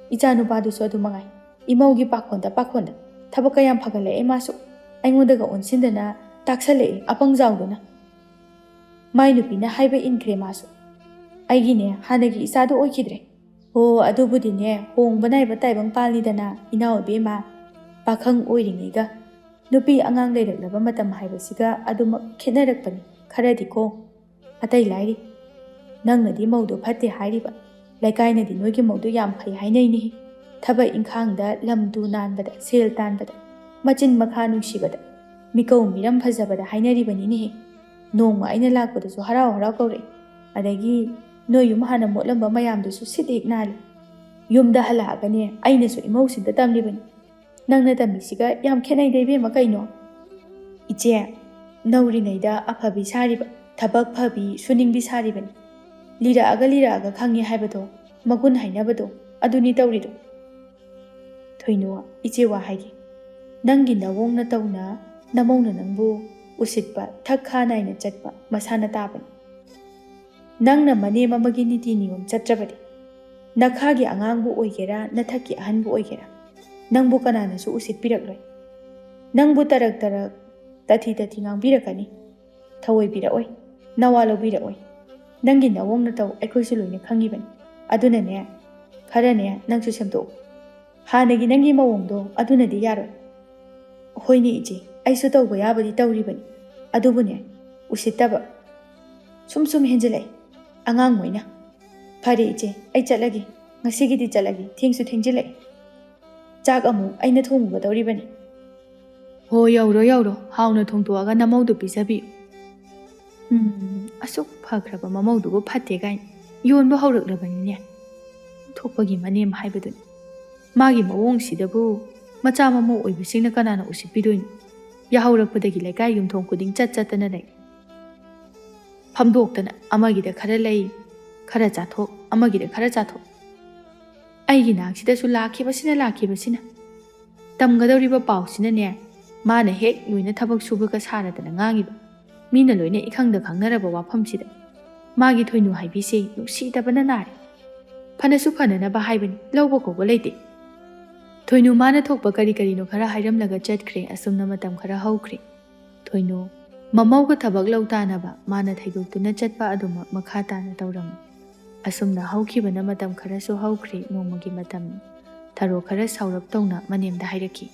ꯏꯆꯥ ꯅꯨꯄꯥꯗꯨꯁꯨ ꯑꯗꯨ ꯃꯉꯥꯏ꯫ ꯏꯃꯧꯒꯤ ꯄꯥꯈꯣꯟꯗ ꯄꯥꯈꯣꯟꯗ꯫ ꯊꯕꯛꯀ ꯌꯥꯝ ꯐꯒꯠꯂꯛꯑꯦ ꯃꯥꯁꯨ꯫ ꯑꯩꯉꯣꯟꯗꯒ ꯑꯣꯟꯁꯤꯟꯗꯅ ꯇꯥꯛꯁꯜꯂꯛꯑꯦ ꯑꯄꯪ ꯖꯥꯎꯗꯨꯅ꯫ ꯃꯥꯏ ꯅꯨꯄꯤꯅ ꯍꯥꯏꯕ ꯏꯟꯈ꯭ꯔꯦ ꯃꯥꯁꯨ꯫ ꯑꯩꯒꯤꯅꯦ ꯍꯥꯟꯅꯒꯤ ꯏꯆꯥꯗꯣ ꯑꯣꯏꯈꯤꯗ꯭ꯔꯦ꯫ ꯍꯣ, ꯑꯗꯨꯕꯨꯗꯤꯅꯦ ꯍꯣꯡꯕ ꯅꯥꯏꯕ ꯇꯥꯏꯕꯪ ꯄꯥꯜꯂꯤꯗꯅ ꯏꯅꯥꯎ ꯏꯕꯦꯝꯃ꯫ ꯄꯥꯈꯪ ꯑꯣꯏꯔꯤꯉꯩꯒ ꯅꯨꯄꯤ ꯑꯉꯥꯡ ꯂꯩꯔꯛꯂꯕ ꯃꯇꯝ ꯍꯥꯏꯕꯁꯤꯒ ꯑꯗꯨꯃꯛ ꯈꯦꯠꯅꯔꯛꯄꯅꯤ ꯈꯔꯗꯤꯀꯣ꯫ ꯑꯇꯩ ꯂꯥꯏꯔꯤ, ꯅꯪꯅꯗꯤ ꯃꯧꯗꯣ ꯐꯠꯇꯦ ꯍꯥꯏꯔꯤꯕ, ꯂꯩꯀꯥꯏꯅꯗꯤ ꯅꯣꯏꯒꯤ ꯃꯧꯗꯣ ꯌꯥꯝ ꯐꯩ ꯍꯥꯏꯅꯩꯅꯦ꯫ ꯊꯕꯛ ꯏꯪꯈꯥꯡꯗ ꯂꯝ ꯇꯨ ꯅꯥꯟꯕꯗ, ꯁꯦꯜ ꯇꯥꯟꯕꯗ, ꯃꯆꯤꯟ ꯃꯈꯥ ꯅꯨꯡꯁꯤꯕꯗ, ꯃꯤꯀꯧ ꯃꯤꯔꯝ ꯐꯖꯕꯗ ꯍꯥꯏꯅꯔꯤꯕꯅꯤꯅꯦꯍꯦ꯫ ꯅꯣꯡꯃ ꯑꯩꯅ ꯂꯥꯛꯄꯗꯁꯨ ꯍꯔꯥꯎ ꯍꯔꯥꯎ ꯀꯧꯔꯛꯏ꯫ ꯑꯗꯒꯤ ꯅꯣꯏ ꯌꯨꯝ ꯍꯥꯟꯅ ꯃꯣꯠꯂꯝꯕ ꯃꯌꯥꯝꯗꯨꯁꯨ ꯁꯤꯠ ꯍꯦꯛ ꯅꯥꯜꯂꯤ꯫ ꯌꯨꯝꯗ ꯍꯜꯂꯛꯑꯒꯅꯦ ꯑꯩꯅꯁꯨ ꯏꯃꯧꯁꯤꯗ ꯇꯝꯂꯤꯕꯅꯤ꯫ ꯅꯪꯅ ꯇꯝꯃꯤꯁꯤꯒ ꯌꯥꯝ ꯈꯦꯠꯅꯩꯗ ꯏꯕꯦꯝꯃ, ꯀꯩꯅꯣ? ꯏꯆꯦ, ꯅꯧꯔꯤꯉꯩꯗ ꯑꯐꯕꯤ ꯁꯥꯔꯤꯕ, ꯊꯕꯛ ꯐꯕꯤ, ꯁꯨꯅꯤꯡꯕꯤ ꯁꯥꯔꯤꯕꯅꯤ꯫ ꯂꯤꯔꯛꯑꯒ ꯂꯤꯔꯛꯑꯒ ꯈꯪꯉꯤ ꯍꯥꯏꯕꯗꯣ, ꯃꯒꯨꯟ ꯍꯥꯏꯅꯕꯗꯣ, ꯑꯗꯨꯅꯤ ꯇꯧꯔꯤꯗꯣ꯫ ꯊꯣꯏꯅꯨ, ꯏꯆꯦ ꯋꯥ ꯍꯥꯏꯒꯦ꯫ ꯅꯪꯒꯤ ꯅꯋꯣꯡ ꯅꯇꯧꯅ ꯅꯃꯧꯅ ꯅꯪꯕꯨ ꯎꯁꯤꯠꯄ, ꯊꯛ ꯈꯥ ꯅꯥꯏꯅ ꯆꯠꯄ ꯃꯁꯥꯅ ꯇꯥꯕꯅꯤ꯫ ꯅꯪꯅ ꯃꯅꯦꯝ ꯑꯃꯒꯤ ꯅꯤꯇꯤ ꯅꯤꯌꯣꯝ ꯆꯠꯇ꯭ꯔꯕꯗꯤ, ꯅꯈꯥꯒꯤ ꯑꯉꯥꯡꯕꯨ ꯑꯣꯏꯒꯦꯔꯥ, ꯅꯊꯛꯀꯤ ꯑꯍꯟꯕꯨ ꯑꯣꯏꯒꯦꯔꯥ, ꯅꯪꯕꯨ ꯀꯅꯥꯅꯁꯨ ꯎꯁꯤꯠꯄꯤꯔꯛꯂꯣꯏ꯫ ꯅꯪꯕꯨ ꯇꯔꯛ ꯇꯔꯛ, ꯇꯊꯤ ꯇꯊꯤ ꯉꯥꯡꯕꯤꯔꯛꯀꯅꯤ꯫ ꯊꯑꯣꯏꯕꯤꯔꯛꯑꯣꯏ, ꯅꯋꯥ ꯂꯧꯕꯤꯔꯛꯑꯣꯏ꯫ ꯅꯪꯒꯤ ꯅꯋꯣꯡ ꯅꯇꯧ ꯑꯩꯈꯣꯏꯁꯨ ꯂꯣꯏꯅ ꯈꯪꯉꯤꯕꯅꯤ꯫ ꯑꯗꯨꯅꯅꯦ, ꯈꯔꯅꯦ ꯅꯪꯁꯨ ꯁꯦꯝꯗꯣꯛꯎ꯫ ꯍꯥꯟꯅꯒꯤ ꯅꯪꯒꯤ ꯃꯑꯣꯡꯗꯣ ꯑꯗꯨꯅꯗꯤ ꯌꯥꯔꯣꯏ꯫ ꯍꯣꯏꯅꯦ ꯏꯆꯦ, ꯑꯩꯁꯨ ꯇꯧꯕ ꯌꯥꯕꯗꯤ ꯇꯧꯔꯤꯕꯅꯤ꯫ ꯑꯗꯨꯕꯨꯅꯦ, ꯎꯁꯤꯠꯇꯕ ꯁꯨꯝ ꯁꯨꯝ ꯍꯦꯟꯖꯤꯜꯂꯛꯏ, ꯑꯉꯥꯡ ꯃꯣꯏꯅ꯫ ꯐꯔꯦ ꯏꯆꯦ, ꯑꯩ ꯆꯠꯂꯒꯦ꯫ ꯉꯁꯤꯒꯤꯗꯤ ꯆꯠꯂꯒꯦ, ꯊꯦꯡꯁꯨ ꯊꯦꯡꯖꯤꯜꯂꯛꯑꯦ꯫ ꯆꯥꯛ ꯑꯃꯨꯛ ꯑꯩꯅ ꯊꯣꯡꯉꯨꯒꯗꯧꯔꯤꯕꯅꯤ꯫ ꯍꯣ, ꯌꯧꯔꯣ ꯌꯧꯔꯣ, ꯍꯥꯎꯅ ꯊꯣꯡꯗꯣꯛꯑꯒ ꯅꯃꯧꯗꯨ ꯄꯤꯖꯕꯤꯌꯨ꯫ ꯎꯝ, ꯑꯁꯨꯛ ꯐꯈ꯭ꯔꯕ ꯃꯃꯧꯗꯨꯕꯨ ꯐꯠꯇꯦ ꯀꯥꯏꯅ ꯌꯣꯟꯕ ꯍꯧꯔꯛꯂꯕꯅꯤꯅꯦ꯫ ꯊꯣꯛꯄꯒꯤ ꯃꯅꯦꯝ ꯍꯥꯏꯕꯗꯨꯅꯤ꯫ ꯃꯥꯒꯤ ꯃꯑꯣꯡꯁꯤꯗꯕꯨ ꯃꯆꯥ ꯃꯃꯧ ꯑꯣꯏꯕꯁꯤꯡꯅ ꯀꯅꯥꯅ ꯎꯁꯤꯠꯄꯤꯗꯣꯏꯅꯣ? ꯌꯥꯍꯧꯔꯛꯄꯗꯒꯤ ꯂꯩꯀꯥꯏ ꯌꯨꯝꯊꯣꯡ ꯈꯨꯗꯤꯡ ꯆꯠ ꯆꯠꯇꯅ ꯂꯩ꯫ ꯐꯝꯗꯣꯛꯇꯅ ꯑꯃꯒꯤꯗ ꯈꯔ ꯂꯩ, ꯈꯔ ꯆꯥꯊꯣꯛ, ꯑꯃꯒꯤꯗ ꯈꯔ ꯆꯥꯊꯣꯛ꯫ ꯑꯩꯒꯤ ꯅꯥꯛꯁꯤꯗꯁꯨ ꯂꯥꯛꯈꯤꯕꯁꯤꯅ, ꯂꯥꯛꯈꯤꯕꯁꯤꯅ꯫ ꯇꯝꯒꯗꯧꯔꯤꯕ ꯄꯥꯎꯁꯤꯅꯅꯦ, ꯃꯥꯅ ꯍꯦꯛ ꯂꯣꯏꯅ ꯊꯕꯛ ꯁꯨꯕꯒ ꯁꯥꯔꯗꯅ ꯉꯥꯡꯉꯤꯕ꯫ ꯃꯤꯅ ꯂꯣꯏꯅ ꯏꯈꯪꯗ ꯈꯪꯅꯔꯕ ꯋꯥꯐꯝꯁꯤꯗ ꯃꯥꯒꯤ ꯊꯣꯏꯅꯨ ꯍꯥꯏꯕꯤꯁꯦ ꯅꯨꯡꯁꯤꯗꯕꯅ ꯅꯥꯔꯦ꯫ ꯐꯅꯁꯨ ꯐꯅꯅꯕ ꯍꯥꯏꯕꯅꯤ, ꯂꯧꯕ ꯀꯧꯕ ꯂꯩꯇꯦ꯫ ꯊꯣꯏꯅꯨ ꯃꯥꯅ ꯊꯣꯛꯄ ꯀꯔꯤ ꯀꯔꯤꯅꯣ ꯈꯔ ꯍꯥꯏꯔꯝꯂꯒ ꯆꯠꯈ꯭ꯔꯦ꯫ ꯑꯁꯨꯝꯅ ꯃꯇꯝ ꯈꯔ ꯍꯧꯈ꯭ꯔꯦ꯫ ꯊꯣꯏꯅꯨ ꯃꯃꯧꯒ ꯊꯕꯛ ꯂꯧ ꯇꯥꯅꯕ ꯃꯥꯅ ꯊꯩꯗꯣꯛꯇꯨꯅ ꯆꯠꯄ ꯑꯗꯨꯃꯛ ꯃꯈꯥ ꯇꯥꯅ ꯇꯧꯔꯝꯃꯤ꯫ ꯑꯁꯨꯝꯅ ꯍꯧꯈꯤꯕꯅ ꯃꯇꯝ ꯈꯔꯁꯨ ꯍꯧꯈ꯭ꯔꯦ꯫ ꯅꯣꯡꯃꯒꯤ ꯃꯇꯝ ꯊꯔꯣ ꯈꯔ ꯁꯥꯎꯔꯞ ꯇꯧꯅ ꯃꯅꯦꯝꯗ ꯍꯥꯏꯔꯛꯈꯤ,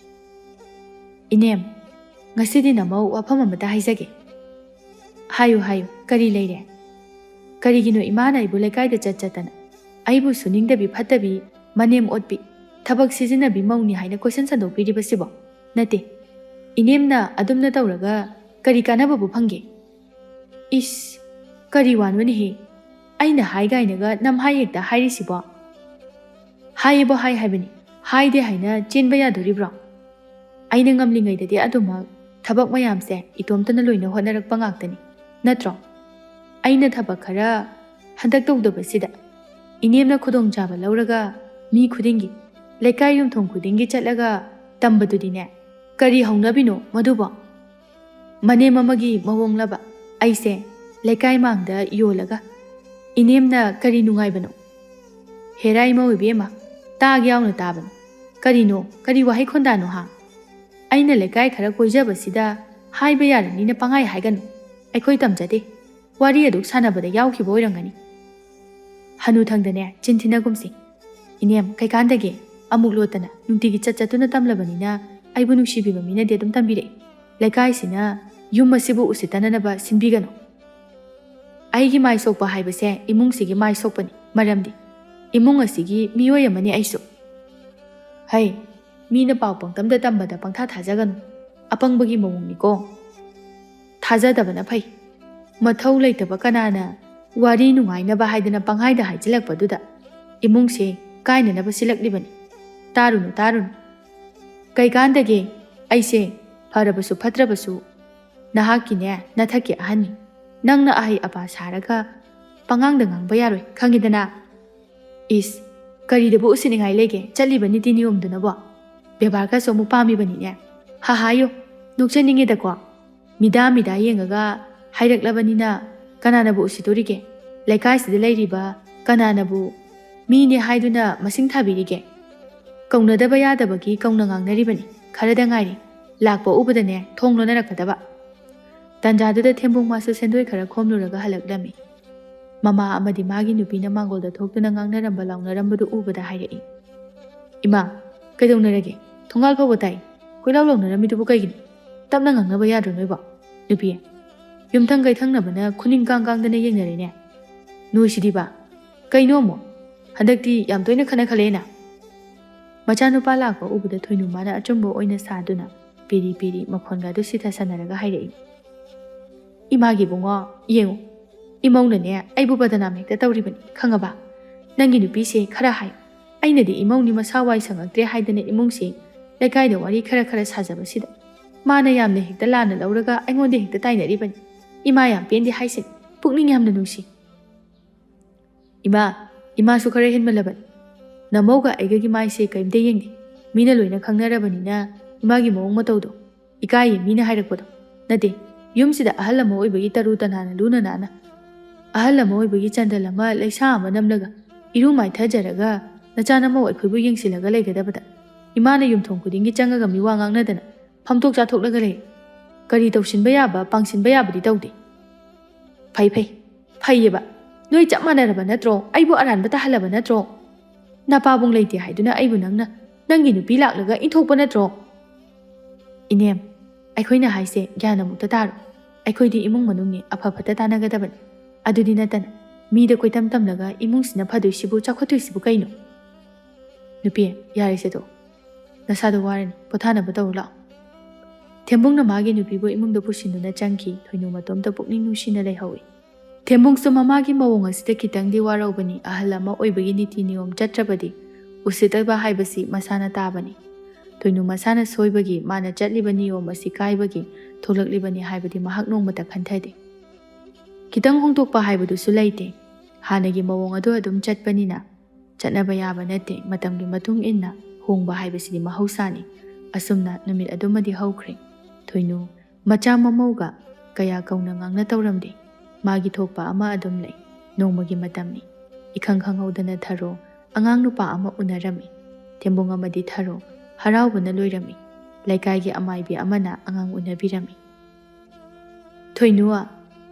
"ꯏꯅꯦꯝ, ꯉꯁꯤꯗꯤ ꯅꯃꯧ ꯋꯥꯐꯝ ꯑꯃꯇ ꯍꯥꯏꯖꯒꯦ꯫" "ꯍꯥꯏꯌꯨ, ꯍꯥꯏꯌꯨ, ꯀꯔꯤ ꯂꯩꯔꯦ?" "ꯀꯔꯤꯒꯤꯅꯣ ꯏꯃꯥꯅ ꯑꯩꯕꯨ ꯂꯩꯀꯥꯏꯗ ꯆꯠ ꯆꯠꯇꯅ ꯑꯩꯕꯨ ꯁꯨꯅꯤꯡꯗꯕꯤ, ꯐꯠꯇꯕꯤ, ꯃꯅꯦꯝ ꯑꯣꯠꯄꯤ, ꯊꯕꯛ ꯁꯤꯖꯤꯟꯅꯕꯤ ꯃꯧꯅꯤ ꯍꯥꯏꯅ ꯀꯣꯏꯁꯟ ꯁꯟꯗꯣꯛꯄꯤꯔꯤꯕꯁꯤꯕꯣ? ꯅꯠꯇꯦ, ꯏꯅꯦꯝꯅ ꯑꯗꯨꯝꯅ ꯇꯧꯔꯒ ꯀꯔꯤ ꯀꯥꯟꯅꯕꯕꯨ ꯐꯪꯒꯦ?" "ꯏꯁ, ꯀꯔꯤ ꯋꯥꯅꯣꯅꯦꯍꯦ? ꯑꯩꯅ ꯍꯥꯏ ꯀꯥꯏꯅꯒ ꯅꯝꯍꯥꯏ ꯍꯦꯛꯇ ꯍꯥꯏꯔꯤꯁꯤꯕꯣ?" "ꯍꯥꯏꯌꯦꯕꯨ ꯍꯥꯏ ꯍꯥꯏꯕꯅꯤ, ꯍꯥꯏꯗꯦ ꯍꯥꯏꯅ ꯆꯦꯟꯕ ꯌꯥꯗꯣꯔꯤꯕ꯭ꯔꯣ? ꯑꯩꯅ ꯉꯝꯂꯤꯉꯩꯗꯗꯤ ꯑꯗꯨꯃꯛ ꯊꯕꯛ ꯃꯌꯥꯝꯁꯦ ꯏꯇꯣꯝꯇꯅ ꯂꯣꯏꯅ ꯍꯣꯠꯅꯔꯛꯄ ꯉꯥꯛꯇꯅꯤ, ꯅꯠꯇ꯭ꯔꯣ? ꯑꯩꯅ ꯊꯕꯛ ꯈꯔ ꯍꯟꯗꯛ ꯇꯧꯗꯕꯁꯤꯗ ꯏꯅꯦꯝꯅ ꯈꯨꯗꯣꯡꯆꯥꯕ ꯂꯧꯔꯒ ꯃꯤ ꯈꯨꯗꯤꯡꯒꯤ, ꯂꯩꯀꯥꯏ ꯌꯨꯝꯊꯣꯡ ꯈꯨꯗꯤꯡꯒꯤ ꯆꯠꯂꯒ ꯇꯝꯕꯗꯨꯗꯤꯅꯦ, ꯀꯔꯤ ꯍꯧꯅꯕꯤꯅꯣ ꯃꯗꯨꯕꯣ? ꯃꯅꯦꯝ ꯑꯃꯒꯤ ꯃꯑꯣꯡꯂꯕ ꯑꯩꯁꯦ ꯂꯩꯀꯥꯏ ꯃꯥꯡꯗ ꯌꯣꯜꯂꯒ ꯏꯅꯦꯝꯅ ꯀꯔꯤ ꯅꯨꯡꯉꯥꯏꯕꯅꯣ?" "ꯍꯦꯔꯥ ꯏꯃꯧ ꯏꯕꯦꯝꯃ, ꯇꯥꯒꯦ ꯌꯥꯎꯅ ꯇꯥꯕꯅꯤ꯫ ꯀꯔꯤꯅꯣ, ꯀꯔꯤ ꯋꯥꯍꯩ ꯈꯣꯟꯗꯥꯅꯣ ꯍꯥ? ꯑꯩꯅ ꯂꯩꯀꯥꯏ ꯈꯔ ꯀꯣꯏꯖꯕꯁꯤꯗ ꯍꯥꯏꯕ ꯌꯥꯔꯅꯤꯅ ꯄꯪꯍꯥꯏ ꯍꯥꯏꯒꯅꯨ꯫ ꯑꯩꯈꯣꯏ ꯇꯝꯖꯗꯦ꯫ ꯋꯥꯔꯤ ꯑꯗꯨꯛ ꯁꯥꯟꯅꯕꯗ ꯌꯥꯎꯈꯤꯕ ꯑꯣꯏꯔꯝꯒꯅꯤ꯫" "ꯍꯅꯨꯊꯪꯗꯅꯦ ꯆꯤꯟ ꯊꯤꯅꯒꯨꯝꯁꯤ꯫ ꯏꯅꯦꯝ, ꯀꯩꯀꯥꯟꯗꯒꯦ? ꯑꯃꯨꯛ ꯂꯣꯠꯇꯅ ꯅꯨꯡꯇꯤꯒꯤ ꯆꯠ ꯆꯠꯇꯨꯅ ꯇꯝꯂꯕꯅꯤꯅ ꯑꯩꯕꯨ ꯅꯨꯡꯁꯤꯕꯤꯕ ꯃꯤꯅꯗꯤ ꯑꯗꯨꯝ ꯇꯝꯕꯤꯔꯛꯏ꯫ ꯂꯩꯀꯥꯏꯁꯤꯅ ꯌꯨꯝ ꯑꯁꯤꯕꯨ ꯎꯁꯤꯠꯇꯅꯅꯕ ꯁꯤꯟꯕꯤꯒꯅꯨ꯫ ꯑꯩꯒꯤ ꯃꯥꯏ ꯁꯣꯛꯄ ꯍꯥꯏꯕꯁꯦ ꯏꯃꯨꯡꯁꯤꯒꯤ ꯃꯥꯏ ꯁꯣꯛꯄꯅꯤ꯫ ꯃꯔꯝꯗꯤ ꯏꯃꯨꯡ ꯑꯁꯤꯒꯤ ꯃꯤꯑꯣꯏ ꯑꯃꯅꯤ ꯑꯩꯁꯨ꯫" "ꯍꯩ, ꯃꯤꯅ ꯄꯥꯎ ꯄꯪꯇꯝꯗ ꯇꯝꯕꯗ ꯄꯪꯊꯥ ꯊꯥꯖꯒꯅꯨ꯫ ꯑꯄꯪꯕꯒꯤ ꯃꯑꯣꯡꯅꯤꯀꯣ꯫ ꯊꯥꯖꯗꯕꯅ ꯐꯩ꯫ ꯃꯊꯧ ꯂꯩꯇꯕ ꯀꯅꯥꯅ ꯋꯥꯔꯤ ꯅꯨꯡꯉꯥꯏꯅꯕ ꯍꯥꯏꯗꯅ ꯄꯪꯍꯥꯏꯗ ꯍꯥꯏꯖꯤꯜꯂꯛꯄꯗꯨꯗ ꯏꯃꯨꯡꯁꯦ ꯀꯥꯏꯅꯅꯕ ꯁꯤꯜꯂꯛꯂꯤꯕꯅꯤ꯫ ꯇꯥꯔꯨꯅꯨ, ꯇꯥꯔꯨꯅꯨ꯫ ꯀꯩꯀꯥꯟꯗꯒꯦ? ꯑꯩꯁꯦ ꯐꯔꯕꯁꯨ ꯐꯠꯇ꯭ꯔꯕꯁꯨ ꯅꯍꯥꯛꯀꯤꯅꯦ ꯅꯊꯛꯀꯤ ꯑꯍꯟꯅꯤ꯫ ꯅꯪꯅ ꯑꯍꯩ ꯑꯄꯥ ꯁꯥꯔꯒ ꯄꯉꯥꯡꯗ ꯉꯥꯡꯕ ꯌꯥꯔꯣꯏ, ꯈꯪꯉꯤꯗꯅ?" "ꯏꯁ, ꯀꯔꯤꯗꯕꯨ ꯎꯁꯤꯠꯅꯤꯡꯉꯥꯏ ꯂꯩꯒꯦ? ꯆꯠꯂꯤꯕ ꯅꯤꯇꯤ ꯅꯤꯌꯣꯝꯗꯨꯅꯕꯣ? ꯕꯦꯕꯥꯔꯒꯁꯨ ꯑꯃꯨꯛ ꯄꯥꯝꯃꯤꯕꯅꯤꯅꯦ꯫ ꯍꯥꯍꯥꯌꯣ, ꯅꯣꯛꯆꯅꯤꯡꯉꯤꯗꯀꯣ꯫ ꯃꯤꯗꯥ ꯃꯤꯗꯥ ꯌꯦꯡꯉꯒ ꯍꯥꯏꯔꯛꯂꯕꯅꯤꯅ ꯀꯅꯥꯅꯕꯨ ꯎꯁꯤꯠꯇꯣꯔꯤꯒꯦ? ꯂꯩꯀꯥꯏꯁꯤꯗ ꯂꯩꯔꯤꯕ ꯀꯅꯥꯅꯕꯨ ꯃꯤꯅꯦ ꯍꯥꯏꯗꯨꯅ ꯃꯁꯤꯡ ꯊꯥꯕꯤꯔꯤꯒꯦ? ꯀꯧꯅꯗꯕ ꯌꯥꯗꯕꯒꯤ ꯀꯧꯅ ꯉꯥꯡꯅꯔꯤꯕꯅꯤ꯫ ꯈꯔꯗ ꯉꯥꯏꯔꯤ꯫ ꯂꯥꯛꯄ ꯎꯕꯗꯅꯦ ꯊꯣꯡ ꯂꯣꯟꯅꯔꯛꯀꯗꯕ꯫" ꯇꯥꯟꯖꯥꯗꯨꯗ ꯊꯦꯝꯕꯨꯡ ꯃꯥꯁꯨ ꯁꯦꯟꯗꯣꯏ ꯈꯔ ꯈꯣꯝꯂꯨꯔꯒ ꯍꯜꯂꯛꯂꯝꯃꯤ꯫ ꯃꯃꯥ ꯑꯃꯗꯤ ꯃꯥꯒꯤ ꯅꯨꯄꯤꯅ ꯃꯥꯡꯒꯣꯜꯗ ꯊꯣꯛꯇꯨꯅ ꯉꯥꯡꯅꯔꯝꯕ ꯂꯥꯎꯅꯔꯝꯕꯗꯨ ꯎꯕꯗ ꯍꯥꯏꯔꯛꯏ, "ꯏꯃꯥ, ꯀꯩꯗꯧꯅꯔꯒꯦ? ꯊꯣꯡꯒꯥꯜ ꯐꯥꯎꯕ ꯇꯥꯏ꯫ ꯀꯣꯏꯂꯥꯎ ꯂꯥꯎꯅꯔꯝꯃꯤꯗꯨꯕꯨ ꯀꯩꯒꯤꯅꯣ? ꯇꯞꯅ ꯉꯥꯡꯅꯕ ꯌꯥꯗ꯭ꯔꯣ ꯅꯣꯏꯕꯣ? ꯅꯨꯄꯤ, ꯌꯨꯝꯊꯪ ꯀꯩꯊꯪꯅꯕꯅ ꯈꯨꯅꯤꯡ ꯀꯥꯡ ꯀꯥꯡꯗꯅ ꯌꯦꯡꯅꯔꯦꯅꯦ꯫ ꯅꯣꯏꯁꯤꯗꯤꯕ, ꯀꯩꯅꯣ ꯑꯃꯨꯛ? ꯍꯟꯗꯛꯇꯤ ꯌꯥꯝ ꯇꯣꯏꯅ ꯈꯠꯅ ꯈꯜꯂꯦꯅ?" ꯃꯆꯥꯅꯨꯄꯥ ꯂꯥꯛꯄ ꯎꯕꯗ ꯊꯣꯏꯅꯨ ꯃꯥꯅ ꯑꯆꯨꯝꯕ ꯑꯣꯏꯅ ꯁꯥꯗꯨꯅ ꯄꯤꯔꯤ ꯄꯤꯔꯤ ꯃꯈꯣꯟꯒꯗꯨ ꯁꯤꯊꯁꯟꯅꯔꯒ ꯍꯥꯏꯔꯛꯏ, "ꯏꯃꯥꯒꯤ ꯏꯕꯨꯡꯉꯣ, ꯌꯦꯡꯉꯨ, ꯏꯃꯧꯅꯅꯦ ꯑꯩꯕꯨ ꯕꯗꯅꯥꯝ ꯍꯦꯛꯇ ꯇꯧꯔꯤꯕꯅꯤ, ꯈꯪꯉꯕ? ꯅꯪꯒꯤ ꯅꯨꯄꯤꯁꯦ ꯈꯔ ꯍꯥꯏ꯫ ꯑꯩꯅꯗꯤ ꯏꯃꯧꯅꯤ ꯃꯁꯥ ꯋꯥꯏ ꯁꯪꯉꯛꯇ꯭ꯔꯦ ꯍꯥꯏꯗꯅ ꯏꯃꯨꯡꯁꯤ ꯂꯩꯀꯥꯏꯗ ꯋꯥꯔꯤ ꯈꯔ ꯈꯔ ꯁꯥꯖꯕꯁꯤꯗ ꯃꯥꯅ ꯌꯥꯝꯅ ꯍꯦꯛꯇ ꯂꯥꯟꯅ ꯂꯧꯔꯒ ꯑꯩꯉꯣꯟꯗ ꯍꯦꯛꯇ ꯇꯥꯏꯅꯔꯤꯕꯅꯤ꯫ ꯏꯃꯥ ꯌꯥꯝ ꯄꯦꯟꯗꯦ ꯍꯥꯏꯁꯤꯅꯤ, ꯄꯨꯛꯅꯤꯡ ꯌꯥꯝꯅ ꯅꯨꯡꯁꯤ꯫ ꯏꯃꯥ, ꯏꯃꯥꯁꯨ ꯈꯔ ꯍꯦꯟꯃꯜꯂꯕꯅꯤ꯫ ꯅꯃꯧꯒ ꯑꯩꯒꯒꯤ ꯃꯥꯏꯁꯦ ꯀꯔꯤꯝꯇ ꯌꯦꯡꯗꯦ꯫ ꯃꯤꯅ ꯂꯣꯏꯅ ꯈꯪꯅꯔꯕꯅꯤꯅ ꯏꯃꯥꯒꯤ ꯃꯑꯣꯡ ꯃꯇꯧꯗꯣ ꯏꯀꯥꯏꯌꯦ ꯃꯤꯅ ꯍꯥꯏꯔꯛꯄꯗꯣ꯫ ꯅꯠꯇꯦ, ꯌꯨꯝꯁꯤꯗ ꯑꯍꯜ ꯑꯃ ꯑꯣꯏꯕꯒꯤ ꯇꯔꯨ ꯇꯅꯥꯟꯅ ꯂꯨꯅ ꯅꯥꯟꯅ, ꯑꯍꯜ ꯑꯃ ꯑꯣꯏꯕꯒꯤ ꯆꯟꯗꯜ ꯑꯃ ꯂꯩꯁꯥ ꯑꯃ ꯅꯝꯂꯒ ꯏꯔꯨ ꯃꯥꯏꯊꯖꯔꯒ ꯅꯆꯥ ꯅꯃꯧ ꯑꯩꯈꯣꯏꯕꯨ ꯌꯦꯡꯁꯤꯜꯂꯒ ꯂꯩꯒꯗꯕꯗ ꯏꯃꯥꯅ ꯌꯨꯝꯊꯣꯡ ꯈꯨꯗꯤꯡꯒꯤ ꯆꯪꯉꯒ ꯃꯤꯋꯥ ꯉꯥꯡꯅꯗꯅ ꯐꯝꯊꯣꯛ ꯆꯥꯊꯣꯛꯂꯒ ꯂꯩ꯫ ꯀꯔꯤ ꯇꯧꯁꯤꯟꯕ ꯌꯥꯕ, ꯄꯥꯡꯁꯤꯟꯕ ꯌꯥꯕꯗꯤ ꯇꯧꯗꯦ꯫ ꯐꯩ, ꯐꯩ, ꯐꯩꯌꯦꯕ꯫ ꯅꯣꯏ ꯆꯞ ꯃꯥꯟꯅꯔꯕ ꯅꯠꯇ꯭ꯔꯣ? ꯑꯩꯕꯨ ꯑꯔꯥꯟꯕ ꯇꯥꯍꯜꯂꯕ ꯅꯠꯇ꯭ꯔꯣ? ꯅꯄꯥꯕꯨꯡ ꯂꯩꯇꯦ ꯍꯥꯏꯗꯨꯅ ꯑꯩꯕꯨ ꯅꯪꯅ ꯅꯪꯒꯤ ꯅꯨꯄꯤ ꯂꯥꯛꯂꯒ ꯏꯟꯊꯣꯛꯄ ꯅꯠꯇ꯭ꯔꯣ? ꯏꯅꯦꯝ, ꯑꯩꯈꯣꯏꯅ ꯍꯥꯏꯁꯦ ꯒ꯭ꯌꯥꯟ ꯑꯃꯨꯛꯇ ꯇꯥꯔꯣ꯫ ꯑꯩꯈꯣꯏꯗꯤ ꯏꯃꯨꯡ ꯃꯅꯨꯡꯅꯤ, ꯑꯐ ꯐꯠꯇ ꯇꯥꯟꯅꯒꯗꯕꯅꯤ꯫ ꯑꯗꯨꯗꯤ ꯅꯠꯇꯅ ꯃꯤꯗ ꯀꯣꯏꯇꯝ ꯇꯝꯂꯒ ꯏꯃꯨꯡꯁꯤꯅ ꯐꯗꯣꯏꯁꯤꯕꯨ, ꯆꯥꯎꯈꯠꯇꯣꯏꯁꯤꯕꯨ ꯀꯩꯅꯣ? ꯅꯨꯄꯤ, ꯌꯥꯔꯦꯁꯦ ꯇꯣꯛ꯫ ꯅꯁꯥꯗꯣ ꯋꯥꯔꯅꯤ, ꯄꯣꯊꯥꯅꯕ ꯇꯧꯔꯨ ꯂꯥꯛꯑꯣ꯫ ꯊꯦꯝꯕꯨꯡꯅ ꯃꯥꯒꯤ ꯅꯨꯄꯤꯕꯨ ꯏꯃꯨꯡꯗ ꯄꯨꯁꯤꯟꯗꯨꯅ ꯆꯪꯈꯤ꯫ ꯊꯣꯏꯅꯨ ꯃꯇꯣꯝꯇ ꯄꯨꯛꯅꯤꯡ ꯅꯨꯡꯁꯤꯅ ꯂꯩꯍꯧꯏ꯫ ꯊꯦꯝꯕꯨꯡꯁꯨ ꯃꯃꯥꯒꯤ ꯃꯑꯣꯡ ꯑꯁꯤꯗ ꯈꯤꯇꯪꯗꯤ ꯋꯥꯔꯧꯕꯅꯤ꯫ ꯑꯍꯜ ꯑꯃ ꯑꯣꯏꯕꯒꯤ ꯅꯤꯇꯤ ꯅꯤꯌꯣꯝ ꯆꯠꯇ꯭ꯔꯕꯗꯤ ꯎꯁꯤꯠꯇꯕ ꯍꯥꯏꯕꯁꯤ ꯃꯁꯥꯅ ꯇꯥꯕꯅꯤ꯫ ꯊꯣꯏꯅꯨ ꯃꯁꯥꯅ ꯁꯣꯏꯕꯒꯤ, ꯃꯥꯅ ꯆꯠꯂꯤꯕ ꯅꯤꯌꯣꯝ ꯑꯁꯤ ꯀꯥꯏꯕꯒꯤ ꯊꯣꯛꯂꯛꯂꯤꯕꯅꯤ ꯍꯥꯏꯕꯗꯤ ꯃꯍꯥꯛ ꯅꯣꯡꯃꯇ ꯈꯟꯊꯗꯦ꯫ ꯈꯤꯇꯪ ꯍꯣꯡꯗꯣꯛꯄ ꯍꯥꯏꯕꯗꯨꯁꯨ ꯂꯩꯇꯦ꯫ ꯍꯥꯟꯅꯒꯤ ꯃꯑꯣꯡ ꯑꯗꯨ ꯑꯗꯨꯝ ꯆꯠꯄꯅꯤꯅ ꯆꯠꯅꯕ ꯌꯥꯕ ꯅꯠꯇꯦ꯫ ꯃꯇꯝꯒꯤ ꯃꯇꯨꯡ ꯏꯟꯅ ꯍꯣꯡꯕ ꯍꯥꯏꯕꯁꯤꯗꯤ ꯃꯍꯧꯁꯥꯅꯤ꯫ ꯑꯁꯨꯝꯅ ꯅꯨꯃꯤꯠ ꯑꯗꯨꯃꯗꯤ ꯍꯧꯈ꯭ꯔꯦ꯫ ꯊꯣꯏꯅꯨ ꯃꯆꯥ ꯃꯃꯧꯒ ꯀꯌꯥ ꯀꯧꯅ ꯉꯥꯡꯅ ꯇꯧꯔꯝꯗꯦ꯫ ꯃꯥꯒꯤ ꯊꯣꯛꯄ ꯑꯃ ꯑꯗꯨꯝ ꯂꯩ꯫ ꯅꯣꯡꯃꯒꯤ ꯃꯇꯝꯅꯤ꯫ ꯏꯈꯪ ꯈꯪꯍꯧꯗꯅ ꯊꯔꯣ ꯑꯉꯥꯡ ꯅꯨꯄꯥ ꯑꯃ ꯎꯅꯔꯝꯃꯤ꯫ ꯊꯦꯝꯕꯨꯡ ꯑꯃꯗꯤ ꯊꯔꯣ ꯍꯔꯥꯎꯕꯅ ꯂꯣꯏꯔꯝꯃꯤ꯫ ꯂꯩꯀꯥꯏꯒꯤ ꯑꯃꯥꯏꯕꯤ ꯑꯃꯅ ꯑꯉꯥꯡ ꯎꯅꯕꯤꯔꯝꯃꯤ꯫ "ꯊꯣꯏꯅꯨ,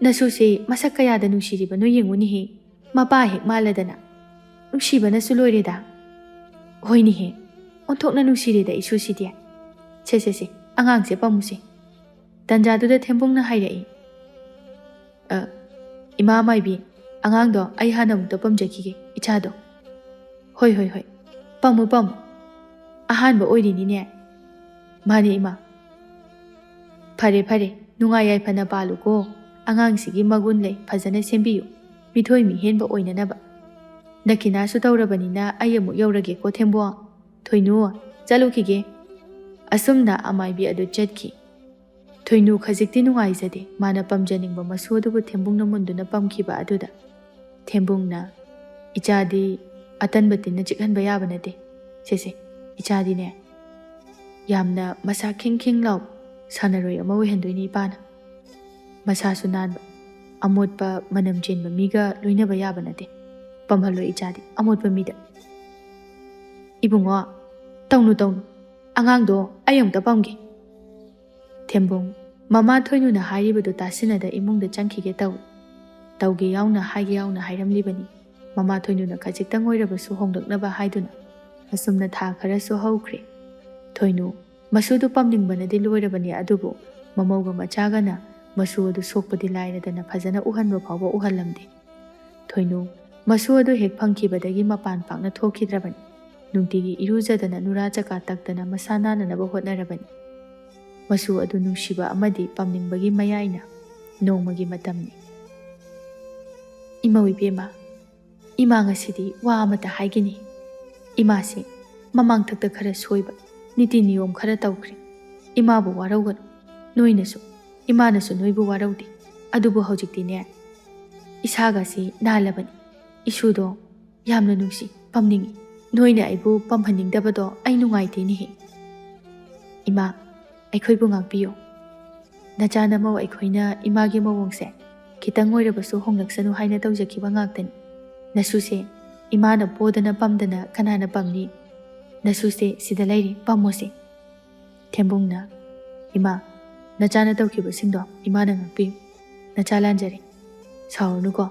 ꯅꯁꯨꯁꯦ ꯃꯁꯛ ꯀꯌꯥꯗ ꯅꯨꯡꯁꯤꯔꯤꯕꯅꯣ ꯌꯦꯡꯉꯨꯅꯦꯍꯦ꯫ ꯃꯄꯥ ꯍꯦꯛ ꯃꯥꯜꯂꯗꯅ꯫ ꯅꯨꯡꯁꯤꯕꯅꯁꯨ ꯂꯣꯏꯔꯦꯗ꯫ ꯍꯣꯏꯅꯦꯍꯦ, ꯑꯣꯟꯊꯣꯛꯅ ꯅꯨꯡꯁꯤꯔꯦꯗ ꯏꯁꯨꯁꯤꯗꯤ꯫ ꯁꯦ, ꯁꯦ, ꯁꯦ, ꯑꯉꯥꯡꯁꯦ ꯄꯝꯃꯨꯁꯦ꯫ ꯇꯟꯖꯥꯗꯨꯗ ꯊꯦꯝꯕꯨꯡꯅ ꯍꯥꯏꯔꯛꯏ, "ꯑ, ꯏꯃꯥ ꯃꯥꯏꯕꯤ, ꯑꯉꯥꯡꯗꯣ ꯑꯩ ꯍꯥꯟꯅ ꯑꯃꯨꯛꯇ ꯄꯝꯖꯈꯤꯒꯦ, ꯏꯆꯥꯗꯣ꯫" "ꯍꯣꯏ, ꯍꯣꯏ, ꯍꯣꯏ, ꯄꯝꯃꯨ, ꯄꯝꯃꯨ꯫ ꯑꯍꯥꯟꯕ ꯑꯣꯏꯔꯤꯅꯤꯅꯦ꯫" "ꯃꯥꯅꯦ, ꯏꯃꯥ꯫" "ꯐꯔꯦ, ꯐꯔꯦ, ꯅꯨꯡꯉꯥꯏ ꯌꯥꯏꯐꯅ ꯄꯥꯜꯂꯨꯀꯣ꯫ ꯑꯉꯥꯡꯁꯤꯒꯤ ꯃꯒꯨꯟ ꯂꯩ, ꯐꯖꯅ ꯁꯦꯝꯕꯤꯌꯨ, ꯃꯤꯊꯣꯏ ꯃꯤꯍꯦꯟꯕ ꯑꯣꯏꯅꯅꯕ꯫ ꯗꯈꯤꯅꯥꯁꯨ ꯇꯧꯔꯕꯅꯤꯅ ꯑꯩ ꯑꯃꯨꯛ ꯌꯧꯔꯒꯦꯀꯣ, ꯊꯦꯝꯕꯣ꯫ ꯊꯣꯏꯅꯨ, ꯆꯠꯂꯨꯈꯤꯒꯦ꯫" ꯑꯁꯨꯝꯅ ꯑꯃꯥꯏꯕꯤ ꯑꯗꯨ ꯆꯠꯈꯤ꯫ ꯊꯣꯏꯅꯨ ꯈꯖꯤꯛꯇꯤ ꯅꯨꯡꯉꯥꯏꯖꯗꯦ, ꯃꯥꯅ ꯄꯝꯖꯅꯤꯡꯕ ꯃꯁꯨ ꯑꯗꯨꯕꯨ ꯊꯦꯝꯕꯨꯡꯅ ꯃꯨꯟꯗꯨꯅ ꯄꯝꯈꯤꯕ ꯑꯗꯨꯗ꯫ ꯊꯦꯝꯕꯨꯡꯅ, "ꯏꯆꯥꯗꯤ ꯑꯇꯟꯕ ꯇꯤꯟꯅ ꯆꯤꯛꯍꯟꯕ ꯌꯥꯕ ꯅꯠꯇꯦ꯫ ꯁꯦ, ꯁꯦ, ꯏꯆꯥꯗꯤꯅꯦ, ꯌꯥꯝꯅ ꯃꯁꯥ ꯈꯤꯡ ꯈꯤꯡ ꯂꯥꯎ ꯁꯥꯟꯅꯔꯣꯏ ꯑꯃ ꯑꯣꯏꯍꯟꯗꯣꯏꯅꯤ ꯏꯄꯥꯅ꯫ ꯃꯁꯥꯁꯨ ꯅꯥꯟꯕ, ꯑꯃꯣꯠꯄ ꯃꯅꯝ ꯆꯦꯟꯕ ꯃꯤꯒ ꯂꯣꯏꯅꯕ ꯌꯥꯕ ꯅꯠꯇꯦ꯫ ꯄꯝꯍꯜꯂꯣꯏ ꯏꯆꯥꯗꯤ ꯑꯃꯣꯠꯄ ꯃꯤꯗ꯫" "ꯏꯕꯨꯡꯉꯣ, ꯇꯧꯅꯨ, ꯇꯧꯅꯨ꯫ ꯑꯉꯥꯡꯗꯣ ꯑꯩ ꯑꯃꯨꯛꯇ ꯄꯝꯒꯦ꯫" ꯊꯦꯝꯕꯨꯡ, ꯃꯃꯥ ꯊꯣꯏꯅꯨꯅ ꯍꯥꯏꯔꯤꯕꯗꯨ ꯇꯥꯁꯤꯟꯅꯗ ꯏꯃꯨꯡꯗ ꯆꯪꯈꯤꯒꯦ ꯇꯧꯏ꯫ ꯇꯧꯒꯦ ꯌꯥꯎꯅ, ꯍꯥꯏꯒꯦ ꯌꯥꯎꯅ ꯍꯥꯏꯔꯝꯂꯤꯕꯅꯤ꯫ ꯃꯃꯥ ꯊꯣꯏꯅꯨꯅ ꯈꯖꯤꯛꯇꯪ ꯑꯣꯏꯔꯕꯁꯨ ꯍꯣꯡꯂꯛꯅꯕ ꯍꯥꯏꯗꯨꯅ꯫ ꯑꯁꯨꯝꯅ ꯊꯥ ꯈꯔꯁꯨ ꯍꯧꯈ꯭ꯔꯦ꯫ ꯊꯣꯏꯅꯨ ꯃꯁꯨꯗꯨ ꯄꯝꯅꯤꯡꯕꯅꯗꯤ ꯂꯣꯏꯔꯕꯅꯤ, ꯑꯗꯨꯕꯨ ꯃꯃꯧꯒ ꯃꯆꯥꯒꯅ ꯃꯁꯨ ꯑꯗꯨ ꯁꯣꯛꯄꯗꯤ ꯂꯥꯏꯔꯗꯅ ꯐꯖꯅ ꯎꯍꯟꯕ ꯐꯥꯎꯕ ꯎꯍꯜꯂꯝꯗꯦ꯫ ꯊꯣꯏꯅꯨ ꯃꯁꯨ ꯑꯗꯨ ꯍꯦꯛ ꯐꯪꯈꯤꯕꯗꯒꯤ ꯃꯄꯥꯟ ꯄꯥꯛꯅ ꯊꯣꯛꯈꯤꯗ꯭ꯔꯕꯅꯤ꯫ ꯅꯨꯡꯇꯤꯒꯤ ꯏꯔꯨꯖꯗꯅ ꯅꯨꯔꯥ ꯆꯀꯥ ꯇꯛꯇꯅ ꯃꯁꯥ ꯅꯥꯟꯅꯅꯕ ꯍꯣꯠꯅꯔꯕꯅꯤ꯫ ꯃꯁꯨ ꯑꯗꯨ ꯅꯨꯡꯁꯤꯕ ꯑꯃꯗꯤ ꯄꯝꯅꯤꯡꯕꯒꯤ ꯃꯌꯥꯏꯅ ꯅꯣꯡꯃꯒꯤ ꯃꯇꯝꯅꯤ꯫ ꯏꯃꯧ ꯏꯕꯦꯝꯃ, ꯏꯃꯥ ꯉꯁꯤꯗꯤ ꯋꯥ ꯑꯃꯇ ꯍꯥꯏꯒꯦꯅꯦ꯫ ꯏꯃꯥꯁꯤ ꯃꯃꯥꯡꯊꯛꯇ ꯈꯔ ꯁꯣꯏꯕ, ꯅꯤꯇꯤ ꯅꯤꯌꯣꯝ ꯈꯔ ꯇꯧꯈ꯭ꯔꯦ꯫ ꯏꯃꯥꯕꯨ ꯋꯥꯔꯧꯒꯅꯨ, ꯅꯣꯏꯅꯁꯨ, ꯏꯃꯥꯅꯁꯨ ꯅꯣꯏꯕꯨ ꯋꯥꯔꯧꯗꯦ꯫ ꯑꯗꯨꯕꯨ ꯍꯧꯖꯤꯛꯇꯤꯅꯦ, ꯏꯁꯥꯒꯁꯤ ꯅꯥꯜꯂꯕꯅꯤ꯫ ꯏꯁꯨꯗꯣ ꯌꯥꯝꯅ ꯅꯨꯡꯁꯤ, ꯄꯝꯅꯤꯡꯏ꯫ ꯅꯣꯏꯅ ꯑꯩꯕꯨ ꯄꯝꯍꯟꯅꯤꯡꯗꯕꯗꯣ ꯑꯩ ꯅꯨꯡꯉꯥꯏꯇꯦꯅꯦꯍꯦ꯫ ꯏꯃꯥ, ꯑꯩꯈꯣꯏꯕꯨ ꯉꯥꯛꯄꯤꯌꯨ꯫ ꯅꯆꯥ ꯅꯃꯧ ꯑꯩꯈꯣꯏꯅ ꯏꯃꯥꯒꯤ ꯃꯑꯣꯡꯁꯦ ꯈꯤꯇꯪ ꯑꯣꯏꯔꯕꯁꯨ ꯍꯣꯡꯂꯛꯁꯅꯨ ꯍꯥꯏꯅ ꯇꯧꯖꯈꯤꯕ ꯉꯥꯛꯇꯅꯤ꯫ ꯅꯁꯨꯁꯦ ꯏꯃꯥꯅ ꯄꯣꯗꯅ ꯄꯝꯗꯅ ꯀꯅꯥꯅ ꯄꯝꯅꯤ? ꯅꯁꯨꯁꯦ ꯁꯤꯗ ꯂꯩꯔꯤ, ꯄꯝꯃꯣꯁꯦ꯫ ꯊꯦꯝꯕꯨꯡꯅ, "ꯏꯃꯥ, ꯅꯆꯥꯅ ꯇꯧꯈꯤꯕꯁꯤꯡꯗꯣ ꯏꯃꯥꯅ ꯉꯥꯛꯄꯤꯌꯨ꯫ ꯅꯆꯥ ꯂꯥꯟꯖꯔꯦ꯫ ꯁꯥꯎꯔꯅꯨꯀꯣ,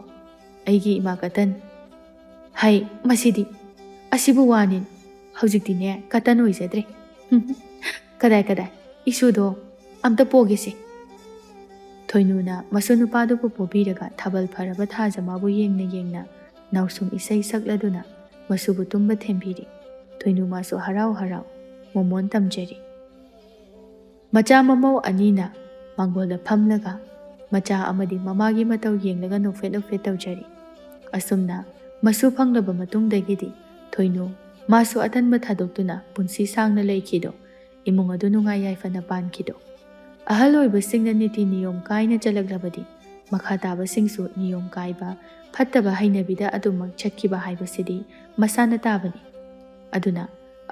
ꯑꯩꯒꯤ ꯏꯃꯥ ꯀꯇꯟ꯫ ꯍꯩ, ꯃꯁꯤꯗꯤ! ꯑꯁꯤꯕꯨ ꯋꯥꯅꯤ꯫ ꯍꯧꯖꯤꯛꯇꯤꯅꯦ, ꯀꯇꯟ ꯑꯣꯏꯖꯗ꯭ꯔꯦ꯫ ꯀꯗꯥꯏ, ꯀꯗꯥꯏ, ꯏꯁꯨꯗꯣ ꯑꯝꯇ ꯄꯣꯒꯦꯁꯦ꯫ ꯊꯣꯏꯅꯨꯅ ꯃꯁꯨ ꯅꯨꯄꯥꯗꯨꯕꯨ ꯄꯣꯕꯤꯔꯒ ꯊꯥꯕꯜ ꯐꯔꯕ ꯊꯥꯖꯃꯥꯕꯨ ꯌꯦꯡꯅ ꯌꯦꯡꯅ ꯅꯥꯎꯁꯨꯝ ꯏꯁꯩ ꯁꯛꯂꯗꯨꯅ ꯃꯁꯨꯕꯨ ꯇꯨꯝꯕ ꯊꯦꯝꯕꯤꯔꯤ꯫ ꯊꯣꯏꯅꯨ ꯃꯥꯁꯨ ꯍꯔꯥꯎ ꯍꯔꯥꯎ ꯃꯣꯃꯣꯟ ꯇꯝꯖꯔꯤ꯫ ꯃꯆꯥ ꯃꯃꯧ ꯑꯅꯤꯅ ꯃꯥꯡꯒꯣꯜꯗ ꯐꯝꯂꯒ ꯃꯆꯥ ꯑꯃꯗꯤ ꯃꯃꯥꯒꯤ ꯃꯇꯧ ꯌꯦꯡꯂꯒ ꯅꯣꯛꯐꯦꯠ ꯅꯣꯛꯐꯦꯠ ꯇꯧꯖꯔꯤ꯫ ꯑꯁꯨꯝꯅ ꯃꯁꯨ ꯐꯪꯂꯕ ꯃꯇꯨꯡꯗꯒꯤꯗꯤ ꯊꯣꯏꯅꯨ ꯃꯥꯁꯨ ꯑꯇꯟꯕ ꯊꯥꯗꯣꯛꯇꯨꯅ ꯄꯨꯟꯁꯤ ꯁꯥꯡꯅ ꯂꯩꯈꯤꯗꯣ ꯏꯃꯨꯡ ꯑꯗꯨ ꯅꯨꯡꯉꯥꯏ ꯌꯥꯏꯐꯅ ꯄꯥꯟꯈꯤꯗꯣ꯫ ꯑꯍꯜ ꯑꯣꯏꯕꯁꯤꯡꯅ ꯅꯤꯇꯤ ꯅꯤꯌꯣꯝ ꯀꯥꯏꯅ ꯆꯠꯂꯛꯂꯕꯗꯤ ꯃꯈꯥ ꯇꯥꯕꯁꯤꯡꯁꯨ ꯅꯤꯌꯣꯝ ꯀꯥꯏꯕ ꯐꯠꯇꯕ ꯍꯩꯅꯕꯤꯗ ꯑꯗꯨꯃꯛ ꯆꯠꯈꯤꯕ ꯍꯥꯏꯕꯁꯤꯗꯤ ꯃꯁꯥꯅ ꯇꯥꯕꯅꯤ꯫ ꯑꯗꯨꯅ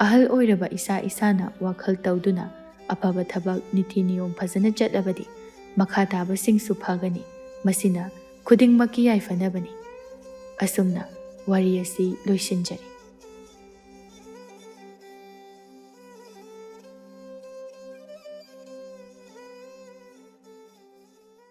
ꯑꯍꯜ ꯑꯣꯏꯔꯕ ꯏꯁꯥ ꯏꯁꯥꯅ ꯋꯥꯈꯜ ꯇꯧꯗꯨꯅ ꯑꯐꯕ ꯊꯕꯛ ꯅꯤꯇꯤ ꯅꯤꯌꯣꯝ ꯐꯖꯅ ꯆꯠꯂꯕꯗꯤ ꯃꯈꯥ ꯇꯥꯕꯁꯤꯡꯁꯨ ꯐꯒꯅꯤ꯫ ꯃꯁꯤꯅ ꯈꯨꯗꯤꯡꯃꯛꯀꯤ ꯌꯥꯏꯐꯅꯕꯅꯤ꯫ ꯑꯁꯨꯝꯅ ꯋꯥꯔꯤ ꯑꯁꯤ ꯂꯣꯏꯁꯤꯟꯖꯔꯦ꯫